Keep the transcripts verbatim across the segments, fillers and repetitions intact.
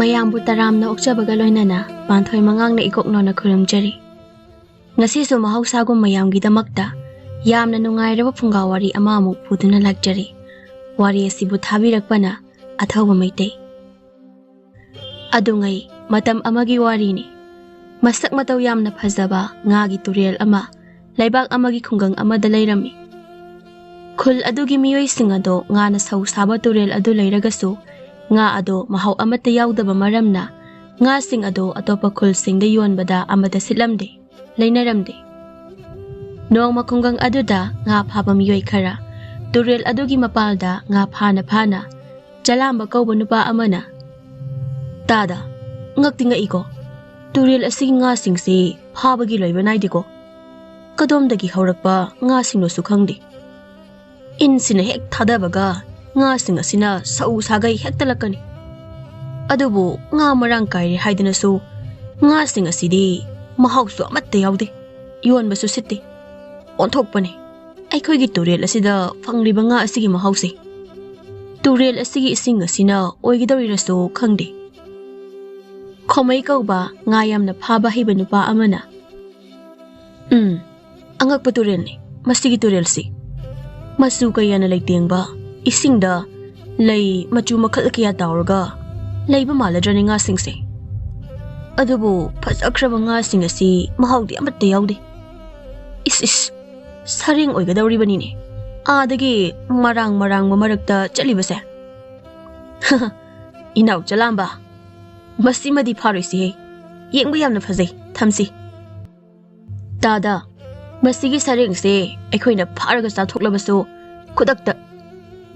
ꯃꯌꯥꯝꯕꯨ ꯇꯔꯥꯝꯅ ꯑꯣꯛꯆꯕꯒ ꯂꯣꯏꯅꯅ ꯄꯥꯟꯊꯣꯏ ꯃꯉꯥꯡꯅ ꯏꯀꯣꯛ ꯅꯧꯅ ꯈꯨꯔꯨꯝꯖꯔꯤ꯫ ꯉꯁꯤꯁꯨ ꯃꯍꯧꯁꯥꯒꯨꯝ ꯃꯌꯥꯝꯒꯤꯗꯃꯛꯇ ꯌꯥꯝꯅ ꯅꯨꯡꯉꯥꯏꯔꯕ ꯐꯨꯡꯒꯥ ꯋꯥꯔꯤ ꯑꯃ ꯑꯃꯨꯛ ꯄꯨꯗꯨꯅ ꯂꯥꯛꯆꯔꯤ꯫ ꯋꯥꯔꯤ ꯑꯁꯤꯕꯨ ꯊꯥꯕꯤꯔꯛꯄꯅ ꯑꯊꯧꯕ ꯃꯩꯇꯩ꯫ ꯑꯗꯨꯉꯩ ꯃꯇꯝ ꯑꯃꯒꯤ ꯋꯥꯔꯤꯅꯤ꯫ ꯃꯁꯛ ꯃꯇꯧ ꯌꯥꯝꯅ ꯐꯖꯕ ꯉꯥꯒꯤ ꯇꯨꯔꯦꯜ ꯑꯃ ꯂꯩꯕꯥꯛ ꯑꯃꯒꯤ ꯈꯨꯡꯒꯪ ꯑꯃꯗ ꯂꯩꯔꯝꯃꯤ꯫ ꯈꯨꯜ ꯑꯗꯨꯒꯤ ꯃꯤꯑꯣꯏꯁꯤꯡ ꯑꯗꯣ ꯉꯥꯅ ꯁꯧ ꯁꯥꯕ ꯇꯨꯔꯦꯜ ꯑꯗꯨ ꯂꯩꯔꯒꯁꯨ, ꯉꯥ ꯑꯗꯣ ꯃꯍꯥꯎ ꯑꯃꯠꯇ ꯌꯥꯎꯗꯕ ꯃꯔꯝꯅ, ꯉꯥꯁꯤꯡ ꯑꯗꯣ ꯑꯇꯣꯞꯄ ꯈꯨꯜꯁꯤꯡꯗ ꯌꯣꯟꯕꯗ ꯑꯃꯠꯇ ꯁꯤꯠꯂꯝꯗꯦ, ꯂꯩꯅꯔꯝꯗꯦ꯫ ꯅꯣꯡꯃ ꯈꯨꯡꯒꯪ ꯑꯗꯨꯗ ꯉꯥ ꯐꯥꯕ ꯃꯤꯑꯣꯏ ꯈꯔ ꯇꯨꯔꯦꯜ ꯑꯗꯨꯒꯤ ꯃꯄꯥꯜꯗ ꯉꯥ ꯐꯥꯅ ꯐꯥꯅ ꯆꯂꯥꯝꯕ ꯀꯧꯕ ꯅꯨꯄꯥ ꯑꯃꯅ, "ꯇꯥꯗ, ꯉꯛꯇꯤ ꯉꯛꯏꯀꯣ, ꯇꯨꯔꯦꯜ ꯑꯁꯤꯒꯤ ꯉꯥꯁꯤꯡꯁꯤ ꯐꯥꯕꯒꯤ ꯂꯣꯏꯕ ꯅꯥꯏꯗꯦꯀꯣ꯫ ꯀꯗꯣꯝꯗꯒꯤ ꯍꯧꯔꯛꯄ ꯉꯥꯁꯤꯡꯅꯣꯁꯨ ꯈꯪꯗꯦ꯫ ꯏꯟꯁꯤꯅ ꯍꯦꯛ ꯊꯥꯗꯕꯒ ꯉꯥꯁꯤꯡ ꯑꯁꯤꯅ ꯁꯧ ꯁꯥꯒꯩ ꯍꯦꯛꯇ ꯂꯛꯀꯅꯤ꯫ ꯑꯗꯨꯕꯨ ꯉꯥ ꯃꯔꯥꯡ ꯀꯥꯏꯔꯦ ꯍꯥꯏꯗꯅꯁꯨ ꯉꯥꯁꯤꯡ ꯑꯁꯤꯗꯤ ꯃꯍꯥꯎꯁꯨ ꯑꯃꯠꯇ ꯌꯥꯎꯗꯦ, ꯌꯣꯟꯕꯁꯨ ꯁꯤꯠꯇꯦ꯫ ꯑꯣꯟꯊꯣꯛꯄꯅꯤ꯫ ꯑꯩꯈꯣꯏꯒꯤ ꯇꯨꯔꯦꯜ ꯑꯁꯤꯗ ꯐꯪꯂꯤꯕ ꯉꯥ ꯑꯁꯤꯒꯤ ꯃꯍꯥꯎꯁꯦ꯫ ꯇꯨꯔꯦꯜ ꯑꯁꯤꯒꯤ ꯏꯁꯤꯡ ꯑꯁꯤꯅ ꯑꯣꯏꯒꯗꯧꯔꯤꯔꯁꯨ ꯈꯪꯗꯦ꯫" ꯈꯣꯃꯩ ꯀꯧꯕ ꯉꯥ ꯌꯥꯝꯅ ꯐꯥꯕ ꯍꯩꯕ ꯅꯨꯄꯥ ꯑꯃꯅ, "ꯎꯝ, ꯑꯉꯛꯄ ꯇꯨꯔꯦꯜꯅꯤ ꯃꯁꯤꯒꯤ ꯇꯨꯔꯦꯜꯁꯤ꯫ ꯃꯆꯨ ꯀꯌꯥꯅ ꯂꯩꯇꯦꯡꯕ ꯏꯁꯤꯡꯗ ꯂꯩ ꯃꯆꯨ ꯃꯈꯜ ꯀꯌꯥ ꯇꯥꯎꯔꯒ ꯂꯩꯕ ꯃꯥꯜꯂꯗ꯭ꯔꯅꯤ ꯉꯥꯁꯤꯡꯁꯦ꯫ ꯑꯗꯨꯕꯨ ꯐꯖꯈ꯭ꯔꯕ ꯉꯥꯁꯤꯡ ꯑꯁꯤ ꯃꯍꯥꯎꯗꯤ ꯑꯃꯠꯇ ꯌꯥꯎꯗꯦ꯫ ꯏꯁ ꯏꯁ, ꯁꯔꯦꯡ ꯑꯣꯏꯒꯗꯧꯔꯤꯕꯅꯤꯅꯦ, ꯑꯥꯗꯒꯤ ꯃꯔꯥꯡ ꯃꯔꯥꯡꯕ ꯃꯔꯛꯇ ꯆꯠꯂꯤꯕꯁꯦ꯫" "ꯏꯅꯥꯎ ꯆꯂꯥꯝꯕ, ꯃꯁꯤꯃꯗꯤ ꯐꯥꯔꯣꯏꯁꯤꯍꯦ꯫ ꯌꯦꯡꯕ ꯌꯥꯝꯅ ꯐꯖꯩ, ꯊꯝꯁꯤ꯫ ꯇꯥꯗ, ꯃꯁꯤꯒꯤ ꯁꯔꯦꯡꯁꯦ ꯑꯩꯈꯣꯏꯅ ꯐꯥꯔꯒ ꯆꯥꯊꯣꯛꯂꯕꯁꯨ, ꯈꯨꯗꯛꯇ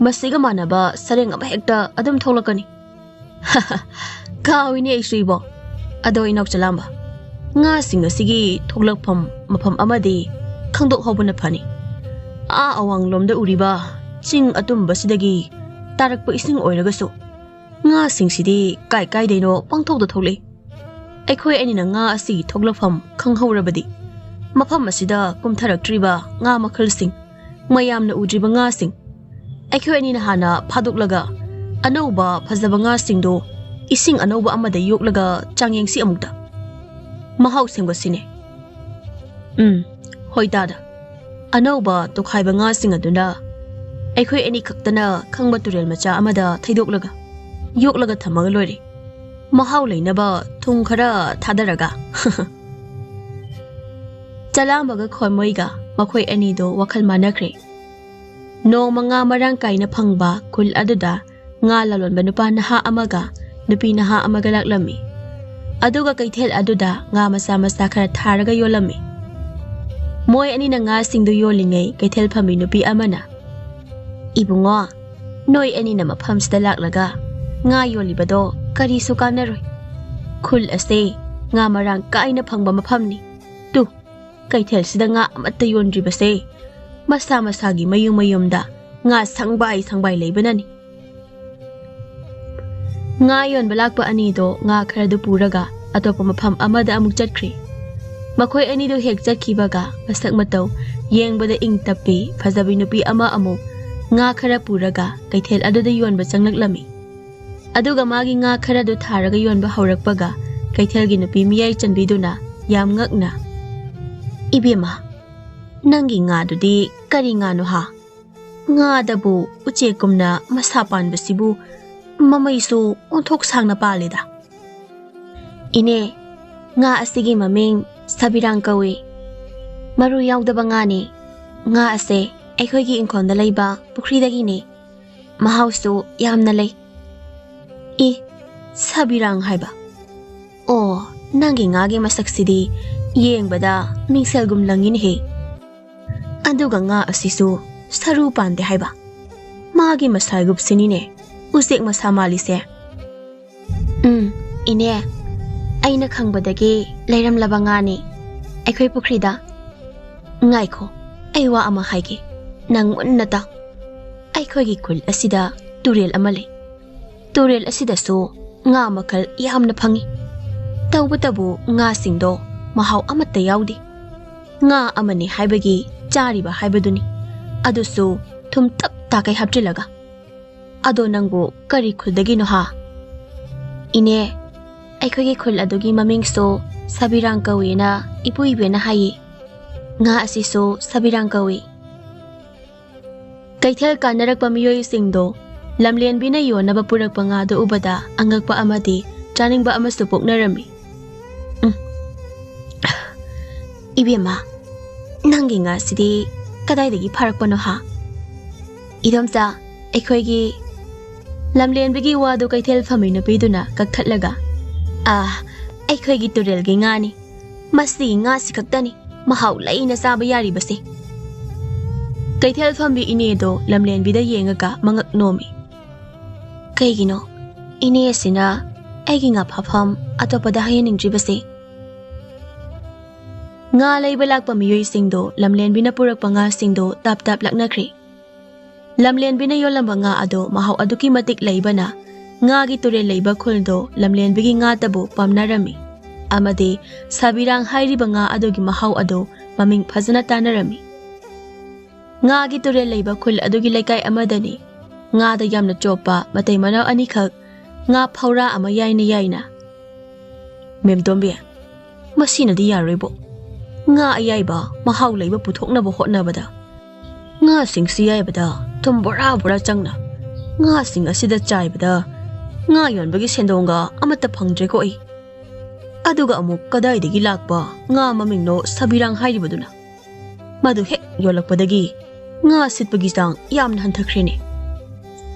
ꯃꯁꯤꯒ ꯃꯥꯟꯅꯕ ꯁꯔꯦꯡ ꯑꯃꯍꯦꯛꯇ ꯑꯗꯨꯝ ꯊꯣꯛꯂꯛꯀꯅꯤ꯫" "ꯀꯥꯎꯏꯅꯦ ꯑꯩꯁꯨ ꯏꯕꯣ꯫ ꯑꯗꯣ ꯏꯅꯥꯎ ꯆꯂꯥꯝꯕ, ꯉꯥꯁꯤꯡ ꯑꯁꯤꯒꯤ ꯊꯣꯛꯂꯛꯐꯝ ꯃꯐꯝ ꯑꯃꯗꯤ ꯈꯪꯗꯣꯛꯍꯧꯕꯅ ꯐꯅꯤ꯫ ꯑꯥ ꯑꯋꯥꯡꯂꯣꯝꯗ ꯎꯔꯤꯕ ꯆꯤꯡ ꯑꯇꯨꯝꯕꯁꯤꯗꯒꯤ ꯇꯥꯔꯛꯄ ꯏꯁꯤꯡ ꯑꯣꯏꯔꯒꯁꯨ, ꯉꯥꯁꯤꯡꯁꯤꯗꯤ ꯀꯥꯏ ꯀꯥꯏꯗꯩꯅꯣ ꯄꯪꯊꯣꯛꯇ ꯊꯣꯛꯂꯛꯏ꯫ ꯑꯩꯈꯣꯏ ꯑꯅꯤꯅ ꯉꯥ ꯑꯁꯤꯒꯤ ꯊꯣꯛꯂꯛꯐꯝ ꯈꯪꯍꯧꯔꯕꯗꯤ, ꯃꯐꯝ ꯑꯁꯤꯗ ꯀꯨꯝꯊꯔꯛꯇ꯭ꯔꯤꯕ ꯉꯥ ꯃꯈꯜꯁꯤꯡ, ꯃꯌꯥꯝꯅ ꯎꯗ꯭ꯔꯤꯕ ꯉꯥꯁꯤꯡ, ꯑꯩꯈꯣꯏ ꯑꯅꯤꯅ ꯍꯥꯟꯅ ꯐꯥꯗꯣꯛꯂꯒ ꯑꯅꯧꯕ ꯐꯖꯕ ꯉꯥꯁꯤꯡꯗꯨ ꯏꯁꯤꯡ ꯑꯅꯧꯕ ꯑꯃꯗ ꯌꯣꯛꯂꯒ ꯆꯥꯡꯌꯦꯡꯁꯤ ꯑꯃꯨꯛꯇ꯫ ꯃꯍꯥꯎ ꯁꯦꯝꯒꯠꯁꯤꯅꯦ꯫ ꯎꯝ, ꯍꯣꯏ ꯗꯥꯗꯥ꯫ ꯑꯅꯧꯕ ꯇꯣꯈꯥꯏꯕ ꯉꯥꯁꯤꯡ ꯑꯗꯨꯅ ꯑꯩꯈꯣꯏ ꯑꯅꯤ ꯈꯛꯇꯅ ꯈꯪꯕ ꯇꯨꯔꯦꯜ ꯃꯆꯥ ꯑꯃꯗ ꯊꯩꯗꯣꯛꯂꯒ ꯌꯣꯛꯂꯒ ꯊꯝꯃꯒ ꯂꯣꯏꯔꯦ꯫ ꯃꯍꯥꯎ ꯂꯩꯅꯕ ꯊꯨꯝ ꯈꯔ ꯊꯥꯗꯔꯒ꯫ ꯆꯂꯥꯝꯕꯒ ꯈꯣꯏꯃꯣꯏꯒ ꯃꯈꯣꯏ ꯑꯅꯤꯗꯣ ꯋꯥꯈꯜ ꯃꯥꯟꯅꯈ꯭ꯔꯦ꯫ ꯅꯣꯡꯃ ꯉꯥ ꯃꯔꯥꯡ ꯀꯥꯏꯅ ꯐꯪꯕ ꯈꯨꯜ ꯑꯗꯨꯗ ꯉꯥ ꯂꯂꯣꯟꯕ ꯅꯨꯄꯥ ꯅꯍꯥ ꯑꯃꯒ ꯅꯨꯄꯤ ꯅꯍꯥ ꯑꯃꯒ ꯂꯥꯛꯂꯝꯃꯤ꯫ ꯑꯗꯨꯒ ꯀꯩꯊꯦꯜ ꯑꯗꯨꯗ ꯉꯥ ꯃꯆꯥ ꯃꯆꯥ ꯈꯔ ꯊꯥꯔꯒ ꯌꯣꯜꯂꯝꯃꯤ꯫ ꯃꯣꯏ ꯑꯅꯤꯅ ꯉꯥꯁꯤꯡꯗꯨ ꯌꯣꯜꯂꯤꯉꯩ ꯀꯩꯊꯦꯜ ꯐꯝꯃꯤ ꯅꯨꯄꯤ ꯑꯃꯅ, "ꯏꯕꯨꯡꯉꯣ, ꯅꯣꯏ ꯑꯅꯤꯅ ꯃꯐꯝꯁꯤꯗ ꯂꯥꯛꯂꯒ ꯉꯥ ꯌꯣꯜꯂꯤꯕꯗꯣ ꯀꯔꯤꯁꯨ ꯀꯥꯟꯅꯔꯣꯏ꯫ ꯈꯨꯜ ꯑꯁꯦ ꯉꯥ ꯃꯔꯥꯡ ꯀꯥꯏꯅ ꯐꯪꯕ ꯃꯐꯝꯅꯤ꯫ ꯇꯨ, ꯀꯩꯊꯦꯜꯁꯤꯗ ꯉꯥ ꯑꯃꯠꯇ ꯌꯣꯟꯗ꯭ꯔꯤꯕꯁꯦ ꯃꯁꯥ ꯃꯁꯥꯒꯤ ꯃꯌꯨꯝ ꯃꯌꯨꯝꯗ ꯉꯥ ꯁꯪꯕꯥꯏ ꯁꯪꯕꯥꯏ ꯂꯩꯕꯅꯅꯤ꯫" ꯉꯥ ꯌꯣꯟꯕ ꯂꯥꯛꯄ ꯑꯅꯤꯗꯣ ꯉꯥ ꯈꯔꯗꯨ ꯄꯨꯔꯒ ꯑꯇꯣꯞꯄ ꯃꯐꯝ ꯑꯃꯗ ꯑꯃꯨꯛ ꯆꯠꯈ꯭ꯔꯦ꯫ ꯃꯈꯣꯏ ꯑꯅꯤꯗꯨ ꯍꯦꯛ ꯆꯠꯈꯤꯕꯒ ꯃꯁꯛ ꯃꯇꯧ ꯌꯦꯡꯕꯗ ꯏꯪ ꯇꯞꯄꯤ ꯐꯖꯕꯤ ꯅꯨꯄꯤ ꯑꯃ ꯑꯃꯨꯛ ꯉꯥ ꯈꯔ ꯄꯨꯔꯒ ꯀꯩꯊꯦꯜ ꯑꯗꯨꯗ ꯌꯣꯟꯕ ꯆꯪꯂꯛꯂꯝꯃꯤ꯫ ꯑꯗꯨꯒ ꯃꯥꯒꯤ ꯉꯥ ꯈꯔꯗꯨ ꯊꯥꯔꯒ ꯌꯣꯟꯕ ꯍꯧꯔꯛꯄꯒ ꯀꯩꯊꯦꯜꯒꯤ ꯅꯨꯄꯤ ꯃꯤꯌꯥꯏ ꯆꯟꯕꯤꯗꯨꯅ ꯌꯥꯝ ꯉꯛꯅ, "ꯏꯕꯦꯝꯃ, ꯅꯪꯒꯤ ꯉꯥꯗꯨꯗꯤ ꯀꯔꯤ ꯉꯥꯅꯣ ꯍꯥ? ꯉꯥꯗꯕꯨ ꯎꯆꯦꯛꯀꯨꯝꯅ ꯃꯁꯥ ꯄꯥꯟꯕꯁꯤꯕꯨ ꯃꯃꯩꯁꯨ ꯑꯣꯟꯊꯣꯛ ꯁꯥꯡꯅ ꯄꯥꯜꯂꯤꯗ꯫" "ꯏꯅꯦ, ꯉꯥ ꯑꯁꯤꯒꯤ ꯃꯃꯤꯡ ꯁꯕꯤꯔꯥꯡ ꯀꯧꯏ꯫ ꯃꯔꯨ ꯌꯥꯎꯗꯕ ꯉꯥꯅꯤ꯫ ꯉꯥ ꯑꯁꯦ ꯑꯩꯈꯣꯏꯒꯤ ꯏꯪꯈꯣꯜꯗ ꯂꯩꯕ ꯄꯨꯈ꯭ꯔꯤꯗꯒꯤꯅꯤ꯫ ꯃꯍꯥꯎꯁꯨ ꯌꯥꯝꯅ ꯂꯩ꯫" "ꯏ, ꯁꯕꯤꯔꯥꯡ ꯍꯥꯏꯕ? ꯑꯣ, ꯅꯪꯒꯤ ꯉꯥꯒꯤ ꯃꯁꯛꯁꯤꯗꯤ ꯌꯦꯡꯕꯗ ꯃꯤꯡꯁꯦꯜꯒꯨꯝ ꯂꯪꯉꯤꯅꯦꯍꯦ꯫ ꯑꯗꯨꯒ ꯉꯥ ꯑꯁꯤꯁꯨ ꯁꯔꯨ ꯄꯥꯟꯗꯦ ꯍꯥꯏꯕ? ꯃꯥꯒꯤ ꯃꯁꯥꯏꯒꯨꯞꯁꯤꯅꯤꯅꯦ ꯎꯆꯦꯛ ꯃꯁꯥ ꯃꯥꯜꯂꯤꯁꯦ꯫" "ꯎꯝ, ꯏꯅꯦ, ꯑꯩꯅ ꯈꯪꯕꯗꯒꯤ ꯂꯩꯔꯝꯂꯕ ꯉꯥꯅꯤ ꯑꯩꯈꯣꯏ ꯄꯨꯈ꯭ꯔꯤꯗ꯫ ꯉꯥꯏꯈꯣ, ꯑꯩ ꯋꯥ ꯑꯃ ꯍꯥꯏꯒꯦ, ꯅꯪ ꯃꯨꯟꯅ ꯇꯥꯎ꯫ ꯑꯩꯈꯣꯏꯒꯤ ꯈꯨꯜ ꯑꯁꯤꯗ ꯇꯨꯔꯦꯜ ꯑꯃ ꯂꯩ꯫ ꯇꯨꯔꯦꯜ ꯑꯁꯤꯗꯁꯨ ꯉꯥ ꯃꯈꯜ ꯌꯥꯝꯅ ꯐꯪꯏ꯫ ꯇꯧꯕꯇꯕꯨ ꯉꯥꯁꯤꯡꯗꯣ ꯃꯍꯥꯎ ꯑꯃꯠꯇ ꯌꯥꯎꯗꯦ꯫ ꯉꯥ ꯑꯃꯅꯤ ꯍꯥꯏꯕꯒꯤ ꯆꯥꯔꯤꯕ ꯍꯥꯏꯕꯗꯨꯅꯤ, ꯑꯗꯨꯁꯨ ꯊꯨꯝ ꯇꯞ ꯇꯥꯈꯩ ꯍꯥꯞꯆꯤꯜꯂꯒ꯫ ꯑꯗꯣ ꯅꯪꯕꯨ ꯀꯔꯤ ꯈꯨꯜꯗꯒꯤꯅꯣ ꯍꯥ?" "ꯏꯅꯦ, ꯑꯩꯈꯣꯏꯒꯤ ꯈꯨꯜ ꯑꯗꯨꯒꯤ ꯃꯃꯤꯡꯁꯨ ꯁꯕꯤꯔꯥꯡ ꯀꯧꯏꯅ ꯏꯄꯨ ꯏꯕꯦꯅ ꯍꯥꯏꯌꯦ꯫ ꯉꯥ ꯑꯁꯤꯁꯨ ꯁꯕꯤꯔꯥꯡ ꯀꯧꯏ꯫" ꯀꯩꯊꯦꯜ ꯀꯥꯟꯅꯔꯛꯄ ꯃꯤꯑꯣꯏꯁꯤꯡꯗꯣ ꯂꯝꯂꯦꯟꯕꯤꯅ ꯌꯣꯟꯅꯕ ꯄꯨꯔꯛꯄ ꯉꯥꯗꯨ ꯎꯕꯗ ꯑꯉꯛꯄ ꯑꯃꯗꯤ ꯆꯥꯅꯤꯡꯕ ꯑꯃꯁꯨ ꯄꯣꯛꯅꯔꯝꯃꯤ꯫ "ꯎꯝ, ꯏꯕꯦꯝꯃ, ꯅꯪꯒꯤ ꯉꯥꯁꯤꯗꯤ ꯀꯗꯥꯏꯗꯒꯤ ꯐꯥꯔꯛꯄꯅꯣ ꯍꯥ?" "ꯏꯗꯣꯝꯆꯥ, ꯑꯩꯈꯣꯏꯒꯤ..." ꯂꯝꯂꯦꯟꯕꯤꯒꯤ ꯋꯥꯗꯨ ꯀꯩꯊꯦꯜ ꯐꯝꯃꯤ ꯅꯨꯄꯤꯗꯨꯅ ꯀꯛꯊꯠꯂꯒ, "ꯑꯥ, ꯑꯩꯈꯣꯏꯒꯤ ꯇꯨꯔꯦꯜꯒꯤ ꯉꯥꯅꯤ꯫ ꯃꯁꯤꯒꯤ ꯉꯥꯁꯤ ꯈꯛꯇꯅꯤ ꯃꯍꯥꯎ ꯂꯩꯅ ꯆꯥꯕ ꯌꯥꯔꯤꯕꯁꯦ꯫" ꯀꯩꯊꯦꯜ ꯐꯝꯕꯤ ꯏꯅꯦꯗꯣ ꯂꯝꯂꯦꯟꯕꯤꯗ ꯌꯦꯡꯉꯒ ꯃꯉꯛ ꯅꯣꯝꯃꯤ꯫ "ꯀꯩꯒꯤꯅꯣ ꯏꯅꯦ ꯑꯁꯤꯅ ꯑꯩꯒꯤ ꯉꯥ ꯐꯥꯐꯝ ꯑꯇꯣꯞꯄꯗ ꯍꯥꯏꯍꯟꯅꯤꯡꯗ꯭ꯔꯤꯕꯁꯦ?" ꯉꯥ ꯂꯩꯕ ꯂꯥꯛꯄ ꯃꯤꯑꯣꯏꯁꯤꯡꯗꯣ ꯂꯝꯂꯦꯟꯕꯤꯅ ꯄꯨꯔꯛꯄ ꯉꯥꯁꯤꯡꯗꯣ ꯇꯥꯞ ꯇꯥꯞ ꯂꯥꯛꯅꯈ꯭ꯔꯦ꯫ ꯂꯝꯂꯦꯟꯕꯤꯅ ꯌꯣꯜꯂꯝꯕ ꯉꯥ ꯑꯗꯣ ꯃꯍꯥꯎ ꯑꯗꯨꯛꯀꯤ ꯃꯇꯤꯛ ꯂꯩꯕꯅ, ꯉꯥꯒꯤ ꯇꯨꯔꯦꯜ ꯂꯩꯕ ꯈꯨꯜꯗꯣ ꯂꯝꯂꯦꯟꯕꯤꯒꯤ ꯉꯥꯇꯕꯨ ꯄꯥꯝꯅꯔꯝꯃꯤ, ꯑꯃꯗꯤ ꯁꯥꯕꯤꯔꯥꯡ ꯍꯥꯏꯔꯤꯕ ꯉꯥ ꯑꯗꯨꯒꯤ ꯃꯍꯥꯎ ꯑꯗꯣ ꯃꯃꯤꯡ ꯐꯖꯅ ꯇꯥꯅꯔꯝꯃꯤ꯫ ꯉꯥꯒꯤ ꯇꯨꯔꯦꯜ ꯂꯩꯕ ꯈꯨꯜ ꯑꯗꯨꯒꯤ ꯂꯩꯀꯥꯏ ꯑꯃꯗꯅꯤ ꯉꯥꯗ ꯌꯥꯝꯅ ꯆꯣꯞꯄ ꯃꯇꯩ ꯃꯅꯥꯎ ꯑꯅꯤꯈꯛ ꯉꯥ ꯐꯧꯔꯥ ꯑꯃ ꯌꯥꯏꯅ ꯌꯥꯏꯅ, "ꯃꯦꯝꯇꯣꯝꯕꯤ, ꯃꯁꯤꯅꯗꯤ ꯌꯥꯔꯣꯏꯕꯣ꯫ ꯉꯥ ꯑꯌꯥꯏꯕ ꯃꯍꯥꯎ ꯂꯩꯕ ꯄꯨꯊꯣꯛꯅꯕ ꯍꯣꯠꯅꯕꯗ, ꯉꯥꯁꯤꯡꯁꯤ ꯌꯥꯏꯕꯗ ꯊꯨꯝ ꯕꯣꯔꯥ ꯕꯣꯔꯥ ꯆꯪꯅ, ꯉꯥꯁꯤꯡ ꯑꯁꯤꯗ ꯆꯥꯏꯕꯗ ꯉꯥ ꯌꯣꯟꯕꯒꯤ ꯁꯦꯟꯗꯣꯡꯒ ꯑꯃꯠꯇ ꯐꯪꯗ꯭ꯔꯦꯀꯣ ꯑꯩ꯫ ꯑꯗꯨꯒ ꯑꯃꯨꯛ ꯀꯗꯥꯏꯗꯒꯤ ꯂꯥꯛꯄ ꯉꯥ ꯃꯃꯤꯡꯅꯣ ꯁꯕꯤꯔꯥꯡ ꯍꯥꯏꯔꯤꯕꯗꯨꯅ? ꯃꯗꯨ ꯍꯦꯛ ꯌꯣꯜꯂꯛꯄꯗꯒꯤ ꯉꯥ ꯁꯤꯠꯄꯒꯤ ꯆꯥꯡ ꯌꯥꯝꯅ ꯍꯟꯊꯈ꯭ꯔꯦꯅꯦ꯫"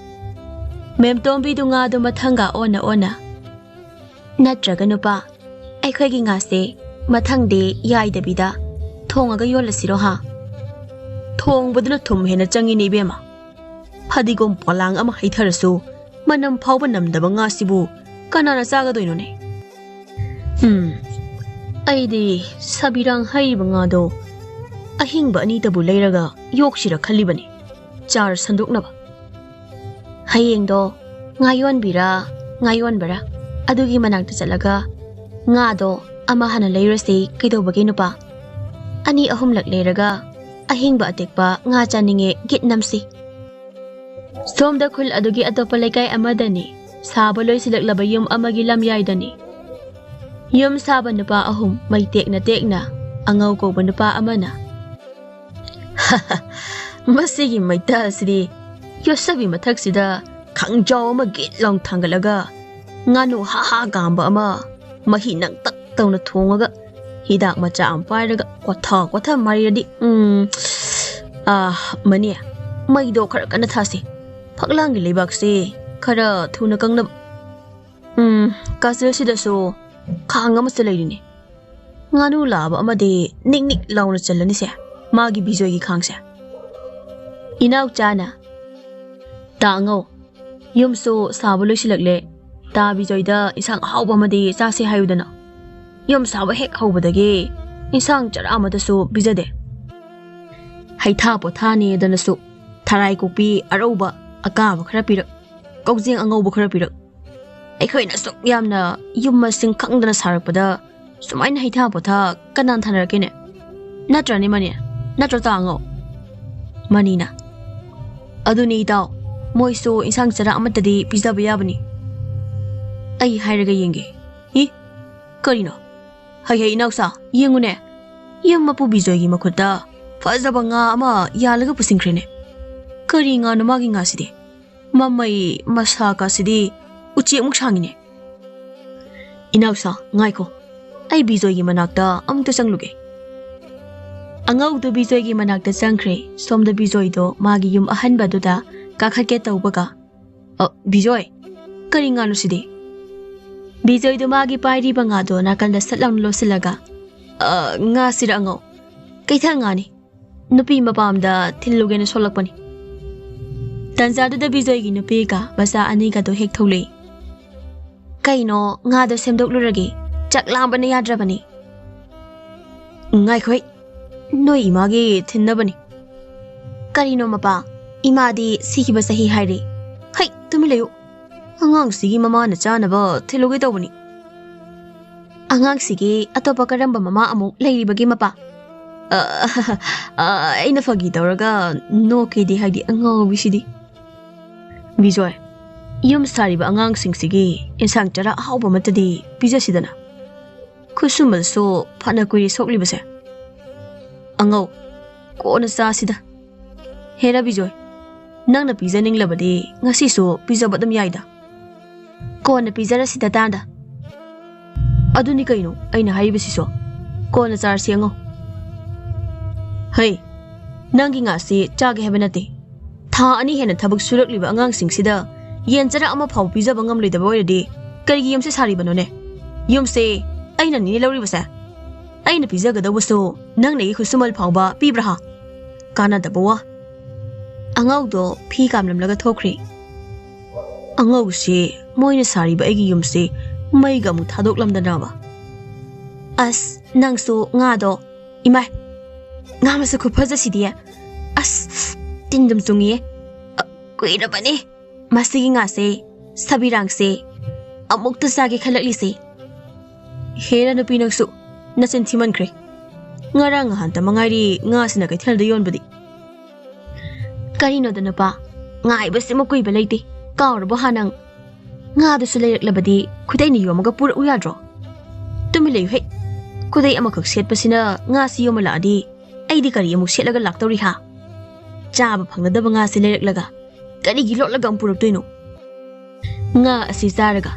ꯃꯦꯝꯇꯣꯝꯕꯤꯗꯨ ꯉꯥꯗꯨ ꯃꯊꯪꯒ ꯑꯣꯟꯅ ꯑꯣꯟꯅ, "ꯅꯠꯇ꯭ꯔꯒ ꯅꯨꯄꯥ, ꯑꯩꯈꯣꯏꯒꯤ ꯉꯥꯁꯦ ꯃꯊꯪꯗꯤ ꯌꯥꯏꯗꯕꯤꯗ ꯊꯣꯡꯉꯒ ꯌꯣꯜꯂꯁꯤꯔꯣ ꯍꯥ?" "ꯊꯣꯡꯕꯗꯨꯅ ꯊꯨꯝ ꯍꯦꯟꯅ ꯆꯪꯉꯤꯅꯦ ꯏꯕꯦꯝꯃ꯫ ꯐꯗꯤꯒꯣꯝ ꯄꯣꯂꯥꯡ ꯑꯃ ꯍꯩꯊꯔꯁꯨ ꯃꯅꯝ ꯐꯥꯎꯕ ꯅꯝꯗꯕ ꯉꯥꯁꯤꯕꯨ ꯀꯅꯥꯅ ꯆꯥꯒꯗꯣꯏꯅꯣꯅꯦ?" "ꯎꯝ, ꯑꯩꯗꯤ ꯁꯥꯕꯤꯔꯥꯡ ꯍꯥꯏꯔꯤꯕ ꯉꯥꯗꯣ ꯑꯍꯤꯡꯕ ꯑꯅꯤꯇꯕꯨ ꯂꯩꯔꯒ ꯌꯣꯛꯁꯤꯔ ꯈꯜꯂꯤꯕꯅꯤ, ꯆꯥꯔ ꯁꯟꯗꯣꯛꯅꯕ꯫" "ꯍꯌꯦꯡꯗꯣ ꯉꯥ ꯌꯣꯟꯕꯤꯔꯥ, ꯉꯥ ꯌꯣꯟꯕꯔꯥ ꯑꯗꯨꯒꯤ ꯃꯅꯥꯛꯇ ꯆꯠꯂꯒ ꯉꯥꯗꯣ ꯑꯃ ꯍꯥꯟꯅ ꯂꯩꯔꯨꯔꯁꯤ ꯀꯩꯗꯧꯕꯒꯦ ꯅꯨꯄꯥ? ꯑꯅꯤ ꯑꯍꯨꯝꯂꯛ ꯂꯩꯔꯒ ꯑꯍꯤꯡꯕ ꯑꯇꯦꯛꯄ ꯉꯥ ꯆꯥꯅꯤꯡꯉꯦ ꯒꯤꯠ ꯅꯝꯁꯤ꯫" ꯁꯣꯝꯗ ꯈꯨꯜ ꯑꯗꯨꯒꯤ ꯑꯇꯣꯞꯄ ꯂꯩꯀꯥꯏ ꯑꯃꯗꯅꯤ ꯁꯥꯕ ꯂꯣꯏꯁꯤꯜꯂꯛꯂꯕ ꯌꯨꯝ ꯑꯃꯒꯤ ꯂꯝꯌꯥꯏꯗꯅꯤ꯫ ꯌꯨꯝ ꯁꯥꯕ ꯅꯨꯄꯥ ꯑꯍꯨꯝ, ꯃꯩ ꯇꯦꯛꯅ ꯇꯦꯛꯅ, ꯑꯉꯧ ꯀꯧꯕ ꯅꯨꯄꯥ ꯑꯃꯅ, "ꯃꯁꯤꯒꯤ ꯃꯩꯇꯜꯁꯤꯗꯤ ꯌꯣꯠꯁꯕꯤ ꯃꯊꯛꯁꯤꯗ ꯈꯥꯡꯖꯥꯎ ꯑꯃ ꯒꯤꯠ ꯂꯥꯎ ꯊꯥꯡꯒꯠꯂꯒ ꯉꯥꯅꯨ ꯍꯥ ꯍꯥ ꯀꯥꯝꯕ ꯑꯃ ꯃꯍꯤ ꯅꯪꯇꯛ ꯇꯧꯅ ꯊꯣꯡꯉꯒ ꯍꯤꯗꯥꯛ ꯃꯆꯥ ꯑꯃ ꯄꯥꯏꯔꯒ ꯀꯣꯊ ꯀꯣꯊ ꯃꯥꯔꯤꯔꯗꯤ, ꯎꯝ, ꯑꯥ, ꯃꯅꯤ, ꯃꯩꯗꯣ ꯈꯔ ꯀꯟꯅ ꯊꯥꯁꯤ꯫ ꯐꯛꯂꯥꯡꯒꯤ ꯂꯩꯕꯥꯛꯁꯦ ꯈꯔ ꯊꯨꯅ ꯀꯪꯅꯕ꯫ ꯎꯝ, ꯀꯥꯆꯤꯜꯁꯤꯗꯁꯨ ꯈꯥꯡ ꯑꯃꯁꯨ ꯂꯩꯔꯤꯅꯦ꯫ ꯉꯥꯅꯨ ꯂꯥꯕ ꯑꯃꯗꯤ ꯅꯤꯛ ꯅꯤꯛ ꯂꯥꯎꯅ ꯆꯜꯂꯅꯤꯁꯦ, ꯃꯥꯒꯤ ꯕꯤꯖꯣꯏꯒꯤ ꯈꯥꯡꯁꯦ꯫" ꯏꯅꯥꯎꯆꯥꯅ, "ꯇꯥ ꯑꯉꯧ, ꯌꯨꯝꯁꯨ ꯁꯥꯕ ꯂꯣꯏꯁꯤꯜꯂꯛꯂꯦ꯫ ꯇꯥ ꯕꯤꯖꯣꯏꯗ ꯏꯟꯁꯥꯡ ꯑꯍꯥꯎꯕ ꯑꯃꯗꯤ ꯆꯥꯁꯦ ꯍꯥꯏꯌꯨꯗꯅ꯫ ꯌꯨꯝ ꯁꯥꯕ ꯍꯦꯛ ꯍꯧꯕꯗꯒꯤ ꯏꯟꯁꯥꯡ ꯆꯔꯥ ꯑꯃꯗꯁꯨ ꯄꯤꯖꯗꯦ꯫ ꯍꯩꯊꯥ ꯄꯣꯊꯥꯅꯦꯗꯅꯁꯨ ꯊꯔꯥꯏ ꯀꯣꯛꯄꯤ ꯑꯔꯧꯕ ꯑꯀꯥꯕ ꯈꯔ ꯄꯤꯔꯛ, ꯀꯧꯖꯦꯡ ꯑꯉꯧꯕ ꯈꯔ ꯄꯤꯔꯛ꯫ ꯑꯩꯈꯣꯏꯅ ꯑꯁꯨꯛ ꯌꯥꯝꯅ ꯌꯨꯝ ꯃꯁꯤꯡ ꯈꯪꯗꯅ ꯁꯥꯔꯛꯄꯗ ꯁꯨꯃꯥꯏꯅ ꯍꯩꯊꯥ ꯄꯣꯊꯥ ꯀꯅꯥꯅ ꯊꯥꯅꯔꯛꯀꯦꯅꯦ? ꯅꯠꯇ꯭ꯔꯅꯦ, ꯃꯅꯤ? ꯅꯠꯇ꯭ꯔꯣ, ꯇꯥ ꯑꯉꯧ?" ꯃꯅꯤꯅ, "ꯑꯗꯨꯅꯤ ꯏꯇꯥꯎ, ꯃꯣꯏꯁꯨ ꯏꯟꯁꯥꯡ ꯆꯔꯥ ꯑꯃꯠꯇꯗꯤ ꯄꯤꯖꯕ ꯌꯥꯕꯅꯤ꯫ ꯑꯩ ꯍꯥꯏꯔꯒ ꯌꯦꯡꯒꯦ꯫ ꯏ, ꯀꯔꯤꯅꯣ? ꯍꯩ ꯍꯩ, ꯏꯅꯥꯎꯁꯥ, ꯌꯦꯡꯉꯨꯅꯦ, ꯌꯨꯝ ꯃꯄꯨ ꯕꯤꯖꯣꯏꯒꯤ ꯃꯈꯨꯠꯇ ꯐꯖꯕ ꯉꯥ ꯑꯃ ꯌꯥꯜꯂꯒ ꯄꯨꯁꯤꯟꯈ꯭ꯔꯦꯅꯦ꯫ ꯀꯔꯤ ꯉꯥꯅꯣ ꯃꯥꯒꯤ ꯉꯥꯁꯤꯗꯤ? ꯃꯃꯩ ꯃꯁꯥꯀꯥꯁꯤꯗꯤ ꯎꯆꯦꯛꯃꯨꯛ ꯁꯥꯡꯉꯤꯅꯦ꯫" "ꯏꯅꯥꯎꯁꯥ, ꯉꯥꯏꯈꯣ, ꯑꯩ ꯕꯤꯖꯣꯏꯒꯤ ꯃꯅꯥꯛꯇ ꯑꯃꯨꯛꯇ ꯆꯪꯂꯨꯒꯦ꯫" ꯑꯉꯧꯗꯨ ꯕꯤꯖꯣꯏꯒꯤ ꯃꯅꯥꯛꯇ ꯆꯪꯈ꯭ꯔꯦ꯫ ꯁꯣꯝꯗ ꯕꯤꯖꯣꯏꯗꯣ ꯃꯥꯒꯤ ꯌꯨꯝ ꯑꯍꯟꯕꯗꯨꯗ ꯀꯥꯈꯠꯀꯦ ꯇꯧꯕꯒ, "ꯑ, ꯕꯤꯖꯣꯏ, ꯀꯔꯤ ꯉꯥꯅꯣ ꯁꯤꯗꯤ?" ꯕꯤꯖꯣꯏꯗꯣ ꯃꯥꯒꯤ ꯄꯥꯏꯔꯤꯕ ꯉꯥꯗꯣ ꯅꯥꯀꯟꯗ ꯁꯠ ꯂꯥꯎꯅ ꯂꯣꯠꯁꯤꯜꯂꯒ, "ꯑ, ꯉꯥꯁꯤꯔ ꯑꯉꯧ? ꯀꯩꯊꯦꯜ ꯉꯥꯅꯤ꯫ ꯅꯨꯄꯤ ꯃꯄꯥꯝꯗ ꯊꯤꯜꯂꯨꯒꯦꯅ ꯁꯣꯜꯂꯛꯄꯅꯤ꯫" ꯇꯟꯖꯥꯗꯨꯗ ꯕꯤꯖꯣꯏꯒꯤ ꯅꯨꯄꯤꯒ ꯃꯆꯥ ꯑꯅꯤꯒꯗꯣ ꯍꯦꯛ ꯊꯣꯛꯂꯛꯏ꯫ "ꯀꯩꯅꯣ, ꯉꯥꯗꯣ ꯁꯦꯝꯗꯣꯛꯂꯨꯔꯒꯦ, ꯆꯥꯛ ꯂꯥꯝꯕꯅ ꯌꯥꯗ꯭ꯔꯕꯅꯤ꯫" "ꯉꯥꯏꯈꯣꯍꯦ, ꯅꯣꯏ ꯏꯃꯥꯒꯤ ꯊꯤꯟꯅꯕꯅꯤ꯫" "ꯀꯔꯤꯅꯣ ꯃꯄꯥ, ꯏꯃꯥꯗꯤ ꯁꯤꯈꯤꯕ ꯆꯍꯤ ꯍꯥꯏꯔꯦ꯫ ꯍꯩ, ꯇꯨꯃꯤꯟ ꯂꯩꯌꯨ꯫ ꯑꯉꯥꯡꯁꯤꯒꯤ ꯃꯃꯥꯅ ꯆꯥꯅꯕ ꯊꯤꯜꯂꯨꯒꯦ ꯇꯧꯕꯅꯤ꯫" "ꯑꯉꯥꯡꯁꯤꯒꯤ ꯑꯇꯣꯞꯄ ꯀꯔꯝꯕ ꯃꯃꯥ ꯑꯃꯨꯛ ꯂꯩꯔꯤꯕꯒꯦ ꯃꯄꯥ?" "ꯑ, ꯑ, ꯑꯩꯅ ꯐꯥꯒꯤ ꯇꯧꯔꯒ ꯅꯣꯛꯀꯦꯗꯤ ꯍꯥꯏꯗꯤ ꯑꯉꯥꯎꯕꯤꯁꯤꯗꯤ꯫" "ꯕꯤꯖꯣꯏ, ꯌꯨꯝ ꯁꯥꯔꯤꯕ ꯑꯉꯥꯡꯁꯤꯡꯁꯤꯒꯤ ꯏꯟꯁꯥꯡ ꯆꯔꯥ ꯑꯍꯥꯎꯕ ꯑꯃꯠꯇꯗꯤ ꯄꯤꯖꯁꯤꯗꯅ꯫ ꯈꯨꯠꯁꯨꯃꯜꯁꯨ ꯐꯅ ꯀꯨꯏꯔꯦ ꯁꯣꯛꯂꯤꯕꯁꯦ꯫ ꯑꯉꯧ, ꯀꯣꯟꯅ ꯆꯥꯁꯤꯗ꯫ ꯍꯦꯔꯥ ꯕꯤꯖꯣꯏ, ꯅꯪꯅ ꯄꯤꯖꯅꯤꯡꯂꯕꯗꯤ ꯉꯁꯤꯁꯨ ꯄꯤꯖꯕ ꯑꯗꯨꯝ ꯌꯥꯏꯗ꯫ ꯀꯣꯟꯅ ꯄꯤꯖꯔꯁꯤꯗ ꯇꯥꯗ꯫ ꯑꯗꯨꯅꯤ ꯀꯩꯅꯣ ꯑꯩꯅ ꯍꯥꯏꯔꯤꯕꯁꯤꯁꯨ꯫ ꯀꯣꯟꯅ ꯆꯥꯔꯁꯤ ꯑꯉꯧ꯫ ꯍꯩ, ꯅꯪꯒꯤ ꯉꯥꯁꯤ ꯆꯥꯒꯦ ꯍꯥꯏꯕ ꯅꯠꯇꯦ꯫ ꯊꯥ ꯑꯅꯤ ꯍꯦꯟꯅ ꯊꯕꯛ ꯁꯨꯔꯛꯂꯤꯕ ꯑꯉꯥꯡꯁꯤꯡꯁꯤꯗ ꯌꯦꯟ ꯆꯔꯥ ꯑꯃ ꯐꯥꯎꯕ ꯄꯤꯖꯕ ꯉꯝꯂꯣꯏꯗꯕ ꯑꯣꯏꯔꯗꯤ ꯀꯔꯤꯒꯤ ꯌꯨꯝꯁꯦ ꯁꯥꯔꯤꯕꯅꯣꯅꯦ? ꯌꯨꯝꯁꯦ ꯑꯩꯅꯅꯤꯅꯦ ꯂꯧꯔꯤꯕꯁꯦ꯫ ꯑꯩꯅ ꯄꯤꯖꯒꯗꯧꯕꯁꯨ ꯅꯪꯅ ꯑꯩꯒꯤ ꯈꯨꯠꯁꯨꯃꯜ ꯐꯥꯎꯕ ꯄꯤꯕ꯭ꯔꯥ ꯍꯥ? ꯀꯥꯟꯅꯗꯕ ꯋꯥ꯫ ꯑꯉꯧꯗꯣ ꯐꯤ ꯀꯥꯝꯂꯝꯂꯒ ꯊꯣꯛꯈ꯭ꯔꯦ꯫ ꯑꯉꯧꯁꯤ ꯃꯣꯏꯅ ꯁꯥꯔꯤꯕ ꯑꯩꯒꯤ ꯌꯨꯝꯁꯤ ꯃꯩꯒ ꯑꯃꯨꯛ ꯊꯥꯗꯣꯛꯂꯝꯗꯅꯕ꯫ ꯑꯁ, ꯅꯪꯁꯨ ꯉꯥꯗꯣ꯫ ꯏꯃꯥꯏ, ꯉꯥ ꯃꯁꯛ ꯈꯨꯐꯖꯁꯤꯗꯤ꯫ ꯑꯁ, ꯇꯤꯟꯗꯨꯝ ꯆꯨꯡꯉꯤꯌꯦ꯫ ꯑ, ꯀꯨꯏꯔꯕꯅꯤ ꯃꯁꯤꯒꯤ ꯉꯥꯁꯦ, ꯁꯥꯕꯤꯔꯥꯡꯁꯦ ꯑꯃꯨꯛꯇ ꯆꯥꯒꯦ ꯈꯜꯂꯛꯂꯤꯁꯦ꯫ ꯍꯦꯔꯥ ꯅꯨꯄꯤ ꯅꯪꯁꯨ, ꯅꯆꯤꯟ ꯊꯤꯃꯟꯈ꯭ꯔꯦ꯫ ꯉꯔꯥꯡ ꯉꯍꯥꯟꯇ ꯃꯉꯥꯏꯔꯤ ꯉꯥꯁꯤꯅ ꯀꯩꯊꯦꯜꯗ ꯌꯣꯟꯕꯗꯤ꯫ ꯀꯔꯤꯅꯣꯗ ꯅꯨꯄꯥ, ꯉꯥꯏꯕꯁꯤꯃꯨꯛ ꯀꯨꯏꯕ ꯂꯩꯇꯦ꯫ ꯀꯥꯎꯔꯕꯣ ꯍꯥ ꯅꯪ? ꯉꯥꯗꯨꯁꯨ ꯂꯩꯔꯛꯂꯕꯗꯤ ꯈꯨꯗꯩꯅ ꯌꯣꯝꯃꯒ ꯄꯨꯔꯛꯎ ꯌꯥꯗ꯭ꯔꯣ? ꯇꯨꯃꯤꯟ ꯂꯩꯌꯨ ꯍꯦ꯫ ꯈꯨꯗꯩ ꯑꯃꯈꯛ ꯁꯦꯠꯄꯁꯤꯅ ꯉꯥꯁꯤ ꯌꯣꯝꯃꯜꯂꯛꯑꯗꯤ ꯑꯩꯗꯤ ꯀꯔꯤ ꯑꯃꯨꯛ ꯁꯦꯠꯂꯒ ꯂꯥꯛꯇꯧꯔꯤ ꯍꯥ? ꯆꯥꯕ ꯐꯪꯒꯗꯕ ꯉꯥꯁꯤ ꯂꯩꯔꯛꯂꯒ ꯀꯔꯤꯒꯤ ꯂꯣꯠꯂꯒ ꯑꯃꯨꯛ ꯄꯨꯔꯛꯇꯣꯏꯅꯣ? ꯉꯥ ꯑꯁꯤ ꯆꯥꯔꯒ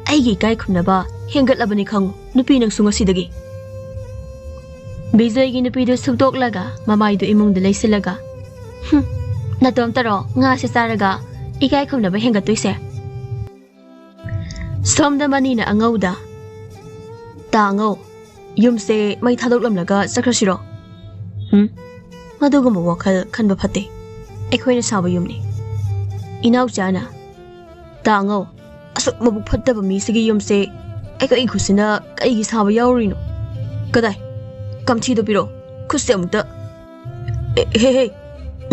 ꯑꯩꯒꯤ ꯏꯀꯥꯏ ꯈꯨꯝꯅꯕ ꯍꯦꯟꯒꯠꯂꯕꯅꯤ ꯈꯪꯉꯨ, ꯅꯨꯄꯤ ꯅꯪꯁꯨ ꯉꯁꯤꯗꯒꯤ꯫ ꯕꯤꯖꯣꯏꯒꯤ ꯅꯨꯄꯤꯗꯨ ꯁꯨꯛꯇꯣꯛꯂꯒ ꯃꯃꯥꯏꯗꯨ ꯏꯃꯨꯡꯗ ꯂꯩꯁꯤꯜꯂꯒ, "ꯍꯨꯝ, ꯅꯇꯣꯝꯇꯔꯣ ꯉꯥꯁꯦ ꯆꯥꯔꯒ ꯏꯀꯥꯏ ꯈꯨꯝꯅꯕ ꯍꯦꯟꯒꯠꯇꯣꯏꯁꯦ?" ꯁꯣꯝꯗ ꯃꯅꯤꯅ ꯑꯉꯧꯗ, "ꯇꯥ ꯑꯉꯧ, ꯌꯨꯝꯁꯦ ꯃꯩ ꯊꯥꯗꯣꯛꯂꯝꯂꯒ ꯆꯠꯈ꯭ꯔꯁꯤꯔꯣ?" "ꯍꯨꯝ, ꯃꯗꯨꯒꯨꯝꯕ ꯋꯥꯈꯜ ꯈꯟꯕ ꯐꯠꯇꯦ꯫ ꯑꯩꯈꯣꯏꯅ ꯁꯥꯕ ꯌꯨꯝꯅꯤ꯫" ꯏꯅꯥꯎꯆꯥꯅ, "ꯇꯥ ꯑꯉꯧ, ꯑꯁꯨꯛ ꯃꯕꯨꯛ ꯐꯠꯇꯕ ꯃꯤꯁꯤꯒꯤ ꯌꯨꯝꯁꯦ ꯑꯩꯈꯣꯏꯒꯤ ꯈꯨꯠꯁꯤꯅ ꯀꯩꯒꯤ ꯁꯥꯕ ꯌꯥꯎꯔꯨꯔꯤꯅꯣ? ꯀꯗꯥꯏ? ꯀꯝꯊꯤꯗꯣ ꯄꯤꯔꯛꯑꯣ, ꯈꯨꯠꯁꯦ ꯑꯃꯨꯛꯇ꯫ ꯑꯦ, ꯍꯦ, ꯍꯦ,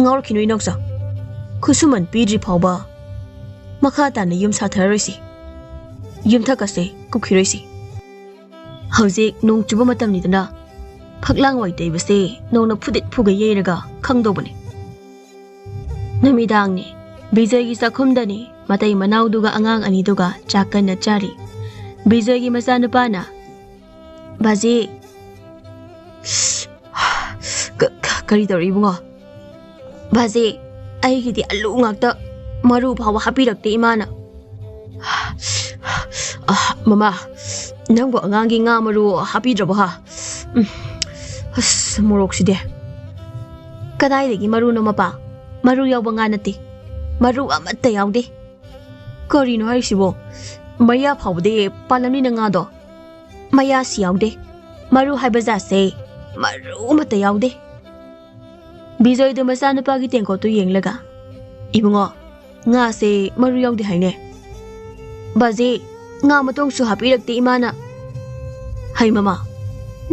ꯉꯥꯎꯔꯛꯈꯤꯅꯨ ꯏꯅꯥꯎꯆꯥ꯫ ꯈꯨꯠꯁꯨꯃꯟ ꯄꯤꯗ꯭ꯔꯤ ꯐꯥꯎꯕ ꯃꯈꯥ ꯇꯥꯅ ꯌꯨꯝ ꯁꯥꯊꯔꯔꯣꯏꯁꯤ꯫ ꯌꯨꯝꯊꯛ ꯑꯁꯦ ꯀꯨꯞꯈꯤꯔꯣꯏꯁꯤ꯫ ꯍꯧꯖꯤꯛ ꯅꯣꯡ ꯆꯨꯕ ꯃꯇꯝꯅꯤꯗꯅ, ꯐꯛꯂꯥꯡ ꯋꯥꯏ ꯇꯩꯕꯁꯦ ꯅꯣꯡꯅ ꯐꯨꯗꯤꯠ ꯐꯨꯒꯩ ꯌꯩꯔꯒ ꯈꯪꯗꯧꯕꯅꯤ꯫ ꯅꯨꯃꯤꯗꯥꯡꯅꯤ, ꯕꯤꯖꯣꯏꯒꯤ ꯆꯥꯛꯈꯨꯝꯗꯅꯤ, ꯃꯇꯩ ꯃꯅꯥꯎꯗꯨꯒ ꯑꯉꯥꯡ ꯑꯅꯤꯗꯨꯒ ꯆꯥꯛ ꯀꯟꯅ ꯆꯥꯔꯤ꯫ ꯕꯤꯖꯣꯏꯒꯤ ꯃꯆꯥꯅꯨꯄꯥꯅ, "ꯕꯥꯖꯤ, ꯀ-, ꯀ-, ꯀꯔꯤ ꯇꯧꯔꯤ ꯏꯕꯨꯡꯉꯣ?" "ꯕꯥꯖꯤ, ꯑꯩꯒꯤꯗꯤ ꯑꯂꯨ ꯉꯥꯛꯇ, ꯃꯔꯨ ꯐꯥꯎꯕ ꯍꯥꯞꯄꯤꯔꯛꯇꯦ ꯏꯃꯥꯅ꯫" "ꯑ, ꯃꯃꯥ, ꯅꯪꯕꯨ ꯑꯉꯥꯡꯒꯤ ꯉꯥ ꯃꯔꯨ ꯍꯥꯞꯄꯤꯗ꯭ꯔꯕꯣ ꯍꯥ? ꯎꯝ, ꯑꯁ, ꯃꯣꯔꯣꯛꯁꯤꯗꯤ꯫" "ꯀꯗꯥꯏꯗꯒꯤ ꯃꯔꯨꯅꯣ ꯃꯄꯥ? ꯃꯔꯨ ꯌꯥꯎꯕ ꯉꯥ ꯅꯠꯇꯦ꯫ ꯃꯔꯨ ꯑꯃꯠꯇ ꯌꯥꯎꯗꯦ꯫" "ꯀꯔꯤꯅꯣ ꯍꯥꯏꯔꯤꯁꯤꯕꯣ? ꯃꯌꯥ ꯐꯥꯎꯕꯗꯤ ꯄꯥꯜꯂꯝꯅꯤꯅ ꯉꯥꯗꯣ꯫" "ꯃꯌꯥꯁꯤ ꯌꯥꯎꯗꯦ꯫ ꯃꯔꯨ ꯍꯥꯏꯕ ꯖꯥꯠꯁꯦ ꯃꯔꯨ ꯑꯃꯠꯇ ꯌꯥꯎꯗꯦ꯫" ꯕꯤꯖꯣꯏꯗꯨ ꯃꯆꯥꯅꯨꯄꯥꯒꯤ ꯇꯦꯡꯀꯣꯠꯇꯨ ꯌꯦꯡꯂꯒ, "ꯏꯕꯨꯡꯉꯣ, ꯉꯥꯁꯦ ꯃꯔꯨ ꯌꯥꯎꯗꯦ ꯍꯥꯏꯅꯦ꯫" "ꯕꯥꯖꯤ, ꯉꯥ ꯃꯇꯣꯡꯁꯨ ꯍꯥꯞꯄꯤꯔꯛꯇꯦ ꯏꯃꯥꯅ꯫" "ꯍꯩ ꯃꯃꯥ,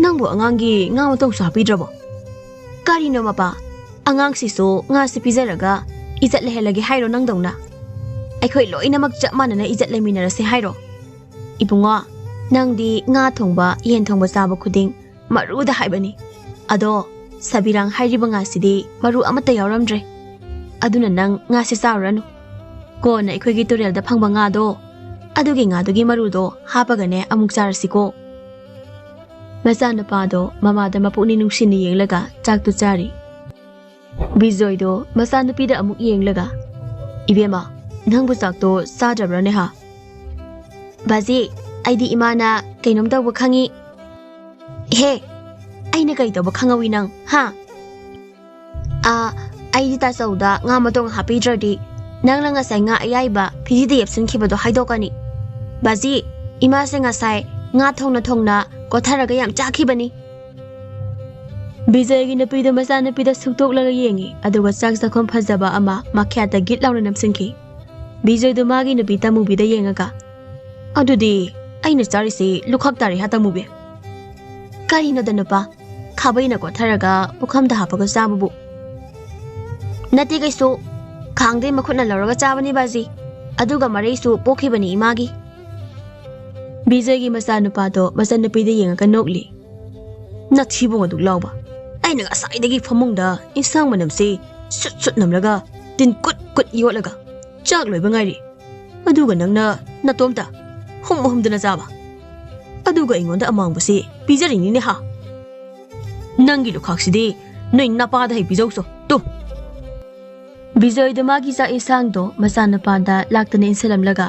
ꯅꯪꯕꯨ ꯑꯉꯥꯡꯒꯤ ꯉꯥ ꯃꯇꯣꯡꯁꯨ ꯍꯥꯞꯄꯤꯗ꯭ꯔꯕꯣ?" "ꯀꯔꯤꯅꯣ ꯃꯄꯥ? ꯑꯉꯥꯡꯁꯤꯁꯨ ꯉꯥꯁꯦ ꯄꯤꯖꯔꯒ ꯏꯖꯠ ꯂꯩꯍꯜꯂꯒꯦ ꯍꯥꯏꯔꯣ ꯅꯪꯗꯧꯅ? ꯑꯩꯈꯣꯏ ꯂꯣꯏꯅꯃꯛ ꯆꯞ ꯃꯥꯟꯅꯅ ꯏꯖꯠ ꯂꯩꯃꯤꯟꯅꯔꯁꯦ ꯍꯥꯏꯔꯣ?" "ꯏꯕꯨꯡꯉꯣ, ꯅꯪꯗꯤ ꯉꯥ ꯊꯣꯡꯕ, ꯌꯦꯟ ꯊꯣꯡꯕ ꯆꯥꯕ ꯈꯨꯗꯤꯡ ꯃꯔꯨꯗ ꯍꯥꯏꯕꯅꯤ꯫ ꯑꯗꯣ ꯁꯕꯤꯔꯥꯡ ꯍꯥꯏꯔꯤꯕ ꯉꯥꯁꯤꯗꯤ ꯃꯔꯨ ꯑꯃꯠꯇ ꯌꯥꯎꯔꯝꯗ꯭ꯔꯦ꯫ ꯑꯗꯨꯅ ꯅꯪ ꯉꯥꯁꯦ ꯆꯥꯔꯨꯔꯅꯨ꯫ ꯀꯣꯟꯅ ꯑꯩꯈꯣꯏꯒꯤ ꯇꯨꯔꯦꯜꯗ ꯐꯪꯕ ꯉꯥꯗꯣ, ꯑꯗꯨꯒꯤ ꯉꯥꯗꯨꯒꯤ ꯃꯔꯨꯗꯣ ꯍꯥꯞꯄꯒꯅꯦ ꯑꯃꯨꯛ ꯆꯥꯔꯁꯤꯀꯣ꯫" ꯃꯆꯥꯅꯨꯄꯥꯗꯣ ꯃꯃꯥꯗ ꯃꯄꯨꯛꯅꯤꯡ ꯅꯨꯡꯁꯤꯅ ꯌꯦꯡꯂꯒ ꯆꯥꯛꯇꯨ ꯆꯥꯔꯤ꯫ ꯕꯤꯖꯣꯏꯗꯣ ꯃꯆꯥꯅꯨꯄꯤꯗ ꯑꯃꯨꯛ ꯌꯦꯡꯂꯒ, "ꯏꯕꯦꯝꯃ, ꯅꯪꯕꯨ ꯆꯥꯛꯇꯣ ꯆꯥꯗ꯭ꯔꯕ꯭ꯔꯅꯦ ꯍꯥ?" "ꯕꯥꯖꯤ, ꯑꯩꯗꯤ ꯏꯃꯥꯅ ꯀꯩꯅꯣꯝ ꯇꯧꯕ ꯈꯪꯉꯤ꯫" "ꯍꯦ, ꯑꯩꯅ ꯀꯩ ꯇꯧꯕ ꯈꯪꯍꯧꯏ ꯅꯪ, ꯍꯥ?" "ꯑꯥ, ꯑꯩꯗꯤ ꯇꯥꯆꯧꯗ ꯉꯥ ꯃꯇꯣꯡ ꯍꯥꯞꯄꯤꯗ꯭ꯔꯗꯤ ꯅꯪꯅ ꯉꯁꯥꯏ ꯉꯥ ꯑꯌꯥꯏꯕ ꯐꯤꯖꯤꯗ ꯌꯦꯞꯁꯤꯟꯈꯤꯕꯗꯣ ꯍꯥꯏꯗꯣꯛꯀꯅꯤ꯫ ꯕꯥꯖꯤ, ꯏꯃꯥꯁꯦ ꯉꯁꯥꯏ ꯉꯥ ꯊꯣꯡꯅ ꯊꯣꯡꯅ ꯀꯣꯊꯔꯒ ꯌꯥꯝ ꯆꯥꯈꯤꯕꯅꯤ꯫" ꯕꯤꯖꯣꯏꯒꯤ ꯅꯨꯄꯤꯗꯨ ꯃꯆꯥꯅꯨꯄꯤꯗ ꯁꯨꯛꯇꯣꯛꯂꯒ ꯌꯦꯡꯉꯤ, ꯑꯗꯨꯒ ꯆꯥꯛ ꯆꯥꯛꯈꯨꯝ ꯐꯖꯕ ꯑꯃ ꯃꯈ꯭ꯌꯥꯠꯇ ꯒꯤꯠ ꯂꯥꯎꯅ ꯅꯝꯁꯤꯟꯈꯤ꯫ ꯕꯤꯖꯣꯏꯗꯨ ꯃꯥꯒꯤ ꯅꯨꯄꯤ ꯇꯃꯨꯕꯤꯗ ꯌꯦꯡꯉꯒ, "ꯑꯗꯨꯗꯤ ꯑꯩꯅ ꯆꯥꯔꯤꯁꯤ ꯂꯨꯈꯥꯛ ꯇꯥꯔꯦ ꯍꯥ, ꯇꯃꯨꯕꯤ?" "ꯀꯔꯤꯅꯣꯗ ꯅꯨꯄꯥ, ꯈꯥꯕꯩꯅ ꯀꯣꯊꯔꯒ ꯄꯨꯈꯝꯗ ꯍꯥꯞꯄꯒ ꯆꯥꯕꯕꯨ?" "ꯅꯠꯇꯦ ꯀꯩꯁꯨ, ꯈꯥꯡꯗꯩ ꯃꯈꯨꯠꯅ ꯂꯧꯔꯒ ꯆꯥꯕꯅꯤ ꯕꯥꯖꯤ, ꯑꯗꯨꯒ ꯃꯔꯩꯁꯨ ꯄꯣꯛꯈꯤꯕꯅꯤ ꯏꯃꯥꯒꯤ꯫" ꯕꯤꯖꯣꯏꯒꯤ ꯃꯆꯥꯅꯨꯄꯥꯗꯣ ꯃꯆꯟꯅꯨꯄꯤꯗ ꯌꯦꯡꯉꯒ ꯅꯣꯛꯂꯤ꯫ "ꯅꯊꯤꯕꯣꯡ ꯑꯗꯨꯛ ꯂꯥꯎꯕ, ꯑꯩꯅ ꯉꯁꯥꯏꯗꯒꯤ ꯐꯃꯨꯡꯗ ꯏꯟꯁꯥꯡ ꯃꯅꯝꯁꯤ ꯁꯨꯠ ꯁꯨꯠ ꯅꯝꯂꯒ ꯇꯤꯟ ꯀꯨꯠ ꯀꯨꯠ ꯌꯣꯠꯂꯒ ꯆꯥꯛ ꯂꯣꯏꯕ ꯉꯥꯏꯔꯤ꯫ ꯑꯗꯨꯒ ꯅꯪꯅ ꯅꯇꯣꯝꯇ ꯍꯨꯝ ꯍꯨꯝꯗꯅ ꯆꯥꯕ꯫ ꯑꯗꯨꯒ ꯑꯩꯉꯣꯟꯗ ꯑꯃꯥꯡꯕꯁꯤ ꯄꯤꯖꯔꯤꯅꯤꯅꯦ ꯍꯥ? ꯅꯪꯒꯤ ꯂꯨꯈꯥꯛꯁꯤꯗꯤ ꯅꯣꯏ ꯅꯄꯥꯗ ꯍꯩ ꯄꯤꯖꯧꯁꯣ, ꯇꯨ꯫ ꯕꯤꯖꯣꯏꯗꯣ ꯃꯥꯒꯤ ꯆꯥꯛ ꯏꯟꯁꯥꯡꯗꯣ ꯃꯆꯥꯅꯨꯄꯥꯗ ꯂꯥꯛꯇꯅ ꯏꯟꯁꯤꯜꯂꯝꯂꯒ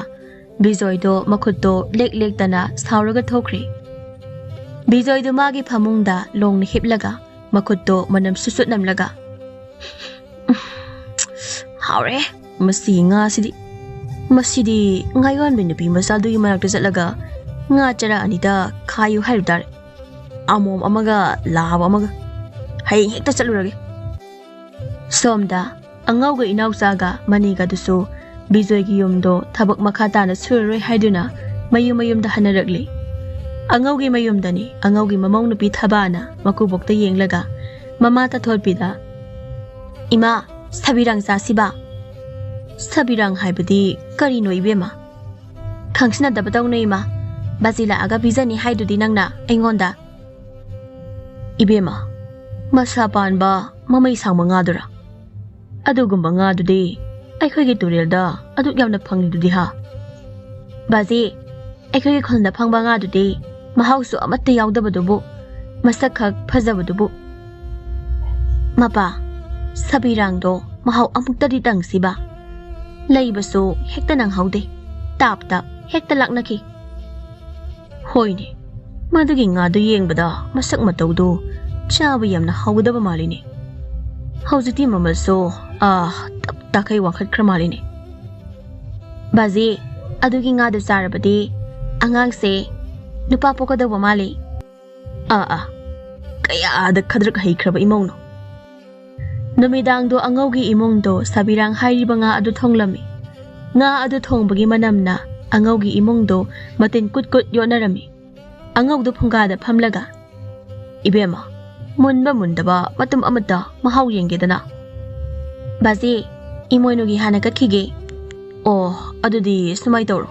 ꯕꯤꯖꯣꯏꯗꯣ ꯃꯈꯨꯠꯇꯣ ꯂꯦꯛ ꯂꯦꯛꯇꯅ ꯁꯥꯎꯔꯒ ꯊꯣꯛꯈ꯭ꯔꯦ꯫ ꯕꯤꯖꯣꯏꯗꯣ ꯃꯥꯒꯤ ꯐꯃꯨꯡꯗ ꯂꯣꯡꯅ ꯍꯤꯞꯂꯒ ꯃꯈꯨꯠꯇꯣ ꯃꯅꯝ ꯁꯨꯠ ꯁꯨꯠ ꯅꯝꯂꯒ, "ꯍꯥꯎꯔꯦ꯫ ꯃꯁꯤ ꯉꯥꯁꯤꯗꯤ, ꯃꯁꯤꯗꯤ ꯉꯥ ꯌꯣꯟꯕꯤ ꯅꯨꯄꯤ ꯃꯆꯥꯗꯨꯒꯤ ꯃꯅꯥꯛꯇ ꯆꯠꯂꯒ ꯉꯥ ꯆꯔꯥ ꯑꯅꯤꯗ ꯈꯥꯏꯌꯨ ꯍꯥꯏꯔꯨ ꯇꯥꯔꯦ꯫ ꯑꯃꯣꯝ ꯑꯃꯒ ꯂꯥꯕ ꯑꯃꯒ꯫ ꯍꯌꯦꯡ ꯍꯦꯛꯇ ꯆꯠꯂꯨꯔꯒꯦ꯫" ꯁꯣꯝꯗ ꯑꯉꯧꯒ ꯏꯅꯥꯎꯆꯥꯒ ꯃꯅꯤꯒꯗꯨꯁꯨ ꯕꯤꯖꯣꯏꯒꯤ ꯌꯨꯝꯗꯣ ꯊꯕꯛ ꯃꯈꯥ ꯇꯥꯅ ꯁꯨꯔꯔꯣꯏ ꯍꯥꯏꯗꯨꯅ ꯃꯌꯨꯝ ꯃꯌꯨꯝꯗ ꯍꯟꯅꯔꯛꯂꯤ꯫ ꯑꯉꯧꯒꯤ ꯃꯌꯨꯝꯗꯅꯤ ꯑꯉꯧꯒꯤ ꯃꯃꯧ ꯅꯨꯄꯤ ꯊꯕꯥꯅ ꯃꯀꯨꯕꯣꯛꯇ ꯌꯦꯡꯂꯒ ꯃꯃꯥ ꯇꯥꯊꯣꯠꯄꯤꯗ, "ꯏꯃꯥ, ꯁꯕꯤꯔꯥꯡ ꯆꯥꯁꯤꯕ?" "ꯁꯕꯤꯔꯥꯡ ꯍꯥꯏꯕꯗꯤ ꯀꯔꯤꯅꯣ ꯏꯕꯦꯝꯃ?" "ꯈꯪꯁꯤꯟꯅꯗꯕ ꯇꯧꯅꯨ ꯏꯃꯥ, ꯕꯥꯖꯤ ꯂꯥꯛꯑꯒ ꯄꯤꯖꯅꯤ ꯍꯥꯏꯗꯨꯗꯤ ꯅꯪꯅ ꯑꯩꯉꯣꯟꯗ꯫" "ꯏꯕꯦꯝꯃ, ꯃꯁꯥ ꯄꯥꯟꯕ ꯃꯃꯩ ꯁꯥꯡꯕ ꯉꯥꯗꯨꯔꯥ? ꯑꯗꯨꯒꯨꯝꯕ ꯉꯥꯗꯨꯗꯤ ꯑꯩꯈꯣꯏꯒꯤ ꯇꯨꯔꯦꯜꯗ ꯑꯗꯨꯛ ꯌꯥꯝꯅ ꯐꯪꯂꯤꯗꯨꯗꯤ ꯍꯥ?" "ꯕꯥꯖꯤ, ꯑꯩꯈꯣꯏꯒꯤ ꯈꯨꯜꯗ ꯐꯪꯕ ꯉꯥꯗꯨꯗꯤ ꯃꯍꯥꯎꯁꯨ ꯑꯃꯠꯇ ꯌꯥꯎꯗꯕꯗꯨꯕꯨ, ꯃꯁꯛ ꯈꯛ ꯐꯖꯕꯗꯨꯕꯨ꯫" "ꯃꯄꯥ, ꯁꯕꯤꯔꯥꯡꯗꯣ ꯃꯍꯥꯎ ꯑꯃꯨꯛꯇꯗꯤ ꯇꯪꯁꯤꯕ꯫ ꯂꯩꯕꯁꯨ ꯍꯦꯛꯇ ꯅꯪꯍꯧꯗꯦ, ꯇꯥꯞꯇ ꯍꯦꯛꯇ ꯂꯥꯛꯅꯈꯤ꯫" "ꯍꯣꯏꯅꯦ, ꯃꯗꯨꯒꯤ ꯉꯥꯗꯨ ꯌꯦꯡꯕꯗ ꯃꯁꯛ ꯃꯇꯧꯗꯨ ꯆꯥꯕ ꯌꯥꯝꯅ ꯍꯥꯎꯒꯗꯕ ꯃꯥꯜꯂꯤꯅꯦ꯫ ꯍꯧꯖꯤꯛꯇꯤ ꯃꯃꯜꯁꯨ, ꯑꯥ, ꯇꯞ ꯇꯥꯈꯩ ꯋꯥꯡꯈꯠꯈ꯭ꯔ ꯃꯥꯜꯂꯤꯅꯦ꯫" "ꯕꯥꯖꯤ, ꯑꯗꯨꯒꯤ ꯉꯥꯗꯨ ꯆꯥꯔꯕꯗꯤ ꯑꯉꯥꯡꯁꯦ ꯅꯨꯄꯥ ꯄꯣꯛꯀꯗꯧꯕ ꯃꯥꯜꯂꯤ꯫" "ꯑꯥ, ꯑꯥ, ꯀꯌꯥꯗ ꯈꯗ꯭ꯔꯛ ꯍꯩꯈ꯭ꯔꯕ ꯏꯃꯧꯅꯣ!" ꯅꯨꯃꯤꯗꯥꯡꯗꯣ ꯑꯉꯧꯒꯤ ꯏꯃꯨꯡꯗꯣ ꯁꯕꯤꯔꯥꯡ ꯍꯥꯏꯔꯤꯕ ꯉꯥ ꯑꯗꯨ ꯊꯣꯡꯂꯝꯃꯤ꯫ ꯉꯥ ꯑꯗꯨ ꯊꯣꯡꯕꯒꯤ ꯃꯅꯝꯅ ꯑꯉꯧꯒꯤ ꯏꯃꯨꯡꯗꯣ ꯃꯇꯤꯟ ꯀꯨꯠ ꯀꯨꯠ ꯌꯣꯠꯅꯔꯝꯃꯤ꯫ ꯑꯉꯧꯗꯨ ꯐꯨꯡꯒꯥꯗ ꯐꯝꯂꯒ, "ꯏꯕꯦꯝꯃ, ꯃꯨꯟꯕ ꯃꯨꯟꯗꯕ ꯃꯇꯨꯝ ꯑꯃꯠꯇ ꯃꯍꯥꯎ ꯌꯦꯡꯒꯦꯗꯅ꯫" "ꯕꯥꯖꯤ, ꯏꯃꯣꯏꯅꯨꯒꯤ ꯍꯥꯟꯅ ꯀꯠꯈꯤꯒꯦ꯫" "ꯑꯣ, ꯑꯗꯨꯗꯤ ꯁꯨꯃꯥꯏ ꯇꯧꯔꯣ,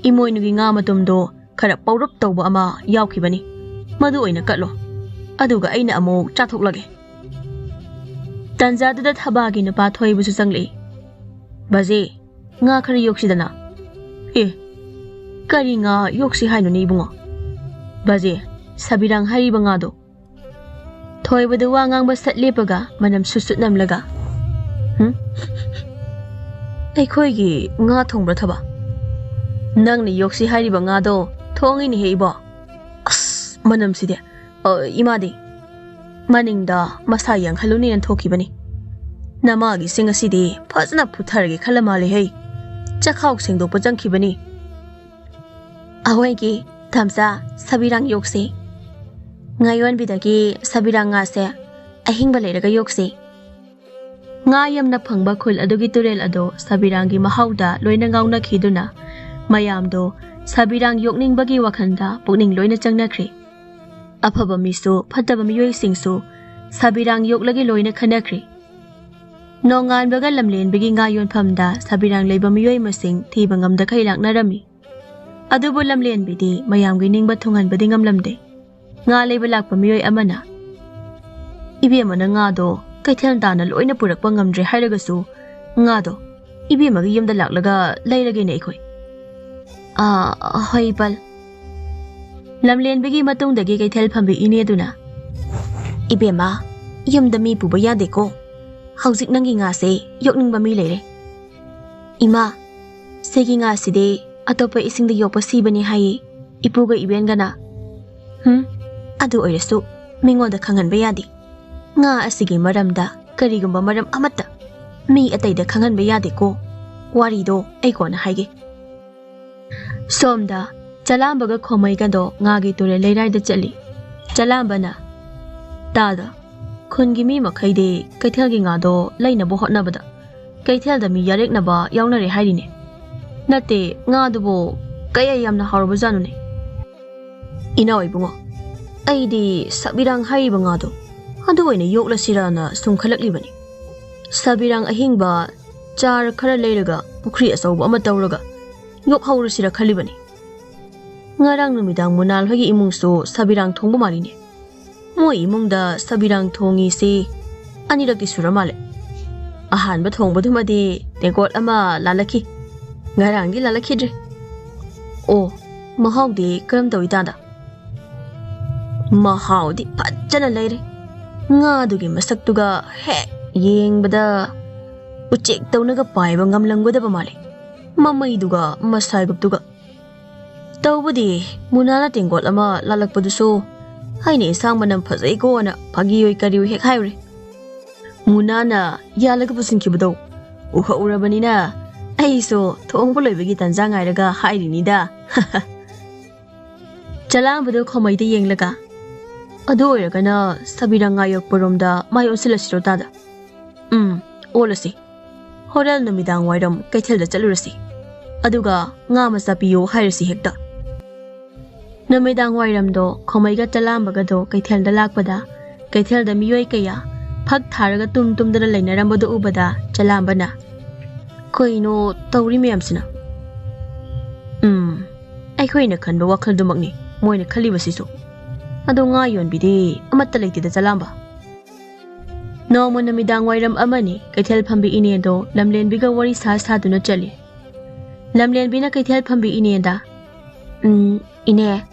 ꯏꯃꯣꯏꯅꯨꯒꯤ ꯉꯥ ꯃꯇꯨꯝꯗꯣ ꯈꯔ ꯄꯧꯔꯞ ꯇꯧꯕ ꯑꯃ ꯌꯥꯎꯈꯤꯕꯅꯤ, ꯃꯗꯨ ꯑꯣꯏꯅ ꯀꯠꯂꯣ, ꯑꯗꯨꯒ ꯑꯩꯅ ꯑꯃꯨꯛ ꯆꯥꯊꯣꯛꯂꯒꯦ꯫" ꯇꯥꯟꯖꯥꯗꯨꯗ ꯊꯕꯥꯒꯤ ꯅꯨꯄꯥ ꯊꯣꯏꯕꯁꯨ ꯆꯪꯂꯛꯏ꯫ "ꯕꯥꯖꯤ, ꯉꯥ ꯈꯔ ꯌꯣꯛꯁꯤꯗꯅ꯫ ꯑꯦ, ꯀꯔꯤ ꯉꯥ ꯌꯣꯛꯁꯤ ꯍꯥꯏꯅꯣꯅꯦ ꯏꯕꯨꯡꯉꯣ? ꯕꯥꯖꯦ, ꯁꯥꯕꯤꯔꯥꯡ ꯍꯥꯏꯔꯤꯕ ꯉꯥꯗꯣ꯫ ꯊꯣꯏꯕꯗꯨ ꯋꯥ ꯉꯥꯡꯕ ꯁꯠ ꯂꯦꯞꯄꯒ ꯃꯅꯝ ꯁꯨꯠ ꯁꯨꯠ ꯅꯝꯂꯒ, "ꯍꯨꯝ? ꯑꯩꯈꯣꯏꯒꯤ ꯉꯥ ꯊꯣꯡꯕ꯭ꯔꯥ ꯊꯕ? ꯅꯪꯅ ꯌꯣꯛꯁꯤ ꯍꯥꯏꯔꯤꯕ ꯉꯥꯗꯣ ꯊꯣꯡꯉꯤꯅꯦꯍꯦ ꯏꯕꯣ꯫ ꯑꯁ, ꯃꯅꯝꯁꯤꯗꯤ꯫ ꯑ, ꯏꯃꯥꯗꯤ?" "ꯃꯅꯤꯡꯗ ꯃꯁꯥ ꯌꯦꯡꯍꯜꯂꯨꯅꯦꯅ ꯊꯣꯛꯈꯤꯕꯅꯤ꯫ ꯅꯃꯥꯒꯤꯁꯦ ꯉꯁꯤꯗꯤ ꯐꯖꯅ ꯐꯨꯊꯔꯒꯦ ꯈꯜꯂ ꯃꯥꯜꯂꯦ ꯍꯩ꯫ ꯆꯈꯥꯎ ꯁꯦꯡꯗꯣꯛꯄ ꯆꯪꯈꯤꯕꯅꯤ꯫" "ꯑꯍꯣꯏꯒꯤ ꯇꯝꯆꯥ, ꯁꯥꯕꯤꯔꯥꯡ ꯌꯣꯛꯁꯤ꯫ ꯉꯥꯌꯣꯟꯕꯤꯗꯒꯤ ꯁꯥꯕꯤꯔꯥꯡ ꯉꯥꯁꯦ ꯑꯍꯤꯡꯕ ꯂꯩꯔꯒ ꯌꯣꯛꯁꯤ꯫" ꯉꯥ ꯌꯥꯝꯅ ꯐꯪꯕ ꯈꯨꯜ ꯑꯗꯨꯒꯤ ꯇꯨꯔꯦꯜ ꯑꯗꯣ ꯁꯥꯕꯤꯔꯥꯡꯒꯤ ꯃꯍꯥꯎꯗ ꯂꯣꯏꯅ ꯉꯥꯎꯅꯈꯤꯗꯨꯅ ꯃꯌꯥꯝꯗꯣ ꯁꯥꯕꯤꯔꯥꯡ ꯌꯣꯛꯅꯤꯡꯕꯒꯤ ꯋꯥꯈꯜꯗ ꯄꯨꯛꯅꯤꯡ ꯂꯣꯏꯅ ꯆꯪꯅꯈ꯭ꯔꯦ꯫ ꯑꯐꯕ ꯃꯤꯁꯨ ꯐꯠꯇꯕ ꯃꯤꯑꯣꯏꯁꯤꯡꯁꯨ ꯁꯥꯕꯤꯔꯥꯡ ꯌꯣꯛꯂꯒꯦ ꯂꯣꯏꯅ ꯈꯟꯅꯈ꯭ꯔꯦ꯫ ꯅꯣꯡꯉꯥꯟꯕꯒ ꯂꯝꯂꯦꯟꯕꯒꯤ ꯉꯥ ꯌꯣꯟꯐꯝꯗ ꯁꯥꯕꯤꯔꯥꯡ ꯂꯩꯕ ꯃꯤꯑꯣꯏ ꯃꯁꯤꯡ ꯊꯤꯕ ꯉꯝꯗꯈꯩ ꯂꯥꯛꯅꯔꯝꯃꯤ꯫ ꯑꯗꯨꯕꯨ ꯂꯝꯂꯦꯟꯕꯤꯗꯤ ꯃꯌꯥꯝꯒꯤ ꯅꯤꯡꯕ ꯊꯨꯡꯍꯟꯕꯗꯤ ꯉꯝꯂꯝꯗꯦ꯫ ꯉꯥ ꯂꯩꯕ ꯂꯥꯛꯄ ꯃꯤꯑꯣꯏ ꯑꯃꯅ, "ꯏꯕꯦꯝꯃꯅ ꯉꯥꯗꯣ ꯀꯩꯊꯦꯜ ꯇꯥꯅ ꯂꯣꯏꯅ ꯄꯨꯔꯛꯄ ꯉꯝꯗ꯭ꯔꯦ ꯍꯥꯏꯔꯒꯁꯨ, ꯉꯥꯗꯣ ꯏꯕꯦꯝꯃꯒꯤ ꯌꯨꯝꯗ ꯂꯥꯛꯂꯒ ꯂꯩꯔꯒꯦꯅꯦ ꯑꯩꯈꯣꯏ꯫" "ꯑꯥ, ꯍꯣꯏ, ꯄꯜ꯫" ꯂꯝꯂꯦꯟꯕꯤꯒꯤ ꯃꯇꯨꯡꯗꯒꯤ ꯀꯩꯊꯦꯜ ꯐꯝꯕꯤ ꯏꯅꯦꯗꯨꯅ, "ꯏꯕꯦꯝꯃ, ꯌꯨꯝꯗ ꯃꯤ ꯄꯨꯕ ꯌꯥꯗꯦꯀꯣ꯫ ꯍꯧꯖꯤꯛ ꯅꯪꯒꯤ ꯉꯥꯁꯦ ꯌꯣꯛꯅꯤꯡꯕ ꯃꯤ ꯂꯩꯔꯦ꯫" "ꯏꯃꯥ, ꯁꯤꯒꯤ ꯉꯥꯁꯤꯗꯤ ꯑꯇꯣꯞꯄ ꯏꯁꯤꯡꯗ ꯌꯣꯛꯄ ꯁꯤꯕꯅꯤ ꯍꯥꯏꯌꯦ ꯏꯄꯨꯒ ꯏꯕꯦꯟꯒꯅ꯫" "ꯍꯨꯝ, ꯑꯗꯨ ꯑꯣꯏꯔꯁꯨ ꯃꯤꯉꯣꯟꯗ ꯈꯪꯍꯟꯕ ꯌꯥꯗꯦ꯫ ꯉꯥ ꯑꯁꯤꯒꯤ ꯃꯔꯝꯗ ꯀꯔꯤꯒꯨꯝꯕ ꯃꯔꯝ ꯑꯃꯠꯇ ꯃꯤ ꯑꯇꯩꯗ ꯈꯪꯍꯟꯕ ꯌꯥꯗꯦꯀꯣ꯫ ꯋꯥꯔꯤꯗꯣ ꯑꯩ ꯀꯣꯟꯅ ꯍꯥꯏꯒꯦ꯫" ꯁꯣꯝꯗ ꯆꯂꯥꯝꯕꯒ ꯈꯣꯃꯩꯒꯗꯣ ꯉꯥꯒꯤ ꯇꯨꯔꯦꯜ ꯂꯩꯔꯥꯏꯗ ꯆꯠꯂꯤ꯫ ꯆꯂꯥꯝꯕꯅ, "ꯇꯥꯗ, ꯈꯨꯟꯒꯤ ꯃꯤ ꯃꯈꯩꯗꯤ ꯀꯩꯊꯦꯜꯒꯤ ꯉꯥꯗꯣ ꯂꯩꯅꯕ ꯍꯣꯠꯅꯕꯗ ꯀꯩꯊꯦꯜꯗ ꯃꯤ ꯌꯥꯔꯦꯛꯅꯕ ꯌꯥꯎꯅꯔꯦ ꯍꯥꯏꯔꯤꯅꯦ꯫ ꯅꯠꯇꯦ, ꯉꯥꯗꯨꯕꯨ ꯀꯌꯥ ꯌꯥꯝꯅ ꯍꯥꯎꯔꯕꯖꯥꯠꯅꯣꯅꯦ?" "ꯏꯅꯥꯎ ꯏꯕꯨꯡꯉꯣ, ꯑꯩꯗꯤ ꯁꯥꯕꯤꯔꯥꯡ ꯍꯥꯏꯔꯤꯕ ꯉꯥꯗꯣ ꯑꯗꯨ ꯑꯣꯏꯅ ꯌꯣꯛꯂꯁꯤꯔꯅ ꯁꯨꯝ ꯈꯜꯂꯛꯂꯤꯕꯅꯤ꯫ ꯁꯥꯕꯤꯔꯥꯡ ꯑꯍꯤꯡꯕ ꯆꯥꯔ ꯈꯔ ꯂꯩꯔꯒ ꯄꯨꯈ꯭ꯔꯤ ꯑꯆꯧꯕ ꯑꯃ ꯇꯧꯔꯒ ꯌꯣꯛꯍꯧꯔꯁꯤꯔ ꯈꯜꯂꯤꯕꯅꯤ꯫ ꯉꯔꯥꯡ ꯅꯨꯃꯤꯗꯥꯡ ꯃꯨꯅꯥꯜ ꯍꯣꯏꯒꯤ ꯏꯃꯨꯡꯁꯨ ꯁꯥꯕꯤꯔꯥꯡ ꯊꯣꯡꯕ ꯃꯥꯜꯂꯤꯅꯦ꯫ ꯃꯣꯏ ꯏꯃꯨꯡꯗ ꯁꯥꯕꯤꯔꯥꯡ ꯊꯣꯡꯉꯤꯁꯤ ꯑꯅꯤꯔꯛꯇꯤ ꯁꯨꯔ ꯃꯥꯜꯂꯦ꯫ ꯑꯍꯥꯟꯕ ꯊꯣꯡꯕꯗꯨꯃꯗꯤ ꯇꯦꯡꯀꯣꯠ ꯑꯃ ꯂꯥꯜꯂꯛꯈꯤ꯫ ꯉꯔꯥꯡꯗꯤ ꯂꯥꯜꯂꯛꯈꯤꯗ꯭ꯔꯦ꯫ ꯑꯣ, ꯃꯍꯥꯎꯗꯤ ꯀꯔꯝ ꯇꯧꯏ ꯇꯥꯗ? ꯃꯍꯥꯎꯗꯤ ꯐꯖꯅ ꯂꯩꯔꯦ꯫ ꯉꯥꯗꯨꯒꯤ ꯃꯁꯛꯇꯨꯒ ꯍꯦꯛ ꯌꯦꯡꯕꯗ ꯎꯆꯦꯛ ꯇꯧꯅꯒ ꯄꯥꯏꯕ ꯉꯝꯂꯝꯒꯗꯕ ꯃꯥꯜꯂꯤ꯫ ꯃꯃꯩꯗꯨꯒ ꯃꯁꯥꯏꯒꯨꯞꯇꯨꯒ꯫ ꯇꯧꯕꯗꯤ ꯃꯨꯅꯥꯅ ꯇꯦꯡꯀꯣꯠ ꯑꯃ ꯂꯥꯜꯂꯛꯄꯗꯨꯁꯨ ꯑꯩꯅ ꯏꯟꯁꯥꯡ ꯃꯅꯝ ꯐꯖꯩꯀꯣꯅ ꯐꯥꯒꯤ ꯑꯣꯏ ꯀꯔꯤ ꯑꯣꯏ ꯍꯦꯛ ꯍꯥꯏꯔꯨꯔꯦ꯫ ꯃꯨꯅꯥꯅ ꯌꯥꯜꯂꯒ ꯄꯨꯁꯤꯟꯈꯤꯕꯗꯣ ꯎꯍꯧꯔꯕꯅꯤꯅ ꯑꯩꯁꯨ ꯊꯣꯡꯕ ꯂꯣꯏꯕꯒꯤ ꯇꯟꯖꯥ ꯉꯥꯏꯔꯒ ꯍꯥꯏꯔꯤꯅꯤꯗ꯫ ꯆꯂꯥꯝꯕꯗꯣ ꯈꯣꯃꯩꯗ ꯌꯦꯡꯂꯒ, "ꯑꯗꯨ ꯑꯣꯏꯔꯒꯅ ꯁꯕꯤꯔ ꯉꯥ ꯌꯣꯛꯄꯔꯣꯝꯗ ꯃꯥꯏ ꯑꯣꯟꯁꯤꯜꯂꯁꯤꯔꯣ ꯇꯥꯗ?" "ꯎꯝ, ꯑꯣꯜꯂꯁꯤ꯫ ꯍꯣꯔꯦꯟ ꯅꯨꯃꯤꯗꯥꯡ ꯋꯥꯏꯔꯝ ꯀꯩꯊꯦꯜꯗ ꯆꯠꯂꯨꯔꯁꯤ꯫ ꯑꯗꯨꯒ ꯉꯥ ꯃꯆꯥ ꯄꯤꯌꯣ ꯍꯥꯏꯔꯁꯤ ꯍꯦꯛꯇ꯫" ꯅꯨꯃꯤꯗꯥꯡ ꯋꯥꯏꯔꯝꯗꯣ ꯈꯣꯃꯩꯒ ꯆꯂꯥꯝꯕꯒꯗꯣ ꯀꯩꯊꯦꯜꯗ ꯂꯥꯛꯄꯗ, ꯀꯩꯊꯦꯜꯗ ꯃꯤꯑꯣꯏ ꯀꯌꯥ ꯐꯛ ꯊꯥꯔꯒ ꯇꯨꯝ ꯇꯨꯝꯗꯅ ꯂꯩꯅꯔꯝꯕꯗꯨ ꯎꯕꯗ ꯆꯂꯥꯝꯕꯅ, "ꯀꯩꯅꯣ ꯇꯧꯔꯤ ꯃꯌꯥꯝꯁꯤꯅ?" "ꯎꯝ, ꯑꯩꯈꯣꯏꯅ ꯈꯟꯕ ꯋꯥꯈꯜꯗꯨꯃꯛꯅꯤ ꯃꯣꯏꯅ ꯈꯜꯂꯤꯕꯁꯤꯁꯨ꯫ ꯑꯗꯣ ꯉꯥ ꯌꯣꯟꯕꯤꯗꯤ ꯑꯃꯠꯇ ꯂꯩꯇꯦꯗ ꯆꯂꯥꯝꯕ꯫" ꯅꯣꯡꯃ ꯅꯨꯃꯤꯗꯥꯡ ꯋꯥꯏꯔꯝ ꯑꯃꯅꯤ, ꯀꯩꯊꯦꯜ ꯐꯝꯕꯤ ꯏꯅꯦꯗꯣ ꯂꯝꯂꯦꯟꯕꯤꯒ ꯋꯥꯔꯤ ꯁꯥ ꯁꯥꯗꯨꯅ ꯆꯠꯂꯤ꯫ ꯂꯝꯂꯦꯟꯕꯤꯅ ꯀꯩꯊꯦꯜ ꯐꯝꯕꯤ ꯏꯅꯦꯗ, "ꯎꯝ, ꯏꯅꯦ,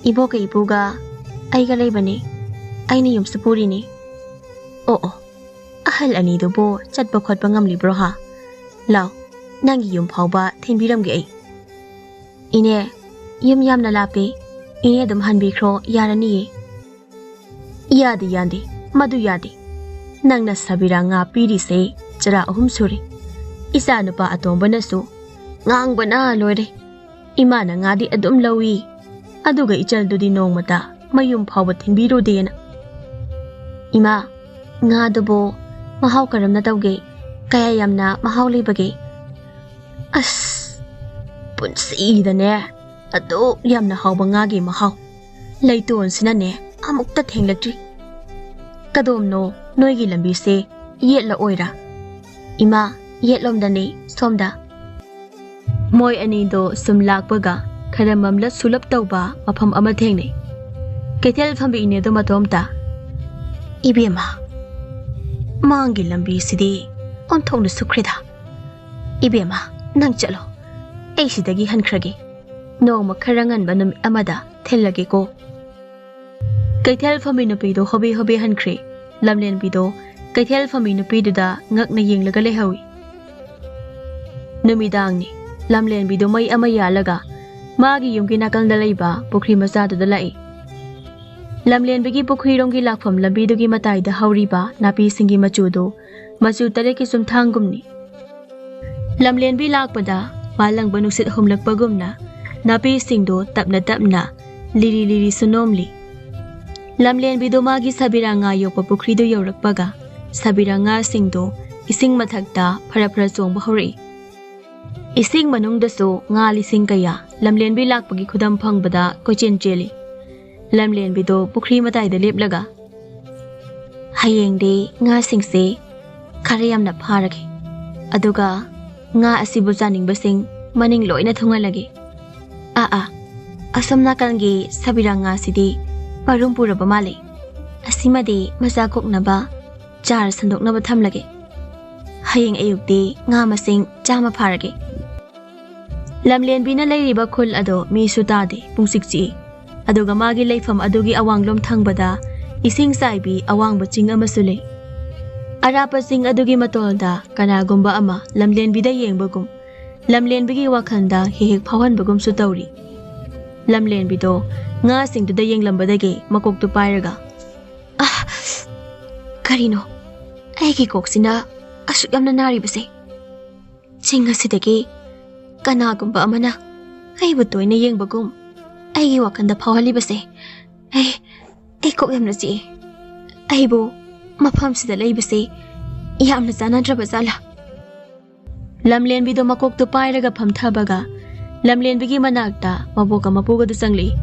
ꯏꯕꯣꯛꯀ ꯏꯄꯨꯒ ꯑꯩꯒ ꯂꯩꯕꯅꯤ꯫ ꯑꯩꯅ ꯌꯨꯝꯁꯨ ꯄꯨꯔꯤꯅꯤ꯫" "ꯑꯣ ꯑꯣ, ꯑꯍꯜ ꯑꯅꯤꯗꯨꯕꯨ ꯆꯠꯄ ꯈꯣꯠꯄ ꯉꯝꯂꯤꯕ꯭ꯔꯣ ꯍꯥ? ꯂꯥꯎ, ꯅꯪꯒꯤ ꯌꯨꯝ ꯐꯥꯎꯕ ꯊꯤꯟꯕꯤꯔꯝꯒꯦ ꯑꯩ꯫" "ꯏꯅꯦ, ꯌꯨꯝ ꯌꯥꯝꯅ ꯂꯥꯞꯄꯤ꯫ ꯏꯅꯦ ꯑꯗꯨꯝ ꯍꯟꯕꯤꯈ꯭ꯔꯣ, ꯌꯥꯔꯅꯤꯌꯦ꯫" "ꯌꯥꯗꯦ, ꯌꯥꯗꯦ, ꯃꯗꯨ ꯌꯥꯗꯦ꯫ ꯅꯪꯅ ꯁꯕꯤꯔꯥ ꯉꯥ ꯄꯤꯔꯤꯁꯦ ꯆꯔꯥ ꯑꯍꯨꯝ ꯁꯨꯔꯦ꯫ ꯏꯆꯥ ꯅꯨꯄꯥ ꯑꯇꯣꯝꯕꯅꯁꯨ ꯉꯥꯡꯕꯅ ꯂꯣꯏꯔꯦ꯫ ꯏꯃꯥꯅ ꯉꯥꯗꯤ ꯑꯗꯨꯝ ꯂꯧꯏ, ꯑꯗꯨꯒ ꯏꯆꯜꯗꯨꯗꯤ ꯅꯣꯡꯃꯇ ꯃꯌꯨꯝ ꯐꯥꯎꯕ ꯊꯤꯟꯕꯤꯔꯨꯗꯦꯅ꯫" "ꯏꯃꯥ, ꯉꯥꯗꯨꯕꯨ ꯃꯍꯥꯎ ꯀꯔꯝꯅ ꯇꯧꯒꯦ? ꯀꯌꯥ ꯌꯥꯝꯅ ꯃꯍꯥꯎ ꯂꯩꯕꯒꯦ?" "ꯑꯁ, ꯄꯨꯟꯁꯤꯗꯅꯦ ꯑꯗꯨꯛ ꯌꯥꯝꯅ ꯍꯥꯎꯕ ꯉꯥꯒꯤ ꯃꯍꯥꯎ ꯂꯩꯇꯣꯟꯁꯤꯅꯅꯦ ꯑꯃꯨꯛꯇ ꯊꯦꯡꯂꯛꯇ꯭ꯔꯤ꯫ ꯀꯗꯣꯝꯅꯣ ꯅꯣꯏꯒꯤ ꯂꯝꯕꯤꯁꯦ, ꯌꯦꯠꯂ ꯑꯣꯏꯔ?" "ꯏꯃꯥ, ꯌꯦꯠꯂꯣꯝꯗꯅꯦ, ꯁꯣꯝꯗ꯫" ꯃꯣꯏ ꯑꯅꯤꯗꯣ ꯁꯨꯝ ꯂꯥꯛꯄꯒ ꯈꯔ ꯃꯝꯂꯞ ꯁꯨꯂꯞ ꯇꯧꯕ ꯃꯐꯝ ꯑꯃ ꯊꯦꯡꯅꯩ꯫ ꯀꯩꯊꯦꯜ ꯐꯝꯕꯤ ꯏꯅꯦꯗꯣ ꯃꯇꯣꯝꯇ, "ꯏꯕꯦꯝꯃ, ꯃꯥꯡꯒꯤ ꯂꯝꯕꯤꯁꯤꯗꯤ ꯑꯣꯟꯊꯣꯛꯅ ꯁꯨꯈ꯭ꯔꯦꯗ꯫ ꯏꯕꯦꯝꯃ, ꯅꯪ ꯆꯠꯂꯣ, ꯑꯩ ꯁꯤꯗꯒꯤ ꯍꯟꯈ꯭ꯔꯒꯦ꯫ ꯅꯣꯡꯃ ꯈꯔ ꯉꯟꯕ ꯅꯨꯃꯤꯠ ꯑꯃꯗ ꯊꯤꯜꯂꯒꯦꯀꯣ꯫ ꯀꯩꯊꯦꯜ ꯐꯝꯃꯤ ꯅꯨꯄꯤꯗꯣ ꯍꯣꯕꯦ ꯍꯣꯕꯦ ꯍꯟꯈ꯭ꯔꯦ꯫ ꯂꯝꯂꯦꯟꯕꯤꯗꯣ ꯀꯩꯊꯦꯜ ꯐꯝꯃꯤ ꯅꯨꯄꯤꯗꯨꯗ ꯉꯛꯅ ꯌꯦꯡꯂꯒ ꯂꯩꯍꯧꯏ꯫ ꯅꯨꯃꯤꯗꯥꯡꯅꯤ꯫ ꯂꯝꯂꯦꯟꯕꯤꯗꯣ ꯃꯩ ꯑꯃ ꯌꯥꯜꯂꯒ ꯃꯥꯒꯤ ꯌꯨꯝꯒꯤ ꯅꯥꯀꯜꯗ ꯂꯩꯕ ꯄꯨꯈ꯭ꯔꯤ ꯃꯆꯥꯗꯨꯗ ꯂꯥꯛꯏ꯫ ꯂꯝꯂꯦꯟꯕꯤꯒꯤ ꯄꯨꯈ꯭ꯔꯤꯔꯣꯝꯒꯤ ꯂꯥꯛꯐꯝ ꯂꯝꯕꯤꯗꯨꯒꯤ ꯃꯇꯥꯏꯗ ꯍꯧꯔꯤꯕ ꯅꯥꯄꯤꯁꯤꯡꯒꯤ ꯃꯆꯨꯗꯨ ꯃꯆꯨ ꯇꯔꯦꯠꯀꯤ ꯆꯨꯝꯊꯥꯡꯒꯨꯝꯅꯤ꯫ ꯂꯝꯂꯦꯟꯕꯤ ꯂꯥꯛꯄꯗ ꯃꯥꯂꯪꯕ ꯅꯨꯡꯁꯤꯠ ꯍꯨꯝꯂꯛꯄꯒꯨꯝꯅ ꯅꯥꯄꯤꯁꯤꯡꯗꯨ ꯇꯞꯅ ꯇꯞꯅ ꯂꯤꯔꯤ ꯂꯤꯔꯤꯁꯨ ꯅꯣꯝꯂꯤ꯫ ꯂꯝꯂꯦꯟꯕꯤꯗꯨ ꯃꯥꯒꯤ ꯁꯥꯕꯤꯔꯥ ꯉꯥ ꯌꯣꯛꯄ ꯄꯨꯈ꯭ꯔꯤꯗꯨ ꯌꯧꯔꯛꯄꯒ ꯁꯥꯕꯤꯔꯥ ꯉꯥꯁꯤꯡꯗꯨ ꯏꯁꯤꯡ ꯃꯊꯛꯇ ꯐꯔ ꯐꯔ ꯆꯣꯡꯕ ꯍꯧꯔꯛꯏ꯫ ꯏꯁꯤꯡ ꯃꯅꯨꯡꯗꯁꯨ ꯉꯥ ꯂꯤꯁꯤꯡ ꯀꯌꯥ ꯂꯝꯂꯦꯟꯕꯤ ꯂꯥꯛꯄꯒꯤ ꯈꯨꯗꯝ ꯐꯪꯕꯗ ꯀꯣꯏꯆꯦꯟ ꯆꯦꯜꯂꯤ꯫ ꯂꯝꯂꯦꯟꯕꯤꯗꯣ ꯄꯨꯈ꯭ꯔꯤ ꯃꯇꯥꯏꯗ ꯂꯦꯞꯂꯒ, "ꯍꯌꯦꯡꯗꯤ ꯉꯥꯁꯤꯡꯁꯦ ꯈꯔ ꯌꯥꯝꯅ ꯐꯥꯔꯒꯦ, ꯑꯗꯨꯒ ꯉꯥ ꯑꯁꯤꯕꯨ ꯆꯥꯅꯤꯡꯕꯁꯤꯡ ꯃꯅꯤꯡ ꯂꯣꯏꯅ ꯊꯨꯡꯍꯜꯂꯒꯦ꯫ ꯑꯥ, ꯑꯥ, ꯑꯁꯣꯝ ꯅꯥꯀꯜꯒꯤ ꯁꯥꯕꯤꯔꯥ ꯉꯥꯁꯤꯗꯤ ꯃꯔꯨꯝ ꯄꯨꯔꯕ ꯃꯥꯜꯂꯦ꯫ ꯑꯁꯤꯃꯗꯤ ꯃꯆꯥ ꯀꯣꯛꯅꯕ ꯆꯥꯔ ꯁꯟꯗꯣꯛꯅꯕ ꯊꯝꯂꯒꯦ꯫ ꯍꯌꯦꯡ ꯑꯌꯨꯛꯇꯤ ꯉꯥ ꯃꯁꯤꯡ ꯆꯥꯝꯃ ꯐꯥꯔꯒꯦ꯫" ꯂꯝꯂꯦꯟꯕꯤꯅ ꯂꯩꯔꯤꯕ ꯈꯨꯜ ꯑꯗꯣ ꯃꯤꯁꯨ ꯇꯥꯗꯦ, ꯄꯨꯡꯆꯤꯛ ꯆꯤꯛꯏ꯫ ꯑꯗꯨꯒ ꯃꯥꯒꯤ ꯂꯩꯐꯝ ꯑꯗꯨꯒꯤ ꯑꯋꯥꯡꯂꯣꯝ ꯊꯪꯕꯗ ꯏꯁꯤꯡ ꯆꯥꯏꯕꯤ ꯑꯋꯥꯡꯕ ꯆꯤꯡ ꯑꯃꯁꯨ ꯂꯩ꯫ ꯑꯔꯥꯞꯄ ꯆꯤꯡ ꯑꯗꯨꯒꯤ ꯃꯇꯣꯜꯗ ꯀꯅꯥꯒꯨꯝꯕ ꯑꯃ ꯂꯝꯂꯦꯟꯕꯤꯗ ꯌꯦꯡꯕꯒꯨꯝ, ꯂꯝꯂꯦꯟꯕꯤꯒꯤ ꯋꯥꯈꯜꯗ ꯍꯦꯛ ꯍꯦꯛ ꯐꯥꯎꯍꯟꯕꯒꯨꯝꯁꯨ ꯇꯧꯔꯤ꯫ ꯂꯝꯂꯦꯟꯕꯤꯗꯣ ꯉꯥꯁꯤꯡꯗꯨꯗ ꯌꯦꯡꯂꯝꯕꯗꯒꯤ ꯃꯀꯣꯛꯇꯨ ꯄꯥꯏꯔꯒ, "ꯑꯥ! ꯀꯔꯤꯅꯣ ꯑꯩꯒꯤ ꯀꯣꯛꯁꯤꯅ ꯑꯁꯨꯛ ꯌꯥꯝꯅ ꯅꯥꯔꯤꯕꯁꯦ? ꯆꯤꯡ ꯑꯁꯤꯗꯒꯤ ꯀꯅꯥꯒꯨꯝꯕ ꯑꯃꯅ ꯑꯩꯕꯨ ꯇꯣꯏꯅ ꯌꯦꯡꯕꯒꯨꯝ ꯑꯩꯒꯤ ꯋꯥꯈꯜꯗ ꯐꯥꯎꯍꯜꯂꯤꯕꯁꯦ꯫ ꯑꯩ, ꯑꯩ ꯀꯣꯛ ꯌꯥꯝꯅ ꯆꯤꯛꯏ꯫ ꯑꯩꯕꯨ ꯃꯐꯝꯁꯤꯗ ꯂꯩꯕꯁꯦ ꯌꯥꯝꯅ ꯆꯥꯟꯅꯗ꯭ꯔꯕ ꯖꯥꯠꯂꯥ?" ꯂꯝꯂꯦꯟꯕꯤꯗꯣ ꯃꯀꯣꯛꯇꯨ ꯄꯥꯏꯔꯒ ꯐꯝꯊꯕꯒ ꯂꯝꯂꯦꯟꯕꯤꯒꯤ ꯃꯅꯥꯛꯇ ꯃꯕꯣꯛꯀ ꯃꯄꯨꯒꯗꯨ ꯆꯪꯂꯛꯏ꯫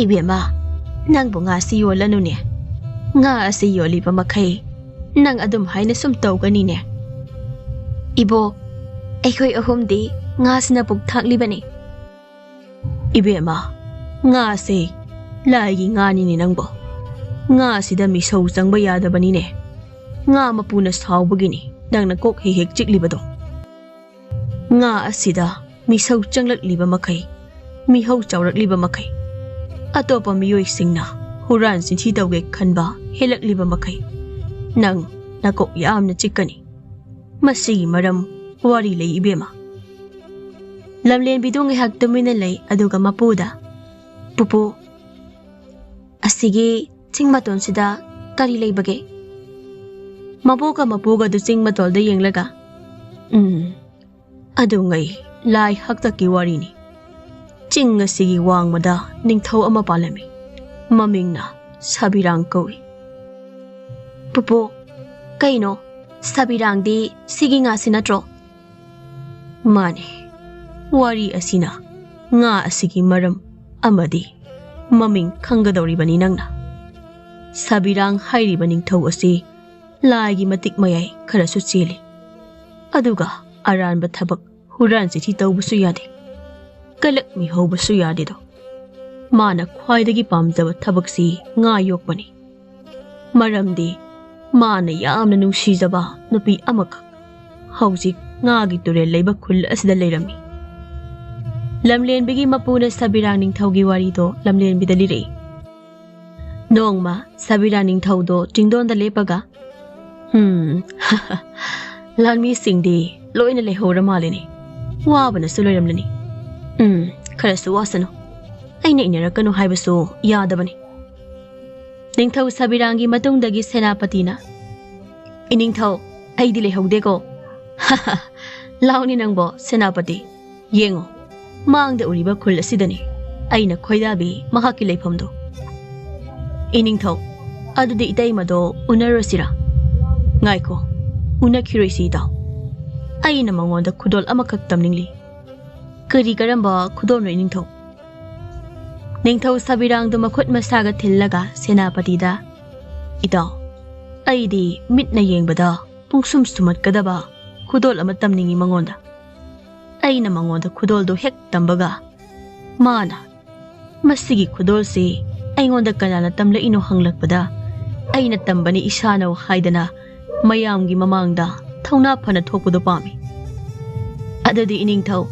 "ꯏꯕꯦꯝꯃ, ꯅꯪꯕꯨ ꯉꯥꯁꯤ ꯌꯣꯜꯂꯅꯨꯅꯦ꯫ ꯉꯥ ꯑꯁꯤ ꯌꯣꯜꯂꯤꯕ ꯃꯈꯩ ꯅꯪ ꯑꯗꯨꯝ ꯍꯥꯏꯅ ꯁꯨꯝ ꯇꯧꯒꯅꯤꯅꯦ꯫" "ꯏꯕꯣꯛ, ꯑꯩꯈꯣꯏ ꯑꯍꯨꯝꯗꯤ ꯉꯥꯁꯤꯅ ꯄꯨꯛ ꯊꯥꯛꯂꯤꯕꯅꯤ꯫" "ꯏꯕꯦꯝꯃ, ꯉꯥꯁꯦ ꯂꯥꯏꯒꯤ ꯉꯥꯅꯤꯅꯦ ꯅꯪꯕꯣ꯫ ꯉꯥꯁꯤꯗ ꯃꯤꯁꯧ ꯆꯪꯕ ꯌꯥꯗꯕꯅꯤꯅꯦ꯫ ꯉꯥ ꯃꯄꯨꯅ ꯁꯥꯎꯕꯒꯤꯅꯤ ꯅꯪꯅ ꯀꯣꯛ ꯍꯦꯛ ꯍꯦꯛ ꯆꯤꯛꯂꯤꯕꯗꯣ꯫ ꯉꯥ ꯑꯁꯤꯗ ꯃꯤꯁꯧ ꯆꯪꯂꯛꯂꯤꯕ ꯃꯈꯩ, ꯃꯤꯍꯧ ꯆꯥꯎꯔꯛꯂꯤꯕ ꯃꯈꯩ, ꯑꯇꯣꯞꯄ ꯃꯤꯑꯣꯏꯁꯤꯡꯅ ꯍꯨꯔꯥꯟ ꯆꯤꯟꯊꯤ ꯇꯧꯒꯦ ꯈꯟꯕ ꯍꯦꯜꯂꯛꯂꯤꯕ ꯃꯈꯩ, ꯅꯪ ꯅꯀꯣꯛ ꯌꯥꯝꯅ ꯆꯤꯛꯀꯅꯤ꯫ ꯃꯁꯤꯒꯤ ꯃꯔꯝ ꯋꯥꯔꯤ ꯂꯩ, ꯏꯕꯦꯝꯃ꯫ ꯂꯝꯂꯦꯟꯕꯤꯗꯨ ꯉꯥꯏꯍꯥꯛ ꯇꯨꯃꯤꯟꯅ ꯂꯩ, ꯑꯗꯨꯒ ꯃꯄꯨꯗ, "ꯄꯨꯄꯨ, ꯑꯁꯤꯒꯤ ꯆꯤꯡ ꯃꯇꯣꯟꯁꯤꯗ ꯀꯔꯤ ꯂꯩꯕꯒꯦ?" ꯃꯕꯣꯛꯀ ꯃꯄꯨꯒꯗꯨ ꯆꯤꯡ ꯃꯇꯣꯜꯗ ꯌꯦꯡꯂꯒ, "ꯎꯝ, ꯑꯗꯨꯉꯩ ꯂꯥꯏ ꯍꯥꯛꯇꯛꯀꯤ ꯋꯥꯔꯤꯅꯤ꯫ ꯆꯤꯡ ꯑꯁꯤꯒꯤ ꯋꯥꯡꯃꯗ ꯅꯤꯡꯊꯧ ꯑꯃ ꯄꯥꯜꯂꯝꯃꯤ꯫ ꯃꯃꯤꯡꯅ ꯁꯥꯕꯤꯔꯥꯡ ꯀꯧꯏ꯫" "ꯄꯨꯄꯨ, ꯀꯩꯅꯣ? ꯁꯥꯕꯤꯔꯥꯡꯗꯤ ꯁꯤꯒꯤ ꯉꯥꯁꯤ ꯅꯠꯇ꯭ꯔꯣ?" "ꯃꯥꯅꯤ꯫ ꯋꯥꯔꯤ ꯑꯁꯤꯅ ꯉꯥ ꯑꯁꯤꯒꯤ ꯃꯔꯝ ꯑꯃꯗꯤ ꯃꯃꯤꯡ ꯈꯪꯒꯗꯧꯔꯤꯕꯅꯤ ꯅꯪꯅ꯫ ꯁꯥꯕꯤꯔꯥꯡ ꯍꯥꯏꯔꯤꯕ ꯅꯤꯡꯊꯧ ꯑꯁꯤ ꯂꯥꯏꯒꯤ ꯃꯇꯤꯛ ꯃꯌꯥꯏ ꯈꯔꯁꯨ ꯆꯦꯜꯂꯤ꯫ ꯑꯗꯨꯒ ꯑꯔꯥꯟꯕ ꯊꯕꯛ, ꯍꯨꯔꯥꯟ ꯆꯤꯊꯤ ꯇꯧꯕꯁꯨ ꯌꯥꯗꯦ, ꯀꯂꯛ ꯃꯤꯍꯧꯕꯁꯨ ꯌꯥꯗꯦꯗꯣ꯫ ꯃꯥꯅ ꯈ꯭ꯋꯥꯏꯗꯒꯤ ꯄꯥꯝꯖꯕ ꯊꯕꯛꯁꯤ ꯉꯥ ꯌꯣꯛꯄꯅꯤ꯫ ꯃꯔꯝꯗꯤ ꯃꯥꯅ ꯌꯥꯝꯅ ꯅꯨꯡꯁꯤꯖꯕ ꯅꯨꯄꯤ ꯑꯃꯈꯛ ꯍꯧꯖꯤꯛ ꯉꯥꯒꯤ ꯇꯨꯔꯦꯜ ꯂꯩꯕ ꯈꯨꯜ ꯑꯁꯤꯗ ꯂꯩꯔꯝꯃꯤ꯫" ꯂꯝꯂꯦꯟꯕꯤꯒꯤ ꯃꯄꯨꯅ ꯁꯥꯕꯤꯔꯥꯡ ꯅꯤꯡꯊꯧꯒꯤ ꯋꯥꯔꯤꯗꯣ ꯂꯝꯂꯦꯟꯕꯤꯗ ꯂꯤꯔꯛꯏ꯫ ꯅꯣꯡꯃ ꯁꯥꯕꯤꯔꯥꯡ ꯅꯤꯡꯊꯧꯗꯣ ꯆꯤꯡꯗꯣꯟꯗ ꯂꯦꯞꯄꯒ, "ꯎꯝ, ꯂꯥꯟꯃꯤꯁꯤꯡꯗꯤ ꯂꯣꯏꯅ ꯂꯩꯍꯧꯔ ꯃꯥꯜꯂꯦꯅꯦ꯫ ꯋꯥꯕꯅꯁꯨ ꯂꯣꯏꯔꯝꯂꯅꯤ꯫ ꯎꯝ, ꯈꯔꯁꯨ ꯋꯥꯁꯅꯨ꯫ ꯑꯩꯅ ꯏꯟꯅꯔꯛꯀꯅꯨ ꯍꯥꯏꯕꯁꯨ ꯌꯥꯗꯕꯅꯤ꯫" ꯅꯤꯡꯊꯧ ꯁꯥꯕꯤꯔꯥꯡꯒꯤ ꯃꯇꯨꯡꯗꯒꯤ ꯁꯦꯅꯥꯄꯇꯤꯅ, "ꯏꯅꯤꯡꯊꯧ, ꯑꯩꯗꯤ ꯂꯩꯍꯧꯗꯦꯀꯣ꯫" "ꯂꯥꯎꯅꯤ ꯅꯪꯕꯣ, ꯁꯦꯅꯥꯄꯇꯤ꯫ ꯌꯦꯡꯉꯣ, ꯃꯥꯡꯗ ꯎꯔꯤꯕ ꯈꯨꯜ ꯑꯁꯤꯗꯅꯤ ꯑꯩꯅ ꯈꯣꯏꯗꯥꯕꯤ ꯃꯍꯥꯛꯀꯤ ꯂꯩꯐꯝꯗꯣ꯫" "ꯏꯅꯤꯡꯊꯧ, ꯑꯗꯨꯗꯤ ꯏꯇꯩꯃꯗꯣ ꯎꯅꯔꯨꯁꯤꯔꯥ?" "ꯉꯥꯏꯈꯣ, ꯎꯅꯈꯤꯔꯣꯏꯁꯤ ꯏꯇꯥꯎ꯫ ꯑꯩꯅ ꯃꯉꯣꯟꯗ ꯈꯨꯗꯣꯜ ꯑꯃꯈꯛ ꯇꯝꯅꯤꯡꯂꯤ꯫" "ꯀꯔꯤ, ꯀꯔꯝꯕ ꯈꯨꯗꯣꯜꯅꯣ ꯏꯅꯤꯡꯊꯧ?" ꯅꯤꯡꯊꯧ ꯁꯥꯕꯤꯔꯥꯡꯗꯨ ꯃꯈꯨꯠ ꯃꯁꯥꯒ ꯊꯤꯜꯂꯒ ꯁꯦꯅꯥꯄꯇꯤꯗ, "ꯏꯇꯥꯎ, ꯑꯩꯗꯤ ꯃꯤꯠꯅ ꯌꯦꯡꯕꯗ ꯄꯨꯡꯁꯨꯝ ꯁꯨꯝꯍꯠꯀꯗꯕ ꯈꯨꯗꯣꯜ ꯑꯃ ꯇꯝꯅꯤꯡꯏ ꯃꯉꯣꯟꯗ꯫ ꯑꯩꯅ ꯃꯉꯣꯟꯗ ꯈꯨꯗꯣꯜꯗꯨ ꯍꯦꯛ ꯇꯝꯕꯒ ꯃꯥꯅ, 'ꯃꯁꯤꯒꯤ ꯈꯨꯗꯣꯜꯁꯤ ꯑꯩꯉꯣꯟꯗ ꯀꯅꯥꯅ ꯇꯝꯂꯛꯏꯅꯣ?' ꯍꯪꯂꯛꯄꯗ, ꯑꯩꯅ ꯇꯝꯕꯅꯤ ꯏꯁꯥꯅꯧ ꯍꯥꯏꯗꯅ ꯃꯌꯥꯝꯒꯤ ꯃꯃꯥꯡꯗ ꯊꯧꯅꯥ ꯐꯅ ꯊꯣꯛꯄꯗꯣ ꯄꯥꯝꯃꯤ꯫ ꯑꯗꯨꯗꯤ ꯏꯅꯤꯡꯊꯧ,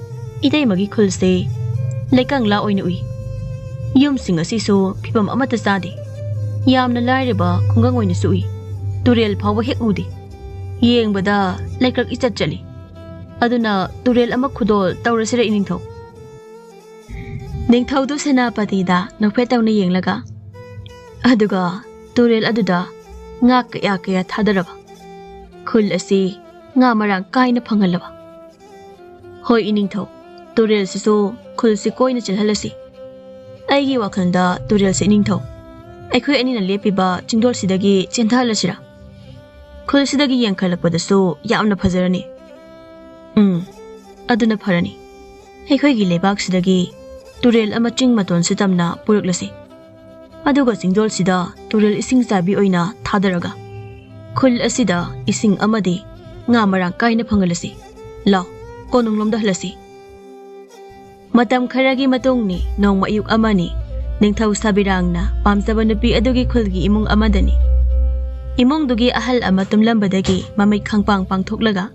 ꯏꯇꯩꯃꯒꯤ ꯈꯨꯜꯁꯦ ꯂꯩꯀꯪꯂꯥ ꯑꯣꯏꯅ ꯎꯏ꯫ ꯌꯨꯝꯁꯤꯡ ꯑꯁꯤꯁꯨ ꯐꯤꯕꯝ ꯑꯃꯠꯇ ꯆꯥꯗꯦ꯫ ꯌꯥꯝꯅ ꯂꯥꯏꯔꯕ ꯈꯨꯡꯒꯪ ꯑꯣꯏꯅꯁꯨ ꯎꯏ꯫ ꯇꯨꯔꯦꯜ ꯐꯥꯎꯕ ꯍꯦꯛ ꯎꯗꯦ꯫ ꯌꯦꯡꯕꯗ ꯂꯩꯀ꯭ꯔꯛ ꯏꯆꯠ ꯆꯠꯂꯤ꯫ ꯑꯗꯨꯅ ꯇꯨꯔꯦꯜ ꯑꯃ ꯈꯨꯗꯣꯜ ꯇꯧꯔꯁꯤꯔ ꯏꯅꯤꯡꯊꯧ? ꯅꯤꯡꯊꯧꯗꯨ ꯁꯦꯅꯥꯄꯇꯤꯗ ꯅꯣꯛꯐꯦꯠ ꯇꯧꯅ ꯌꯦꯡꯂꯒ, ꯑꯗꯨꯒ ꯇꯨꯔꯦꯜ ꯑꯗꯨꯗ ꯉꯥ ꯀꯌꯥ ꯀꯌꯥ ꯊꯥꯗꯔꯕ, ꯈꯨꯜ ꯑꯁꯤ ꯉꯥ ꯃꯔꯥꯡ ꯀꯥꯏꯅ ꯐꯪꯍꯜꯂꯕ꯫ ꯍꯣꯏ ꯏꯅꯤꯡꯊꯧ, ꯇꯨꯔꯦꯜꯁꯤꯁꯨ ꯈꯨꯜꯁꯤ ꯀꯣꯏꯅ ꯆꯦꯜꯍꯜꯂꯁꯤ꯫ ꯑꯩꯒꯤ ꯋꯥꯈꯜꯗ ꯇꯨꯔꯦꯜꯁꯤ ꯏꯅꯤꯡꯊꯧ, ꯑꯩꯈꯣꯏ ꯑꯅꯤꯅ ꯂꯦꯞꯄꯤꯕ ꯆꯤꯡꯗꯣꯜꯁꯤꯗꯒꯤ ꯆꯦꯟꯊꯍꯜꯂꯁꯤꯔꯥ? ꯈꯨꯜꯁꯤꯗꯒꯤ ꯌꯦꯡꯈꯠꯂꯛꯄꯗꯁꯨ ꯌꯥꯝꯅ ꯐꯖꯔꯅꯤ꯫ ꯎꯝ, ꯑꯗꯨꯅ ꯐꯔꯅꯤ꯫ ꯑꯩꯈꯣꯏꯒꯤ ꯂꯩꯕꯥꯛꯁꯤꯗꯒꯤ ꯇꯨꯔꯦꯜ ꯑꯃ ꯆꯤꯡ ꯃꯇꯣꯟꯁꯤ ꯇꯝꯅ ꯄꯨꯔꯛꯂꯁꯤ꯫ ꯑꯗꯨꯒ ꯆꯤꯡꯗꯣꯜꯁꯤꯗ ꯇꯨꯔꯦꯜ ꯏꯁꯤꯡ ꯆꯥꯏꯕꯤ ꯑꯣꯏꯅ ꯊꯥꯗꯔꯒ ꯈꯨꯜ ꯑꯁꯤꯗ ꯏꯁꯤꯡ ꯑꯃꯗꯤ ꯉꯥ ꯃꯔꯥꯡ ꯀꯥꯏꯅ ꯐꯪꯍꯜꯂꯁꯤ꯫ ꯂꯥꯎ, ꯀꯣꯅꯨꯡꯂꯣꯝꯗ ꯍꯜꯂꯁꯤ꯫ ꯃꯇꯝ ꯈꯔꯒꯤ ꯃꯇꯨꯡꯅꯤ, ꯅꯣꯡꯃ ꯑꯌꯨꯛ ꯑꯃꯅꯤ꯫ ꯅꯤꯡꯊꯧ ꯁꯥꯕꯤꯔꯥꯡꯅ ꯄꯥꯝꯖꯕ ꯅꯨꯄꯤ ꯑꯗꯨꯒꯤ ꯈꯨꯜꯒꯤ ꯏꯃꯨꯡ ꯑꯃꯗꯅꯤ꯫ ꯏꯃꯨꯡꯗꯨꯒꯤ ꯑꯍꯜ ꯑꯃ ꯇꯨꯝꯂꯝꯕꯗꯒꯤ ꯃꯃꯤꯠ ꯈꯪꯄꯥꯡ ꯄꯥꯡꯊꯣꯛꯂꯒ,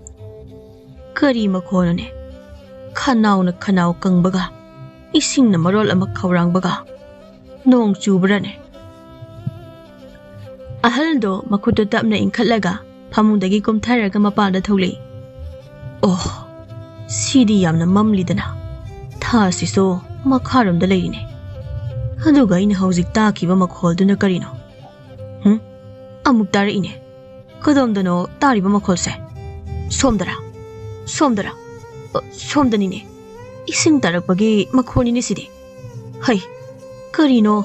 "ꯀꯔꯤ ꯃꯈꯣꯜꯅꯣꯅꯦ? ꯈꯅꯥꯎꯅ ꯈꯅꯥꯎ ꯀꯪꯕꯒ, ꯏꯁꯤꯡꯅ ꯃꯔꯣꯜ ꯑꯃ ꯈꯧꯔꯥꯡꯕꯒ꯫ ꯅꯣꯡ ꯆꯨꯕ꯭ꯔꯅꯦ?" ꯑꯍꯜꯗꯣ ꯃꯈꯨꯠꯇꯨ ꯇꯞꯅ ꯏꯟꯈꯠꯂꯒ ꯐꯃꯨꯡꯗꯒꯤ ꯀꯨꯝꯊꯔꯒ ꯃꯄꯥꯟꯗ ꯊꯣꯛꯂꯛꯏ꯫ "ꯑꯣ, ꯁꯤꯗꯤ ꯌꯥꯝꯅ ꯃꯝꯂꯤꯗꯅ꯫ ꯊꯥꯁꯤꯁꯨ ꯃꯈꯥꯔꯣꯝꯗ ꯂꯩꯔꯤꯅꯦ꯫ ꯑꯗꯨꯒ ꯑꯩꯅ ꯍꯧꯖꯤꯛ ꯇꯥꯈꯤꯕ ꯃꯈꯣꯜꯗꯨꯅ ꯀꯔꯤꯅꯣ? ꯍꯨꯝ? ꯑꯃꯨꯛ ꯇꯥꯔꯛꯏꯅꯦ꯫ ꯀꯗꯣꯝꯗꯅꯣ ꯇꯥꯔꯤꯕ ꯃꯈꯣꯜꯁꯦ? ꯁꯣꯝꯗꯔꯥ? ꯁꯣꯝꯗꯔꯥ? ꯑ, ꯁꯣꯝꯗꯅꯤꯅꯦ꯫ ꯏꯁꯤꯡ ꯇꯥꯔꯛꯄꯒꯤ ꯃꯈꯣꯜꯅꯤꯅꯦ ꯁꯤꯗꯤ꯫ ꯍꯩ, ꯀꯔꯤꯅꯣ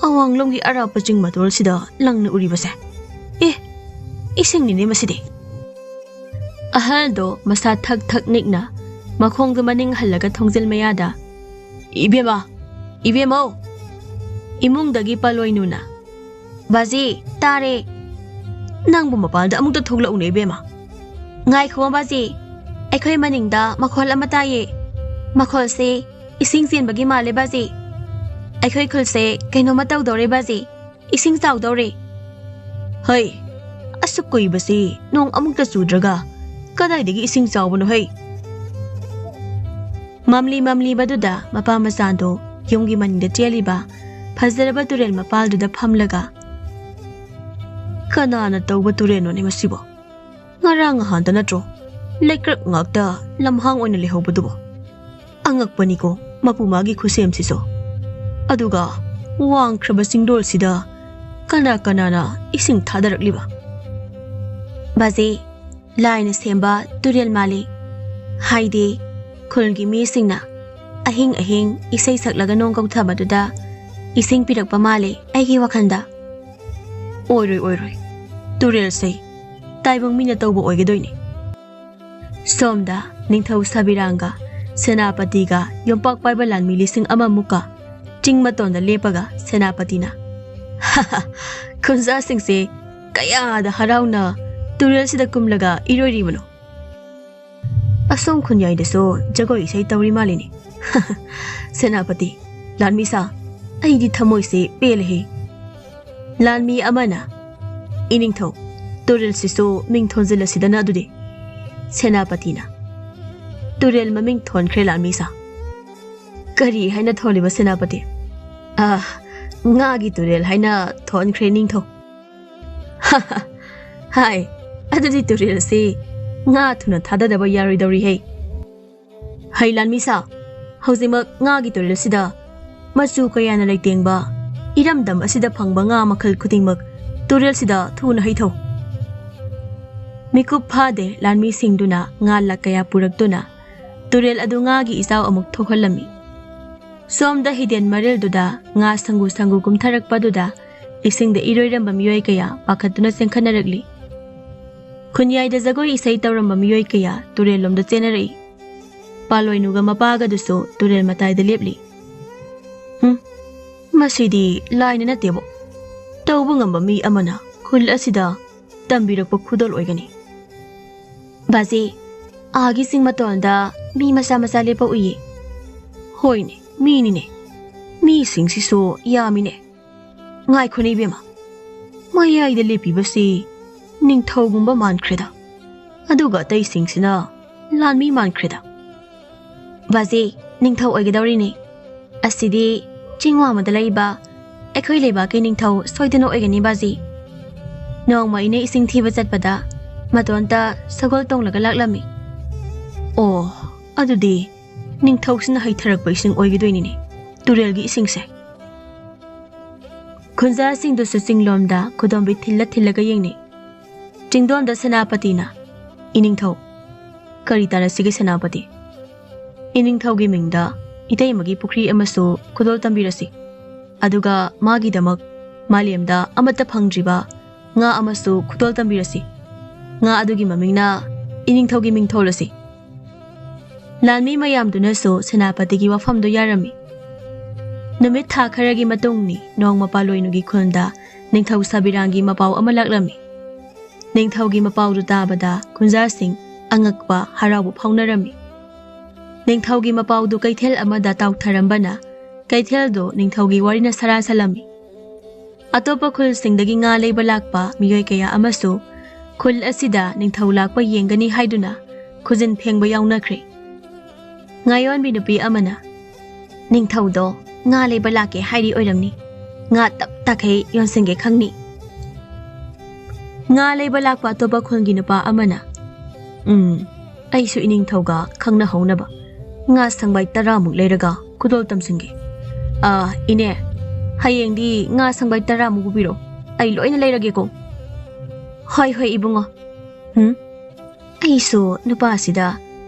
ꯑꯋꯥꯡꯂꯣꯝꯒꯤ ꯑꯔꯥꯞꯄ ꯆꯤꯡ ꯃꯇꯣꯜꯁꯤꯗ ꯂꯪꯅ ꯎꯔꯤꯕꯁꯦ? ꯑꯦ, ꯏꯁꯤꯡꯅꯤꯅꯦ ꯃꯁꯤꯗꯤ!" ꯑꯍꯜꯗꯣ ꯃꯁꯥ ꯊꯛ ꯊꯛ ꯅꯤꯛꯅ ꯃꯈꯣꯡꯗꯨ ꯃꯅꯤꯡ ꯍꯜꯂꯒ ꯊꯣꯡꯖꯤꯜ ꯃꯌꯥꯗ, "ꯏꯕꯦꯝꯃ! ꯏꯕꯦꯝꯃꯧ!" ꯏꯃꯨꯡꯗꯒꯤ ꯄꯥꯂꯣꯏꯅꯨꯅ, "ꯕꯥꯖꯤ, ꯇꯥꯔꯦ꯫ ꯅꯪꯕꯨ ꯃꯄꯥꯟꯗ ꯑꯃꯨꯛꯇ ꯊꯣꯛꯂꯛꯎꯅꯦ, ꯏꯕꯦꯝꯃ꯫ ꯉꯥꯏꯈꯣ, ꯕꯥꯖꯤ꯫ ꯑꯩꯈꯣꯏ ꯃꯅꯤꯡꯗ ꯃꯈꯣꯜ ꯑꯃ ꯇꯥꯏꯌꯦ꯫ ꯃꯈꯣꯜꯁꯦ ꯏꯁꯤꯡ ꯆꯦꯟꯕꯒꯤ ꯃꯥꯜꯂꯦ, ꯕꯥꯖꯤ꯫ ꯑꯩꯈꯣꯏ ꯈꯨꯜꯁꯦ ꯀꯩꯅꯣꯝꯃ ꯇꯧꯗꯧꯔꯦ, ꯕꯥꯖꯤ꯫ ꯏꯁꯤꯡ ꯆꯥꯎꯗꯧꯔꯦ꯫" "ꯍꯩ, ꯑꯁ, ꯑꯁꯨꯛ ꯀꯨꯏꯕꯁꯤ ꯅꯣꯡ ꯑꯃꯨꯛꯇ ꯆꯨꯗ꯭ꯔꯒ ꯀꯗꯥꯏꯗꯒꯤ ꯏꯁꯤꯡ ꯆꯥꯎꯕꯅꯣ ꯍꯩ? ꯃꯝꯂꯤ ꯃꯝꯂꯤꯕꯗꯨꯗ ꯃꯄꯥ ꯃꯆꯥꯗꯣ ꯌꯨꯝꯒꯤ ꯃꯅꯤꯡꯗ ꯆꯦꯜꯂꯤꯕ ꯐꯖꯔꯕ ꯇꯨꯔꯦꯜ ꯃꯄꯥꯜꯗꯨꯗ ꯐꯝꯂꯒ, "ꯀꯅꯥꯅ ꯇꯧꯕ ꯇꯨꯔꯦꯜꯅꯣꯅꯦ ꯃꯁꯤꯕꯣ? ꯉꯔꯥꯡ ꯅꯍꯥꯟꯇ ꯅꯠꯇ꯭ꯔꯣ ꯂꯩꯀ꯭ꯔꯛ ꯉꯥꯛꯇ ꯂꯝꯍꯥꯡ ꯑꯣꯏꯅ ꯂꯩꯍꯧꯕꯗꯨꯕꯣ? ꯑꯉꯛꯄꯅꯤꯀꯣ ꯃꯄꯨ ꯃꯥꯒꯤ ꯈꯨꯠꯁꯦꯝꯁꯤꯁꯨ꯫ ꯑꯗꯨꯒ ꯋꯥꯡꯈ꯭ꯔꯕ ꯆꯤꯡꯗꯣꯜꯁꯤꯗ ꯀꯅꯥ ꯀꯅꯥꯅ ꯏꯁꯤꯡ ꯊꯥꯗꯔꯛꯂꯤꯕ?" "ꯕꯥꯖꯤ, ꯂꯥꯏꯅ ꯁꯦꯝꯕ ꯇꯨꯔꯦꯜ ꯃꯥꯜꯂꯤ꯫ ꯍꯥꯏꯗꯤ ꯈꯨꯜꯒꯤ ꯃꯤꯁꯤꯡꯅ ꯑꯍꯤꯡ ꯑꯍꯤꯡ ꯏꯁꯩ ꯁꯛꯂꯒ ꯅꯣꯡ ꯀꯧꯊꯕꯗꯨꯗ ꯏꯁꯤꯡ ꯄꯤꯔꯛꯄ ꯃꯥꯜꯂꯤ ꯑꯩꯒꯤ ꯋꯥꯈꯜꯗ꯫" "ꯑꯣꯏꯔꯣꯏ, ꯑꯣꯏꯔꯣꯏ꯫ ꯇꯨꯔꯦꯜꯁꯦ ꯇꯥꯏꯕꯪ ꯃꯤꯅ ꯇꯧꯕ ꯑꯣꯏꯒꯗꯣꯏꯅꯤ꯫" ꯁꯣꯝꯗ ꯅꯤꯡꯊꯧ ꯁꯕꯤꯔꯥꯡꯒ ꯁꯦꯅꯥꯄꯇꯤꯒ ꯌꯣꯝꯄꯥꯛ ꯄꯥꯏꯕ ꯂꯥꯟꯃꯤ ꯂꯤꯁꯤꯡ ꯑꯃꯃꯨꯛꯀ ꯆꯤꯡ ꯃꯇꯣꯟꯗ ꯂꯦꯞꯄꯒ ꯁꯦꯅꯥꯄꯇꯤꯅ, "ꯈꯨꯟꯖꯥꯁꯤꯡꯁꯦ ꯀꯌꯥꯗ ꯍꯔꯥꯎꯅ ꯇꯨꯔꯦꯜꯁꯤꯗ ꯀꯨꯝꯂꯒ ꯏꯔꯣꯏꯔꯤꯕꯅꯣ꯫ ꯑꯁꯣꯝ ꯈꯨꯟꯌꯥꯏꯗꯁꯨ ꯖꯒꯣꯏ ꯏꯁꯩ ꯇꯧꯔꯤ ꯃꯥꯜꯂꯤꯅꯦ꯫" "ꯁꯦꯅꯥꯄꯇꯤ, ꯂꯥꯟꯃꯤꯁꯥ, ꯑꯩꯗꯤ ꯊꯃꯣꯏꯁꯦ ꯄꯦꯜꯂꯦꯍꯦ꯫" ꯂꯥꯟꯃꯤ ꯑꯃꯅ, "ꯏꯅꯤꯡꯊꯧ, ꯇꯨꯔꯦꯜꯁꯤꯁꯨ ꯃꯤꯡ ꯊꯣꯟꯖꯤꯜꯂꯁꯤꯗꯅ ꯑꯗꯨꯗꯤ꯫" ꯁꯦꯅꯥꯄꯇꯤꯅ, "ꯇꯨꯔꯦꯜ ꯃꯃꯤꯡ ꯊꯣꯟꯈ꯭ꯔꯦ ꯂꯥꯟꯃꯤꯁꯥ꯫" "ꯀꯔꯤ ꯍꯥꯏꯅ ꯊꯣꯜꯂꯤꯕ ꯁꯦꯅꯥꯄꯇꯤ?" "ꯑ, ꯉꯥꯒꯤ ꯇꯨꯔꯦꯜ ꯍꯥꯏꯅ ꯊꯣꯟꯈ꯭ꯔꯦ ꯅꯤꯡꯊꯧ꯫" "ꯍꯥꯏ, ꯑꯗꯨꯗꯤ ꯇꯨꯔꯦꯜꯁꯤ ꯉꯥ ꯊꯨꯅ ꯊꯥꯗꯗꯕ ꯌꯥꯔꯣꯏꯗꯧꯔꯤꯍꯦ꯫" "ꯍꯩ ꯂꯥꯟꯃꯤꯁꯥ, ꯍꯧꯖꯤꯛꯃꯛ ꯉꯥꯒꯤ ꯇꯨꯔꯦꯜꯁꯤꯗ ꯃꯆꯨ ꯀꯌꯥꯅ ꯂꯩꯇꯦꯡꯕ ꯏꯔꯝꯗꯝ ꯑꯁꯤꯗ ꯐꯪꯕ ꯉꯥ ꯃꯈꯜ ꯈꯨꯗꯤꯡꯃꯛ ꯇꯨꯔꯦꯜꯁꯤꯗ ꯊꯨꯅ ꯍꯩꯊꯧ꯫" ꯃꯤꯀꯨꯞ ꯐꯥꯗꯦ ꯂꯥꯟꯃꯤꯁꯤꯡꯗꯨꯅ ꯉꯥ ꯂꯥꯛ ꯀꯌꯥ ꯄꯨꯔꯛꯇꯨꯅ ꯇꯨꯔꯦꯜ ꯑꯗꯨ ꯉꯥꯒꯤ ꯏꯆꯥꯎ ꯑꯃꯨꯛ ꯊꯣꯛꯍꯜꯂꯝꯃꯤ꯫ ꯁꯣꯝꯗ ꯍꯤꯗꯦꯟ ꯃꯔꯤꯜꯗꯨꯗ ꯉꯥ ꯁꯪꯒꯨ ꯁꯪꯒꯨ ꯀꯨꯝꯊꯔꯛꯄꯗꯨꯗ ꯏꯁꯤꯡꯗ ꯏꯔꯣꯏꯔꯝꯕ ꯃꯤꯑꯣꯏ ꯀꯌꯥ ꯄꯥꯈꯠꯇꯨꯅ ꯆꯦꯟꯈꯠꯅꯔꯛꯂꯤ꯫ ꯈꯨꯟꯌꯥꯏꯗ ꯖꯒꯣꯏ ꯏꯁꯩ ꯇꯧꯔꯝꯕ ꯃꯤꯑꯣꯏ ꯀꯌꯥ ꯇꯨꯔꯦꯜꯂꯣꯝꯗ ꯆꯦꯟꯅꯔꯛꯏ꯫ ꯄꯥꯂꯣꯏꯅꯨꯒ ꯃꯄꯥꯒꯗꯨꯁꯨ ꯇꯨꯔꯦꯜ ꯃꯇꯥꯏꯗ ꯂꯦꯞꯂꯤ꯫ "ꯎꯝ, ꯃꯁꯤꯗꯤ ꯂꯥꯏꯅ ꯅꯠꯇꯦꯕꯣ꯫ ꯇꯧꯕ ꯉꯝꯕ ꯃꯤ ꯑꯃꯅ ꯈꯨꯜ ꯑꯁꯤꯗ ꯇꯝꯕꯤꯔꯛꯄ ꯈꯨꯗꯣꯜ ꯑꯣꯏꯒꯅꯤ꯫" "ꯕꯥꯖꯤ, ꯑꯥꯒꯤ ꯆꯤꯡ ꯃꯇꯣꯟꯗ ꯃꯤ ꯃꯆꯥ ꯃꯆꯥ ꯂꯦꯞꯄ ꯎꯏꯌꯦ꯫" "ꯍꯣꯏꯅꯦ, ꯃꯤꯅꯤꯅꯦ꯫ ꯃꯤꯁꯤꯡꯁꯤꯁꯨ ꯌꯥꯝꯃꯤꯅꯦ꯫ ꯉꯥꯏꯈꯣꯅꯦ ꯏꯕꯦꯝꯃ, ꯃꯌꯥꯏꯗ ꯂꯦꯞꯄꯤꯕꯁꯤ ꯅꯤꯡꯊꯧꯒꯨꯝꯕ ꯃꯥꯟꯈ꯭ꯔꯦꯗ꯫ ꯑꯗꯨꯒ ꯑꯇꯩꯁꯤꯡꯁꯤꯅ ꯂꯥꯟꯃꯤ ꯃꯥꯟꯈ꯭ꯔꯦꯗ꯫ ꯕꯥꯖꯤ, ꯅꯤꯡꯊꯧ ꯑꯣꯏꯒꯗꯧꯔꯤꯅꯦ꯫ ꯑꯁꯤꯗꯤ ꯆꯤꯡ ꯋꯥꯡꯃꯗ ꯂꯩꯕ ꯑꯩꯈꯣꯏ ꯂꯩꯕꯥꯛꯀꯤ ꯅꯤꯡꯊꯧ ꯁꯣꯏꯗꯅ ꯑꯣꯏꯒꯅꯤ ꯕꯥꯖꯤ꯫ ꯅꯣꯡꯃ ꯏꯅꯦ ꯏꯁꯤꯡ ꯊꯤꯕ ꯆꯠꯄꯗ ꯃꯇꯣꯟꯇ ꯁꯒꯣꯜ ꯇꯣꯡꯂꯒ ꯂꯥꯛꯂꯝꯃꯤ꯫ ꯑꯣ, ꯑꯗꯨꯗꯤ ꯅꯤꯡꯊꯧꯁꯤꯅ ꯍꯩꯊꯔꯛꯄ ꯏꯁꯤꯡ ꯑꯣꯏꯒꯗꯣꯏꯅꯤꯅꯦ, ꯇꯨꯔꯦꯜꯒꯤ ꯏꯁꯤꯡꯁꯦ꯫ ꯈꯨꯟꯖꯥꯁꯤꯡꯗꯨꯁꯨ ꯆꯤꯡꯂꯣꯝꯗ ꯈꯨꯗꯣꯝꯕꯤ ꯊꯤꯜꯂ ꯊꯤꯜꯂꯒ ꯌꯦꯡꯅꯩ꯫ ꯆꯤꯡꯗꯣꯟꯗ ꯁꯦꯅꯥꯄꯇꯤꯅ, "ꯏꯅꯤꯡꯊꯧ, ꯀꯔꯤ ꯇꯥꯔꯁꯤꯒꯦ ꯁꯦꯅꯥꯄꯇꯤ? ꯏꯅꯤꯡꯊꯧꯒꯤ ꯃꯤꯡꯗ ꯏꯇꯩꯃꯒꯤ ꯄꯨꯈ꯭ꯔꯤ ꯑꯃꯁꯨ ꯈꯨꯗꯣꯜ ꯇꯝꯕꯤꯔꯁꯤ꯫ ꯑꯗꯨꯒ ꯃꯥꯒꯤꯗꯃꯛ ꯃꯥꯂꯦꯝꯗ ꯑꯃꯠꯇ ꯐꯪꯗ꯭ꯔꯤꯕ ꯉꯥ ꯑꯃꯁꯨ ꯈꯨꯗꯣꯜ ꯇꯝꯕꯤꯔꯁꯤ꯫ ꯉꯥ ꯑꯗꯨꯒꯤ ꯃꯃꯤꯡꯅ ꯏꯅꯤꯡꯊꯧꯒꯤ ꯃꯤꯡ ꯊꯣꯜꯂꯁꯤ꯫" ꯂꯥꯟꯃꯤ ꯃꯌꯥꯝꯗꯨꯅꯁꯨ ꯁꯦꯅꯥꯄꯇꯤꯒꯤ ꯋꯥꯐꯝꯗꯨ ꯌꯥꯔꯝꯃꯤ꯫ ꯅꯨꯃꯤꯠ ꯊꯥ ꯈꯔꯒꯤ ꯃꯇꯨꯡꯅꯤ, ꯅꯣꯡꯃ ꯄꯥꯂꯣꯏꯅꯨꯒꯤ ꯈꯨꯜꯗ ꯅꯤꯡꯊꯧ ꯁꯥꯕꯤꯔꯥꯡꯒꯤ ꯃꯄꯥꯎ ꯑꯃ ꯂꯥꯛꯂꯝꯃꯤ꯫ ꯅꯤꯡꯊꯧꯒꯤ ꯃꯄꯥꯎꯗꯨ ꯇꯥꯕꯗ ꯈꯨꯟꯖꯥꯁꯤꯡ ꯑꯉꯛꯄ ꯍꯔꯥꯎꯕ ꯐꯥꯎꯅꯔꯝꯃꯤ꯫ ꯅꯤꯡꯊꯧꯒꯤ ꯃꯄꯥꯎꯗꯨ ꯀꯩꯊꯦꯜ ꯑꯃꯗ ꯇꯥꯎꯊꯔꯝꯕꯅ ꯀꯩꯊꯦꯜꯗꯨ ꯅꯤꯡꯊꯧꯒꯤ ꯋꯥꯔꯤꯅ ꯁꯔꯥ ꯁꯥꯂꯝꯃꯤ꯫ ꯑꯇꯣꯞꯄ ꯈꯨꯜꯁꯤꯡꯗꯒꯤ ꯉꯥ ꯂꯩꯕ ꯂꯥꯛꯄ ꯃꯤꯑꯣꯏ ꯀꯌꯥ ꯑꯃꯁꯨ ꯈꯨꯜ ꯑꯁꯤꯗ ꯅꯤꯡꯊꯧ ꯂꯥꯛꯄ ꯌꯦꯡꯒꯅꯤ ꯍꯥꯏꯗꯨꯅ ꯈꯨꯖꯤꯟ ꯐꯦꯡꯕ ꯌꯥꯎꯅꯈ꯭ꯔꯦ꯫ ꯉꯥꯌꯣꯟꯕꯤ ꯅꯨꯄꯤ ꯑꯃꯅ, "ꯅꯤꯡꯊꯧꯗꯣ ꯉꯥ ꯂꯩꯕ ꯂꯥꯛꯀꯦ ꯍꯥꯏꯔꯤ ꯑꯣꯏꯔꯝꯅꯤ꯫ ꯉꯥ ꯇꯞ ꯇꯥꯈꯩ ꯌꯣꯟꯁꯤꯟꯒꯦ ꯈꯪꯅꯤ꯫" ꯉꯥ ꯂꯩꯕ ꯂꯥꯛꯄ ꯑꯇꯣꯞꯄ ꯈꯨꯜꯒꯤ ꯅꯨꯄꯥ ꯑꯃꯅ, "ꯎꯝ, ꯑꯩꯁꯨ ꯏꯅꯤꯡꯊꯧꯒ ꯈꯪꯅꯍꯧꯅꯕ ꯉꯥ ꯁꯪꯕꯥꯏ ꯇꯔꯥꯃꯨꯛ ꯂꯩꯔꯒ ꯈꯨꯗꯣꯜ ꯇꯝꯁꯤꯟꯒꯦ꯫ ꯑꯥ, ꯏꯅꯦ, ꯍꯌꯦꯡꯗꯤ ꯉꯥ ꯁꯪꯕꯥꯏ ꯇꯔꯥꯃꯨꯛ ꯄꯨꯕꯤꯔꯣ꯫ ꯑꯩ ꯂꯣꯏꯅ ꯂꯩꯔꯒꯦꯀꯣ꯫" "ꯍꯣꯏ, ꯍꯣꯏ, ꯏꯕꯨꯡꯉꯣ꯫ ꯎꯝ, ꯑꯩꯁꯨ ꯅꯨꯄꯥꯁꯤꯗ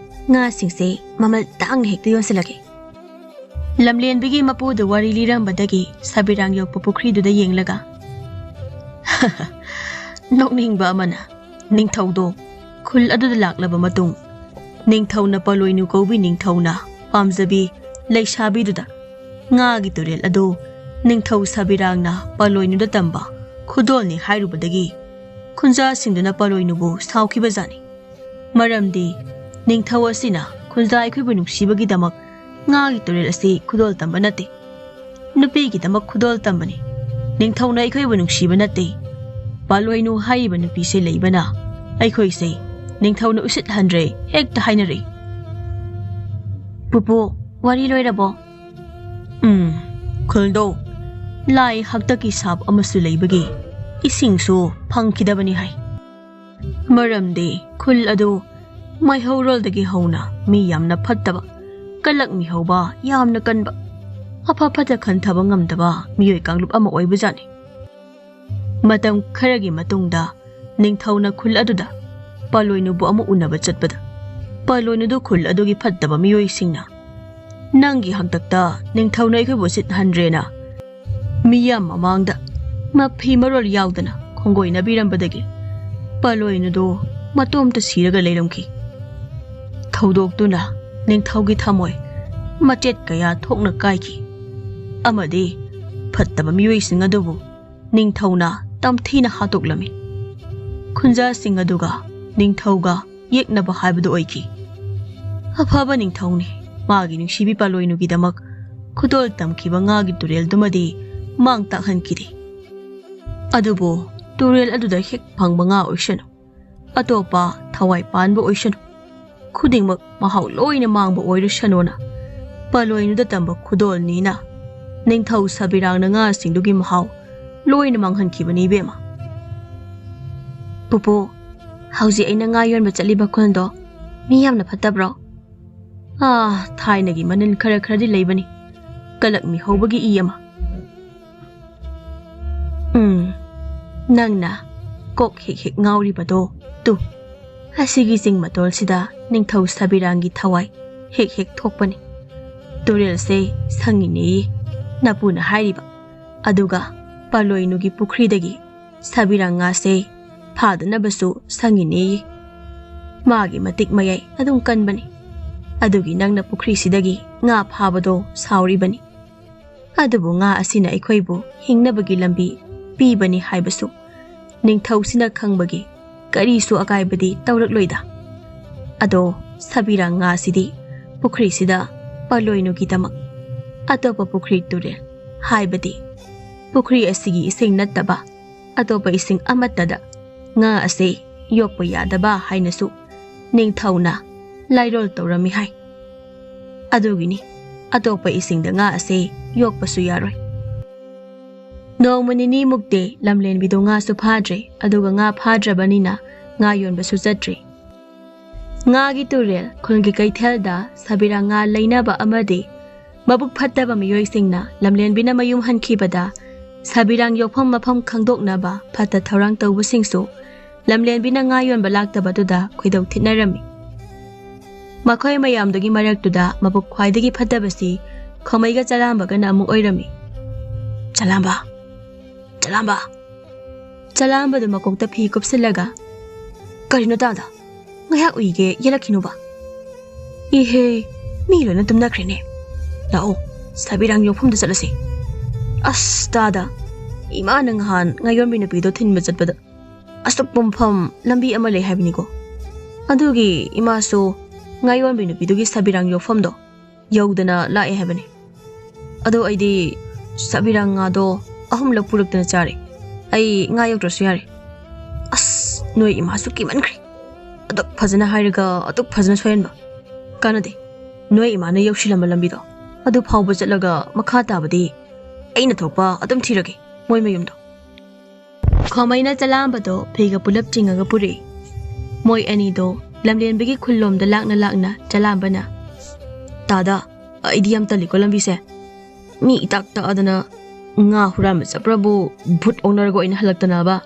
ꯉꯥꯁꯤꯡꯁꯦ ꯃꯃꯜ ꯇꯥꯡꯅ ꯍꯦꯛꯇ ꯌꯣꯟꯁꯤꯜꯂꯒꯦ꯫" ꯂꯝꯂꯦꯟꯕꯤꯒꯤ ꯃꯄꯨꯗꯨ ꯋꯥꯔꯤ ꯂꯤꯔꯝꯕꯗꯒꯤ ꯁꯥꯕꯤꯔꯥꯡ ꯌꯣꯛꯄ ꯄꯨꯈ꯭ꯔꯤꯗꯨꯗ ꯌꯦꯡꯂꯒ, ꯅꯣꯛꯅꯤꯡꯕ ꯑꯃꯅ, ꯅꯤꯡꯊꯧꯗꯣ ꯈꯨꯜ ꯑꯗꯨꯗ ꯂꯥꯛꯂꯕ ꯃꯇꯨꯡ, ꯅꯤꯡꯊꯧꯅ ꯄꯥꯂꯣꯏꯅꯨ ꯀꯧꯕꯤ ꯅꯤꯡꯊꯧꯅ ꯄꯥꯝꯖꯕꯤ ꯂꯩꯁꯥꯕꯤꯗꯨꯗ ꯉꯥꯒꯤ ꯇꯨꯔꯦꯜ ꯑꯗꯨ ꯅꯤꯡꯊꯧ ꯁꯥꯕꯤꯔꯥꯡꯅ ꯄꯥꯂꯣꯏꯅꯨꯗ ꯇꯝꯕ ꯈꯨꯗꯣꯜꯅꯤ ꯍꯥꯏꯔꯨꯕꯗꯒꯤ ꯈꯨꯟꯖꯥꯁꯤꯡꯗꯨꯅ ꯄꯥꯂꯣꯏꯅꯨꯕꯨ ꯁꯥꯎꯈꯤꯕꯖꯥꯠꯅꯤ꯫ ꯃꯔꯝꯗꯤ ꯅꯤꯡꯊꯧ ꯑꯁꯤꯅ ꯈꯨꯟꯖꯥ ꯑꯩꯈꯣꯏꯕꯨ ꯅꯨꯡꯁꯤꯕꯒꯤꯗꯃꯛ ꯉꯥꯒꯤ ꯇꯨꯔꯦꯜ ꯑꯁꯤ ꯈꯨꯗꯣꯜ ꯇꯝꯕ ꯅꯠꯇꯦ, ꯅꯨꯄꯤꯒꯤꯗꯃꯛ ꯈꯨꯗꯣꯜ ꯇꯝꯕꯅꯤ꯫ ꯅꯤꯡꯊꯧꯅ ꯑꯩꯈꯣꯏꯕꯨ ꯅꯨꯡꯁꯤꯕ ꯅꯠꯇꯦ, ꯄꯥꯂꯣꯏꯅꯨ ꯍꯥꯏꯔꯤꯕ ꯅꯨꯄꯤꯁꯦ ꯂꯩꯕꯅ ꯑꯩꯈꯣꯏꯁꯦ ꯅꯤꯡꯊꯧꯅ ꯎꯁꯤꯠꯍꯟꯗ꯭ꯔꯦ ꯍꯦꯛꯇ ꯍꯥꯏꯅꯔꯤ꯫ ꯄꯨꯄꯨ, ꯋꯥꯔꯤ ꯂꯣꯏꯔꯕꯣ? ꯎꯝ, ꯈꯨꯜꯗꯣ ꯂꯥꯏ ꯍꯥꯛꯇꯛꯀꯤ ꯁꯥꯞ ꯑꯃꯁꯨ ꯂꯩꯕꯒꯤ ꯏꯁꯤꯡꯁꯨ ꯐꯪꯈꯤꯗꯕꯅꯤ ꯍꯥꯏ꯫ ꯃꯔꯝꯗꯤ ꯈꯨꯜ ꯑꯗꯨ ꯃꯩꯍꯧꯔꯣꯜꯗꯒꯤ ꯍꯧꯅ ꯃꯤ ꯌꯥꯝꯅ ꯐꯠꯇꯕ, ꯀꯂꯛ ꯃꯤꯍꯧꯕ ꯌꯥꯝꯅ ꯀꯟꯕ, ꯑꯐ ꯐꯠꯇ ꯈꯟꯊꯕ ꯉꯝꯗꯕ ꯃꯤꯑꯣꯏ ꯀꯥꯡꯂꯨꯞ ꯑꯃ ꯑꯣꯏꯕꯖꯥꯠꯅꯤ꯫ ꯃꯇꯝ ꯈꯔꯒꯤ ꯃꯇꯨꯡꯗ ꯅꯤꯡꯊꯧꯅ ꯈꯨꯜ ꯑꯗꯨꯗ ꯄꯥꯂꯣꯏꯅꯨꯕꯨ ꯑꯃꯨꯛ ꯎꯅꯕ ꯆꯠꯄꯗ, ꯄꯥꯂꯣꯏꯅꯨꯗꯨ ꯈꯨꯜ ꯑꯗꯨꯒꯤ ꯐꯠꯇꯕ ꯃꯤꯑꯣꯏꯁꯤꯡꯅ, "ꯅꯪꯒꯤ ꯍꯥꯛꯇꯛꯇ ꯅꯤꯡꯊꯧꯅ ꯑꯩꯈꯣꯏꯕꯨ ꯎꯁꯤꯠꯍꯟꯗ꯭ꯔꯦꯅ" ꯃꯤꯌꯥꯝ ꯃꯃꯥꯡꯗ ꯃꯐꯤ ꯃꯔꯣꯜ ꯌꯥꯎꯗꯅ ꯈꯣꯡꯒꯣꯏꯅꯕꯤꯔꯝꯕꯗꯒꯤ ꯄꯥꯂꯣꯏꯅꯨꯗꯨ ꯃꯇꯣꯝꯇ ꯁꯤꯔꯒ ꯂꯩꯔꯝꯈꯤ꯫ ꯊꯧꯗꯣꯛꯇꯨꯅ ꯅꯤꯡꯊꯧꯒꯤ ꯊꯃꯣꯏ ꯃꯆꯦꯠ ꯀꯌꯥ ꯊꯣꯛꯅ ꯀꯥꯏꯈꯤ ꯑꯃꯗꯤ ꯐꯠꯇꯕ ꯃꯤꯑꯣꯏꯁꯤꯡ ꯑꯗꯨꯕꯨ ꯅꯤꯡꯊꯧꯅ ꯇꯝꯊꯤꯅ ꯍꯥꯠꯇꯣꯛꯂꯝꯃꯤ꯫ ꯈꯨꯟꯖꯥꯁꯤꯡ ꯑꯗꯨꯒ ꯅꯤꯡꯊꯧꯒ ꯌꯦꯛꯅꯕ ꯍꯥꯏꯕꯗꯨ ꯑꯣꯏꯈꯤ꯫ ꯑꯐꯕ ꯅꯤꯡꯊꯧꯅꯤ, ꯃꯥꯒꯤ ꯅꯨꯡꯁꯤꯕꯤ ꯄꯥꯂꯣꯏꯅꯨꯒꯤꯗꯃꯛ ꯈꯨꯗꯣꯜ ꯇꯝꯈꯤꯕ ꯉꯥꯒꯤ ꯇꯨꯔꯦꯜꯗꯨꯃꯗꯤ ꯃꯥꯡ ꯇꯥꯛꯍꯟꯈꯤꯗꯦ꯫ ꯑꯗꯨꯕꯨ ꯇꯨꯔꯦꯜ ꯑꯗꯨꯗ ꯍꯦꯛ ꯐꯪꯕ ꯉꯥ ꯑꯣꯏꯁꯅꯨ, ꯑꯇꯣꯞꯄ ꯊꯋꯥꯏ ꯄꯥꯟꯕ ꯑꯣꯏꯁꯅꯨ, ꯈꯨꯗꯤꯡꯃꯛ ꯃꯍꯥꯎ ꯂꯣꯏꯅ ꯃꯥꯡꯕ ꯑꯣꯏꯔꯁꯅꯨꯅ ꯄꯥꯂꯣꯏꯅꯨꯗ ꯇꯝꯕ ꯈꯨꯗꯣꯜꯅꯤꯅ ꯅꯤꯡꯊꯧ ꯁꯕꯤꯔꯥꯡꯅ ꯉꯥꯁꯤꯡꯗꯨꯒꯤ ꯃꯍꯥꯎ ꯂꯣꯏꯅ ꯃꯥꯡꯍꯟꯈꯤꯕꯅꯤ ꯏꯕꯦꯝꯃ꯫ ꯄꯨꯄꯨ, ꯍꯧꯖꯤꯛ ꯑꯩꯅ ꯉꯥ ꯌꯣꯟꯕ ꯆꯠꯂꯤꯕ ꯈꯨꯜꯗꯣ ꯃꯤ ꯌꯥꯝꯅ ꯐꯠꯇꯕ꯭ꯔꯣ? ꯑꯥ, ꯊꯥꯏꯅꯒꯤ ꯃꯅꯤꯜ ꯈꯔ ꯈꯔꯗꯤ ꯂꯩꯕꯅꯤ꯫ ꯀꯂꯛ ꯃꯤꯍꯧꯕꯒꯤ ꯏ ꯑꯃ꯫ ꯎꯝ, ꯅꯪꯅ ꯀꯣꯛ ꯍꯦꯛ ꯍꯦꯛ ꯉꯥꯎꯔꯤꯕꯗꯣ ꯇꯨ꯫ ꯑꯁꯤꯒꯤ ꯆꯤꯡ ꯃꯇꯣꯜꯁꯤꯗ ꯅꯤꯡꯊꯧ ꯁꯕꯤꯔꯥꯡꯒꯤ ꯊꯋꯥꯏ ꯍꯦꯛ ꯍꯦꯛ ꯊꯣꯛꯄꯅꯤ꯫ ꯇꯨꯔꯦꯜꯁꯦ ꯁꯪꯉꯤꯅꯦꯌꯦ ꯅꯄꯨꯅ ꯍꯥꯏꯔꯤꯕ꯫ ꯑꯗꯨꯒ ꯄꯥꯂꯣꯏꯅꯨꯒꯤ ꯄꯨꯈ꯭ꯔꯤꯗꯒꯤ ꯁꯕꯤꯔꯥꯡ ꯉꯥꯁꯦ ꯐꯥꯗꯅꯕꯁꯨ ꯁꯪꯉꯤꯅꯦꯌꯦ꯫ ꯃꯥꯒꯤ ꯃꯇꯤꯛ ꯃꯌꯥꯏ ꯑꯗꯨꯝ ꯀꯟꯕꯅꯤ꯫ ꯑꯗꯨꯒꯤ ꯅꯪꯅ ꯄꯨꯈ꯭ꯔꯤꯁꯤꯗꯒꯤ ꯉꯥ ꯐꯥꯕꯗꯣ ꯁꯥꯎꯔꯤꯕꯅꯤ꯫ ꯑꯗꯨꯕꯨ ꯉꯥ ꯑꯁꯤꯅ ꯑꯩꯈꯣꯏꯕꯨ ꯍꯤꯡꯅꯕꯒꯤ ꯂꯝꯕꯤ ꯄꯤꯕꯅꯤ ꯍꯥꯏꯕꯁꯨ ꯅꯤꯡꯊꯧꯁꯤꯅ ꯈꯪꯕꯒꯤ ꯀꯔꯤꯁꯨ ꯑꯀꯥꯏꯕꯗꯤ ꯇꯧꯔꯛꯂꯣꯏꯗ꯫ ꯑꯗꯣ ꯁꯕꯤꯔꯥꯡ ꯉꯥꯁꯤꯗꯤ ꯄꯨꯈ꯭ꯔꯤꯁꯤꯗ ꯄꯥꯂꯣꯏꯅꯨꯒꯤꯗꯃꯛ ꯑꯇꯣꯞꯄ ꯄꯨꯈ꯭ꯔꯤ ꯇꯨꯔꯦꯜ, ꯍꯥꯏꯕꯗꯤ ꯄꯨꯈ꯭ꯔꯤ ꯑꯁꯤꯒꯤ ꯏꯁꯤꯡ ꯅꯠꯇꯕ ꯑꯇꯣꯞꯄ ꯏꯁꯤꯡ ꯑꯃꯠꯇꯗ ꯉꯥ ꯑꯁꯤ ꯌꯣꯛꯄ ꯌꯥꯗꯕ ꯍꯥꯏꯅꯁꯨ ꯅꯤꯡꯊꯧꯅ ꯂꯥꯏꯔꯣꯜ ꯇꯧꯔꯝꯃꯤ ꯍꯥꯏ꯫ ꯑꯗꯨꯒꯤꯅꯤ ꯑꯇꯣꯞꯄ ꯏꯁꯤꯡꯗ ꯉꯥ ꯑꯁꯤ ꯌꯣꯛꯄꯁꯨ ꯌꯥꯔꯣꯏ꯫ ꯅꯣꯡꯃ ꯅꯤꯅꯤꯃꯨꯛꯇꯤ ꯂꯝꯂꯦꯟꯕꯤꯗꯨ ꯉꯥꯁꯨ ꯐꯥꯗ꯭ꯔꯦ, ꯑꯗꯨꯒ ꯉꯥ ꯐꯥꯗ꯭ꯔꯕꯅꯤꯅ ꯉꯥ ꯌꯣꯟꯕꯁꯨ ꯆꯠꯇ꯭ꯔꯦ꯫ ꯉꯥꯒꯤ ꯇꯨꯔꯦꯜ ꯈꯨꯜꯒꯤ ꯀꯩꯊꯦꯜꯗ ꯁꯕꯤꯔꯥ ꯉꯥ ꯂꯩꯅꯕ ꯑꯃꯗꯤ ꯃꯕꯨꯛ ꯐꯠꯇꯕ ꯃꯤꯑꯣꯏꯁꯤꯡꯅ ꯂꯝꯂꯦꯟꯕꯤꯅ ꯃꯌꯨꯝ ꯍꯟꯈꯤꯕꯗ ꯁꯕꯤꯔꯥꯡ ꯌꯣꯛꯐꯝ ꯃꯐꯝ ꯈꯪꯗꯣꯛꯅꯕ ꯐꯠꯇ ꯊꯧꯔꯥꯡ ꯇꯧꯕꯁꯤꯡꯁꯨ ꯂꯝꯂꯦꯟꯕꯤꯅ ꯉꯥ ꯌꯣꯟꯕ ꯂꯥꯛꯇꯕꯗꯨꯗ ꯈꯣꯏꯗꯧ ꯊꯤꯠꯅꯔꯝꯃꯤ꯫ ꯃꯈꯣꯏ ꯃꯌꯥꯝꯗꯨꯒꯤ ꯃꯔꯛꯇꯨꯗ ꯃꯕꯨꯛ ꯈ꯭ꯋꯥꯏꯗꯒꯤ ꯐꯠꯇꯕꯁꯤ ꯈꯣꯃꯩꯒ ꯆꯂꯥꯝꯕꯒꯅ ꯑꯃꯨꯛ ꯑꯣꯏꯔꯝꯃꯤ꯫ "ꯆꯂꯥꯝꯕ! ꯆꯂꯥꯝꯕ!" ꯆꯂꯥꯝꯕꯗꯨ ꯃꯀꯣꯛꯇ ꯐꯤ ꯀꯨꯞꯁꯤꯜꯂꯒ, "ꯀꯔꯤꯅꯣ ꯇꯥꯗ? ꯉꯥꯏꯍꯥꯛ ꯎꯏꯒꯦ, ꯌꯦꯜꯂꯛꯈꯤꯅꯨꯕ꯫" "ꯏꯍꯦ, ꯃꯤ ꯂꯣꯏꯅ ꯇꯨꯝꯅꯈ꯭ꯔꯦꯅꯦ꯫ ꯂꯥꯛꯑꯣ, ꯁꯥꯕꯤꯔꯥꯡ ꯌꯣꯛꯐꯝꯗ ꯆꯠꯂꯁꯤ꯫" "ꯑꯁ ꯇꯥꯗ, ꯏꯃꯥꯅ ꯉꯍꯥꯟ ꯉꯥꯌꯣꯟꯕꯤ ꯅꯨꯄꯤꯗꯣ ꯊꯤꯟꯕ ꯆꯠꯄꯗ ꯑꯁꯨꯛꯄ ꯃꯐꯝ ꯂꯝꯕꯤ ꯑꯃ ꯂꯩ ꯍꯥꯏꯕꯅꯤꯀꯣ꯫ ꯑꯗꯨꯒꯤ ꯏꯃꯥꯁꯨ ꯉꯥꯌꯣꯟꯕꯤ ꯅꯨꯄꯤꯗꯨꯒꯤ ꯁꯥꯕꯤꯔꯥꯡ ꯌꯣꯛꯐꯝꯗꯣ ꯌꯧꯗꯅ ꯂꯥꯛꯑꯦ ꯍꯥꯏꯕꯅꯤ꯫ ꯑꯗꯣ ꯑꯩꯗꯤ ꯁꯥꯕꯤꯔꯥꯡ ꯉꯥꯗꯣ ꯑꯍꯨꯝꯂꯛ ꯄꯨꯔꯛꯇꯅ ꯆꯥꯔꯦ꯫ ꯑꯩ ꯉꯥ ꯌꯧꯗ꯭ꯔꯁꯨ ꯌꯥꯔꯦ꯫" "ꯑꯁ, ꯅꯣꯏ ꯏꯃꯥꯁꯨ ꯀꯤꯃꯟꯈ꯭ꯔꯦ꯫ ꯑꯗꯨꯛ ꯐꯖꯅ ꯍꯥꯏꯔꯒ ꯑꯗꯨꯛ ꯐꯖꯅ ꯁꯣꯏꯍꯟꯕ꯫ ꯀꯥꯟꯅꯗꯦ꯫ ꯅꯣꯏ ꯏꯃꯥꯅ ꯌꯧꯁꯤꯜꯂꯝꯕ ꯂꯝꯕꯤꯗꯣ ꯑꯗꯨ ꯐꯥꯎꯕ ꯆꯠꯂꯒ ꯃꯈꯥ ꯇꯥꯕꯗꯤ ꯑꯩꯅ ꯊꯣꯛꯄ ꯑꯗꯨꯝ ꯊꯤꯔꯒꯦ, ꯃꯣꯏ ꯃꯌꯨꯝꯗꯣ꯫" ꯈꯣꯃꯩꯅ ꯆꯂꯥꯝꯕꯗꯣ ꯐꯤꯒ ꯄꯨꯂꯞ ꯆꯤꯡꯉꯒ ꯄꯨꯔꯛꯏ꯫ ꯃꯣꯏ ꯑꯅꯤꯗꯣ ꯂꯝꯂꯦꯟꯕꯒꯤ ꯈꯨꯜꯂꯣꯝꯗ ꯂꯥꯛꯅ ꯂꯥꯛꯅ ꯆꯂꯥꯝꯕꯅ, "ꯇꯥꯗ, ꯑꯩꯗꯤ ꯌꯥꯝ ꯇꯜꯂꯤꯀꯣ ꯂꯝꯕꯤꯁꯦ꯫ ꯃꯤ ꯏꯇꯥꯛ ꯇꯥꯛꯑꯗꯅ ꯉꯥ ꯍꯨꯔꯥꯟꯕ ꯆꯠꯄ꯭ꯔꯕꯨ ꯚꯨꯠ ꯑꯣꯟꯅꯔꯒ ꯑꯣꯏꯅ ꯍꯜꯂꯛꯇꯅꯕ꯫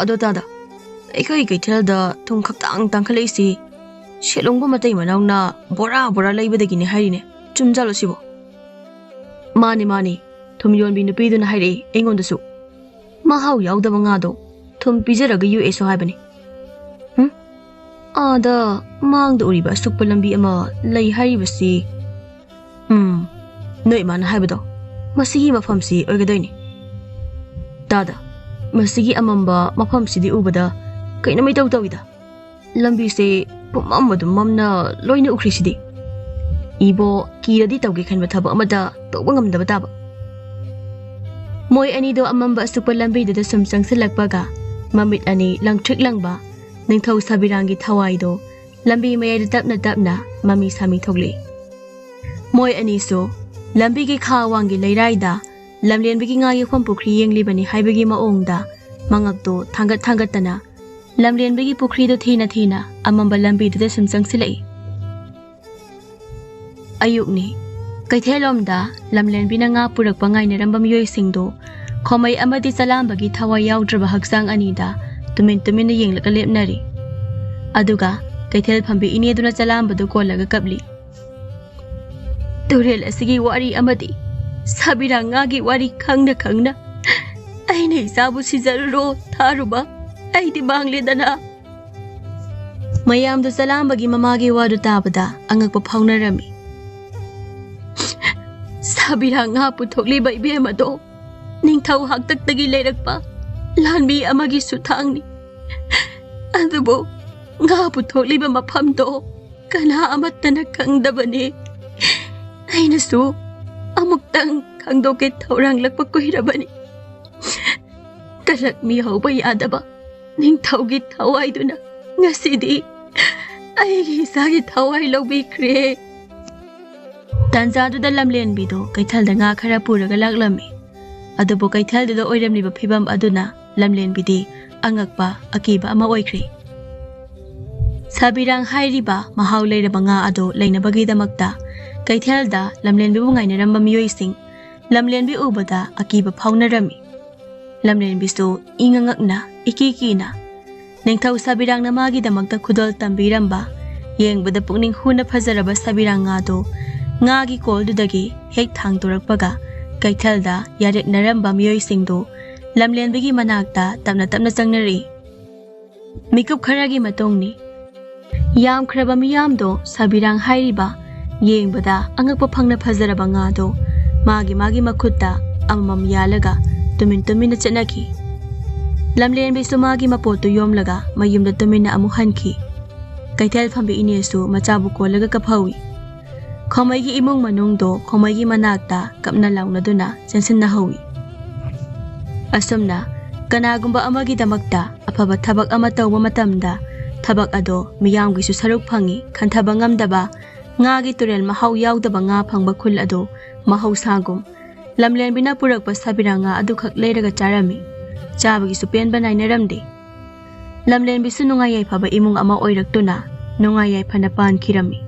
ꯑꯗꯣ ꯇꯥꯗ, ꯑꯩꯈꯣꯏ ꯀꯩꯊꯦꯜꯗ ꯊꯨꯝ ꯈꯛꯇꯥꯡ ꯇꯥꯡꯈꯠꯂꯛꯏꯁꯤ ꯁꯦꯂꯣꯡꯕ ꯃꯇꯩ ꯃꯅꯥꯎꯅ ꯕꯣꯔꯥ ꯕꯣꯔꯥ ꯂꯩꯕꯗꯒꯤꯅꯦ ꯍꯥꯏꯔꯤꯅꯦ꯫ ꯆꯨꯝꯖꯥꯜꯂꯣ ꯁꯤꯕꯣ?" "ꯃꯥꯅꯤ, ꯃꯥꯅꯤ, ꯊꯨꯝ ꯌꯣꯟꯕꯤ ꯅꯨꯄꯤꯗꯨꯅ ꯍꯥꯏꯔꯛꯏ ꯑꯩꯉꯣꯟꯗꯁꯨ꯫ ꯃꯍꯥꯎ ꯌꯥꯎꯗꯕ ꯉꯥꯗꯣ ꯊꯨꯝ ꯄꯤꯖꯔꯒ ꯌꯣꯛꯑꯦꯁꯨ ꯍꯥꯏꯕꯅꯤ꯫" "ꯍꯨꯝ? ꯑꯥꯗ ꯃꯥꯡꯗ ꯎꯔꯤꯕ ꯑꯁꯨꯛꯄ ꯂꯝꯕꯤ ꯑꯃ ꯂꯩ ꯍꯥꯏꯔꯤꯕꯁꯤ?" "ꯎꯝ, ꯅꯣꯏ ꯏꯃꯥꯅ ꯍꯥꯏꯕꯗꯣ, ꯃꯁꯤꯒꯤ ꯃꯐꯝꯁꯤ ꯑꯣꯏꯒꯗꯣꯏꯅꯤ꯫ ꯇꯥꯗ, ꯃꯁꯤꯒꯤ ꯑꯃꯝꯕ ꯃꯐꯝꯁꯤꯗꯤ ꯎꯕꯗ ꯀꯩꯅꯣꯝ ꯏꯇꯧ ꯇꯧꯏꯗ꯫ ꯂꯝꯕꯤꯁꯦ ꯄꯨꯝꯃꯝ ꯑꯗꯨꯝ ꯃꯝꯅ ꯂꯣꯏꯅ ꯎꯈ꯭ꯔꯤꯁꯤꯗꯤ꯫ ꯏꯕꯣ, ꯀꯤꯔꯗꯤ ꯇꯧꯒꯦ ꯈꯟꯕ ꯊꯕꯛ ꯑꯃꯠꯇ ꯇꯧꯕ ꯉꯝꯗꯕ ꯇꯥꯕ꯫" ꯃꯣꯏ ꯑꯅꯤꯗꯣ ꯑꯃꯝꯕ ꯑꯁꯨꯛꯄ ꯂꯝꯕꯤꯗꯨꯗ ꯁꯨꯝ ꯆꯪꯁꯤꯜꯂꯛꯄꯒ, ꯃꯃꯤꯠ ꯑꯅꯤ ꯂꯪꯇ꯭ꯔꯤꯛ ꯂꯪꯕ ꯅꯤꯡꯊꯧ ꯁꯥꯕꯤꯔꯥꯡꯒꯤ ꯊꯋꯥꯏꯗꯣ ꯂꯝꯕꯤ ꯃꯌꯥꯏꯗ ꯇꯞꯅ ꯇꯞꯅ ꯃꯃꯤ ꯁꯥꯃꯤ ꯊꯣꯛꯂꯛꯏ꯫ ꯃꯣꯏ ꯑꯅꯤꯁꯨ ꯂꯝꯕꯤꯒꯤ ꯈꯥ ꯋꯥꯡꯒꯤ ꯂꯩꯔꯥꯏꯗ ꯂꯝꯂꯦꯟꯕꯤꯒꯤ ꯉꯥ ꯌꯣꯛꯐꯝ ꯄꯨꯈ꯭ꯔꯤ ꯌꯦꯡꯂꯤꯕꯅꯤ ꯍꯥꯏꯕꯒꯤ ꯃꯑꯣꯡꯗ ꯃꯉꯛꯇꯣ ꯊꯥꯡꯒꯠ ꯊꯥꯡꯒꯠꯇꯅ ꯂꯝꯂꯦꯟꯕꯤꯒꯤ ꯄꯨꯈ꯭ꯔꯤꯗꯣ ꯊꯤꯅ ꯊꯤꯅ ꯑꯃꯝꯕ ꯂꯝꯕꯤꯗꯨꯗ ꯁꯨꯝ ꯆꯪꯁꯤꯜꯂꯛꯏ꯫ ꯑꯌꯨꯛꯅꯤ꯫ ꯀꯩꯊꯦꯜꯂꯣꯝꯗ ꯂꯝꯂꯦꯟꯕꯤꯅ ꯉꯥ ꯄꯨꯔꯛꯄ ꯉꯥꯏꯅꯔꯝꯕ ꯃꯤꯑꯣꯏꯁꯤꯡꯗꯨ ꯈꯣꯃꯩ ꯑꯃꯗꯤ ꯆꯂꯥꯝꯕꯒꯤ ꯊꯋꯥꯏ ꯌꯥꯎꯗ꯭ꯔꯕ ꯍꯛꯆꯥꯡ ꯑꯅꯤꯗ ꯇꯨꯃꯤꯟ ꯇꯨꯃꯤꯟꯅ ꯌꯦꯡꯂꯒ ꯂꯦꯞꯅꯔꯤ꯫ ꯑꯗꯨꯒ ꯀꯩꯊꯦꯜ ꯐꯝꯕꯤ ꯏꯅꯦꯗꯨꯅ ꯆꯂꯥꯝꯕꯗꯨ ꯀꯣꯜꯂꯒ ꯀꯞꯂꯤ꯫ "ꯇꯨꯔꯦꯜ ꯑꯁꯤꯒꯤ ꯋꯥꯔꯤ ꯑꯃꯗꯤ ꯁꯥꯕꯤꯔꯥꯡ ꯉꯥꯒꯤ ꯋꯥꯔꯤ ꯈꯪꯅ ꯈꯪꯅ ꯑꯩꯅ ꯏꯆꯥꯕꯨ ꯁꯤꯖꯔꯨꯔꯣ ꯊꯥꯔꯨꯕ ꯑꯩꯗꯤ ꯃꯥꯡꯂꯦꯗꯅ!" ꯃꯌꯥꯝꯗꯨ ꯆꯂꯥꯝꯕꯒꯤ ꯃꯃꯥꯒꯤ ꯋꯥꯗꯨ ꯇꯥꯕꯗ ꯑꯉꯛꯄ ꯐꯥꯎꯅꯔꯝꯃꯤ꯫ "ꯁꯥꯕꯤꯔꯥꯡ ꯉꯥ ꯄꯨꯊꯣꯛꯂꯤꯕ ꯏꯕꯦꯝ ꯑꯗꯣ ꯅꯤꯡꯊꯧ ꯍꯥꯛꯇꯛꯇꯒꯤ ꯂꯩꯔꯛꯄ ꯂꯥꯟꯃꯤ ꯑꯃꯒꯤ ꯁꯨꯊꯥꯡꯅꯤ꯫ ꯑꯗꯨꯕꯨ ꯉꯥ ꯄꯨꯊꯣꯛꯂꯤꯕ ꯃꯐꯝꯗꯣ ꯀꯅꯥ ꯑꯃꯠꯇꯅ ꯈꯪꯗꯕꯅꯤ꯫ ꯑꯩꯅꯁꯨ ꯑꯃꯨꯛꯇꯪ ꯈꯪꯗꯣꯛꯀꯦ ꯊꯧꯔꯥꯡꯂꯛꯄ ꯀꯨꯏꯔꯕꯅꯤ꯫ ꯀꯂꯛꯃꯤ ꯍꯧꯕ ꯌꯥꯗꯕ ꯅꯤꯡꯊꯧꯒꯤ ꯊꯋꯥꯏꯗꯨꯅ ꯉꯁꯤꯗꯤ ꯑꯩꯒꯤ ꯏꯆꯥꯒꯤ ꯊꯋꯥꯏ ꯂꯧꯕꯤꯈ꯭ꯔꯦ!" ꯇꯥꯟꯖꯥꯗꯨꯗ ꯂꯝꯂꯦꯟꯕꯤꯗꯨ ꯀꯩꯊꯦꯜꯗ ꯉꯥ ꯈꯔ ꯄꯨꯔꯒ ꯂꯥꯛꯂꯝꯃꯤ꯫ ꯑꯗꯨꯕꯨ ꯀꯩꯊꯦꯜꯗꯨꯗ ꯑꯣꯏꯔꯝꯂꯤꯕ ꯐꯤꯕꯝ ꯑꯗꯨꯅ ꯂꯝꯂꯦꯟꯕꯤꯗꯤ ꯑꯉꯛꯄ ꯑꯀꯤꯕ ꯑꯃ ꯑꯣꯏꯈ꯭ꯔꯦ꯫ ꯁꯥꯕꯤꯔꯥꯡ ꯍꯥꯏꯔꯤꯕ ꯃꯍꯥꯎ ꯂꯩꯔꯕ ꯉꯥ ꯑꯗꯨ ꯂꯩꯅꯕꯒꯤꯗꯃꯛꯇ ꯀꯩꯊꯦꯜꯗ ꯂꯝꯂꯦꯟꯕꯤꯕꯨ ꯉꯥꯏꯅꯔꯝꯕ ꯃꯤꯑꯣꯏꯁꯤꯡ ꯂꯝꯂꯦꯟꯕꯤ ꯎꯕꯗ ꯑꯀꯤꯕ ꯐꯥꯎꯅꯔꯝꯃꯤ꯫ ꯂꯝꯂꯦꯟꯕꯤꯁꯨ ꯏꯉꯛ ꯉꯛꯅ ꯏꯀꯤ ꯀꯤꯅ ꯅꯤꯡꯊꯧ ꯁꯥꯕꯤꯔꯥꯡꯅ ꯃꯥꯒꯤꯗꯃꯛꯇ ꯈꯨꯗꯣꯜ ꯇꯝꯕꯤꯔꯝꯕ, ꯌꯦꯡꯕꯗ ꯄꯨꯛꯅꯤꯡ ꯍꯨꯅ ꯐꯖꯔꯕ ꯁꯥꯕꯤꯔꯥꯡ ꯉꯥꯗꯨ ꯉꯥꯒꯤ ꯀꯣꯜꯗꯨꯗꯒꯤ ꯍꯦꯛ ꯊꯥꯡꯗꯣꯔꯛꯄꯒ ꯀꯩꯊꯦꯜꯗ ꯌꯥꯔꯦꯛꯅꯔꯝꯕ ꯃꯤꯑꯣꯏꯁꯤꯡꯗꯨ ꯂꯝꯂꯦꯟꯕꯤꯒꯤ ꯃꯅꯥꯛꯇ ꯇꯞꯅ ꯇꯞꯅ ꯆꯪꯅꯔꯛꯏ꯫ ꯃꯤꯀꯨꯞ ꯈꯔꯒꯤ ꯃꯇꯨꯡꯅꯤ꯫ ꯌꯥꯝꯈ꯭ꯔꯕ ꯃꯤꯌꯥꯝꯗꯣ ꯁꯥꯕꯤꯔꯥꯡ ꯍꯥꯏꯔꯤꯕ ꯌꯦꯡꯕꯗ ꯑꯉꯛꯄ ꯐꯪꯅ ꯐꯖꯔꯕ ꯉꯥꯗꯣ ꯃꯥꯒꯤ ꯃꯥꯒꯤ ꯃꯈꯨꯠꯇ ꯑꯃꯃꯝ ꯌꯥꯜꯂꯒ ꯇꯨꯃꯤꯟ ꯇꯨꯃꯤꯟꯅ ꯆꯠꯅꯈꯤ꯫ ꯂꯝꯂꯦꯟꯕꯤꯁꯨ ꯃꯥꯒꯤ ꯃꯄꯣꯠꯇꯨ ꯌꯣꯝꯂꯒ ꯃꯌꯨꯝꯗ ꯇꯨꯃꯤꯟꯅ ꯑꯃꯨꯛ ꯍꯟꯈꯤ꯫ ꯀꯩꯊꯦꯜ ꯐꯝꯕꯤ ꯏꯅꯦꯁꯨ ꯃꯆꯥꯕꯨ ꯀꯣꯜꯂꯒ ꯀꯞꯍꯧꯏ꯫ ꯈꯣꯃꯩꯒꯤ ꯏꯃꯨꯡ ꯃꯅꯨꯡꯗꯣ ꯈꯣꯃꯩꯒꯤ ꯃꯅꯥꯛꯇ ꯀꯞꯅ ꯂꯥꯎꯅꯗꯨꯅ ꯆꯦꯟꯁꯤꯟꯅꯍꯧꯏ꯫ ꯑꯁꯨꯝꯅ ꯀꯅꯥꯒꯨꯝꯕ ꯑꯃꯒꯤꯗꯃꯛꯇ ꯑꯐꯕ ꯊꯕꯛ ꯑꯃ ꯇꯧꯕ ꯃꯇꯝꯗ ꯊꯕꯛ ꯑꯗꯣ ꯃꯤꯌꯥꯝꯒꯤꯁꯨ ꯁꯔꯨꯛ ꯐꯪꯏ ꯈꯟꯊꯕ ꯉꯝꯗꯕ, ꯉꯥꯒꯤ ꯇꯨꯔꯦꯜ ꯃꯍꯥꯎ ꯌꯥꯎꯗꯕ ꯉꯥ ꯐꯪꯕ ꯈꯨꯜ ꯑꯗꯣ ꯃꯍꯧꯁꯥꯒꯨꯝ ꯂꯝꯂꯦꯟꯕꯤꯅ ꯄꯨꯔꯛꯄ ꯁꯥꯕꯤꯔꯥ ꯉꯥ ꯑꯗꯨꯈꯛ ꯂꯩꯔꯒ ꯆꯥꯔꯝꯃꯤ꯫ ꯆꯥꯕꯒꯤꯁꯨ ꯄꯦꯟꯕ ꯅꯥꯏꯅꯔꯝꯗꯦ꯫ ꯂꯝꯂꯦꯟꯕꯤꯁꯨ ꯅꯨꯡꯉꯥꯏ ꯌꯥꯏꯐꯕ ꯏꯃꯨꯡ ꯑꯃ ꯑꯣꯏꯔꯛꯇꯨꯅ ꯅꯨꯡꯉꯥꯏ ꯌꯥꯏꯐꯅ ꯄꯥꯟꯈꯤꯔꯝꯃꯤ꯫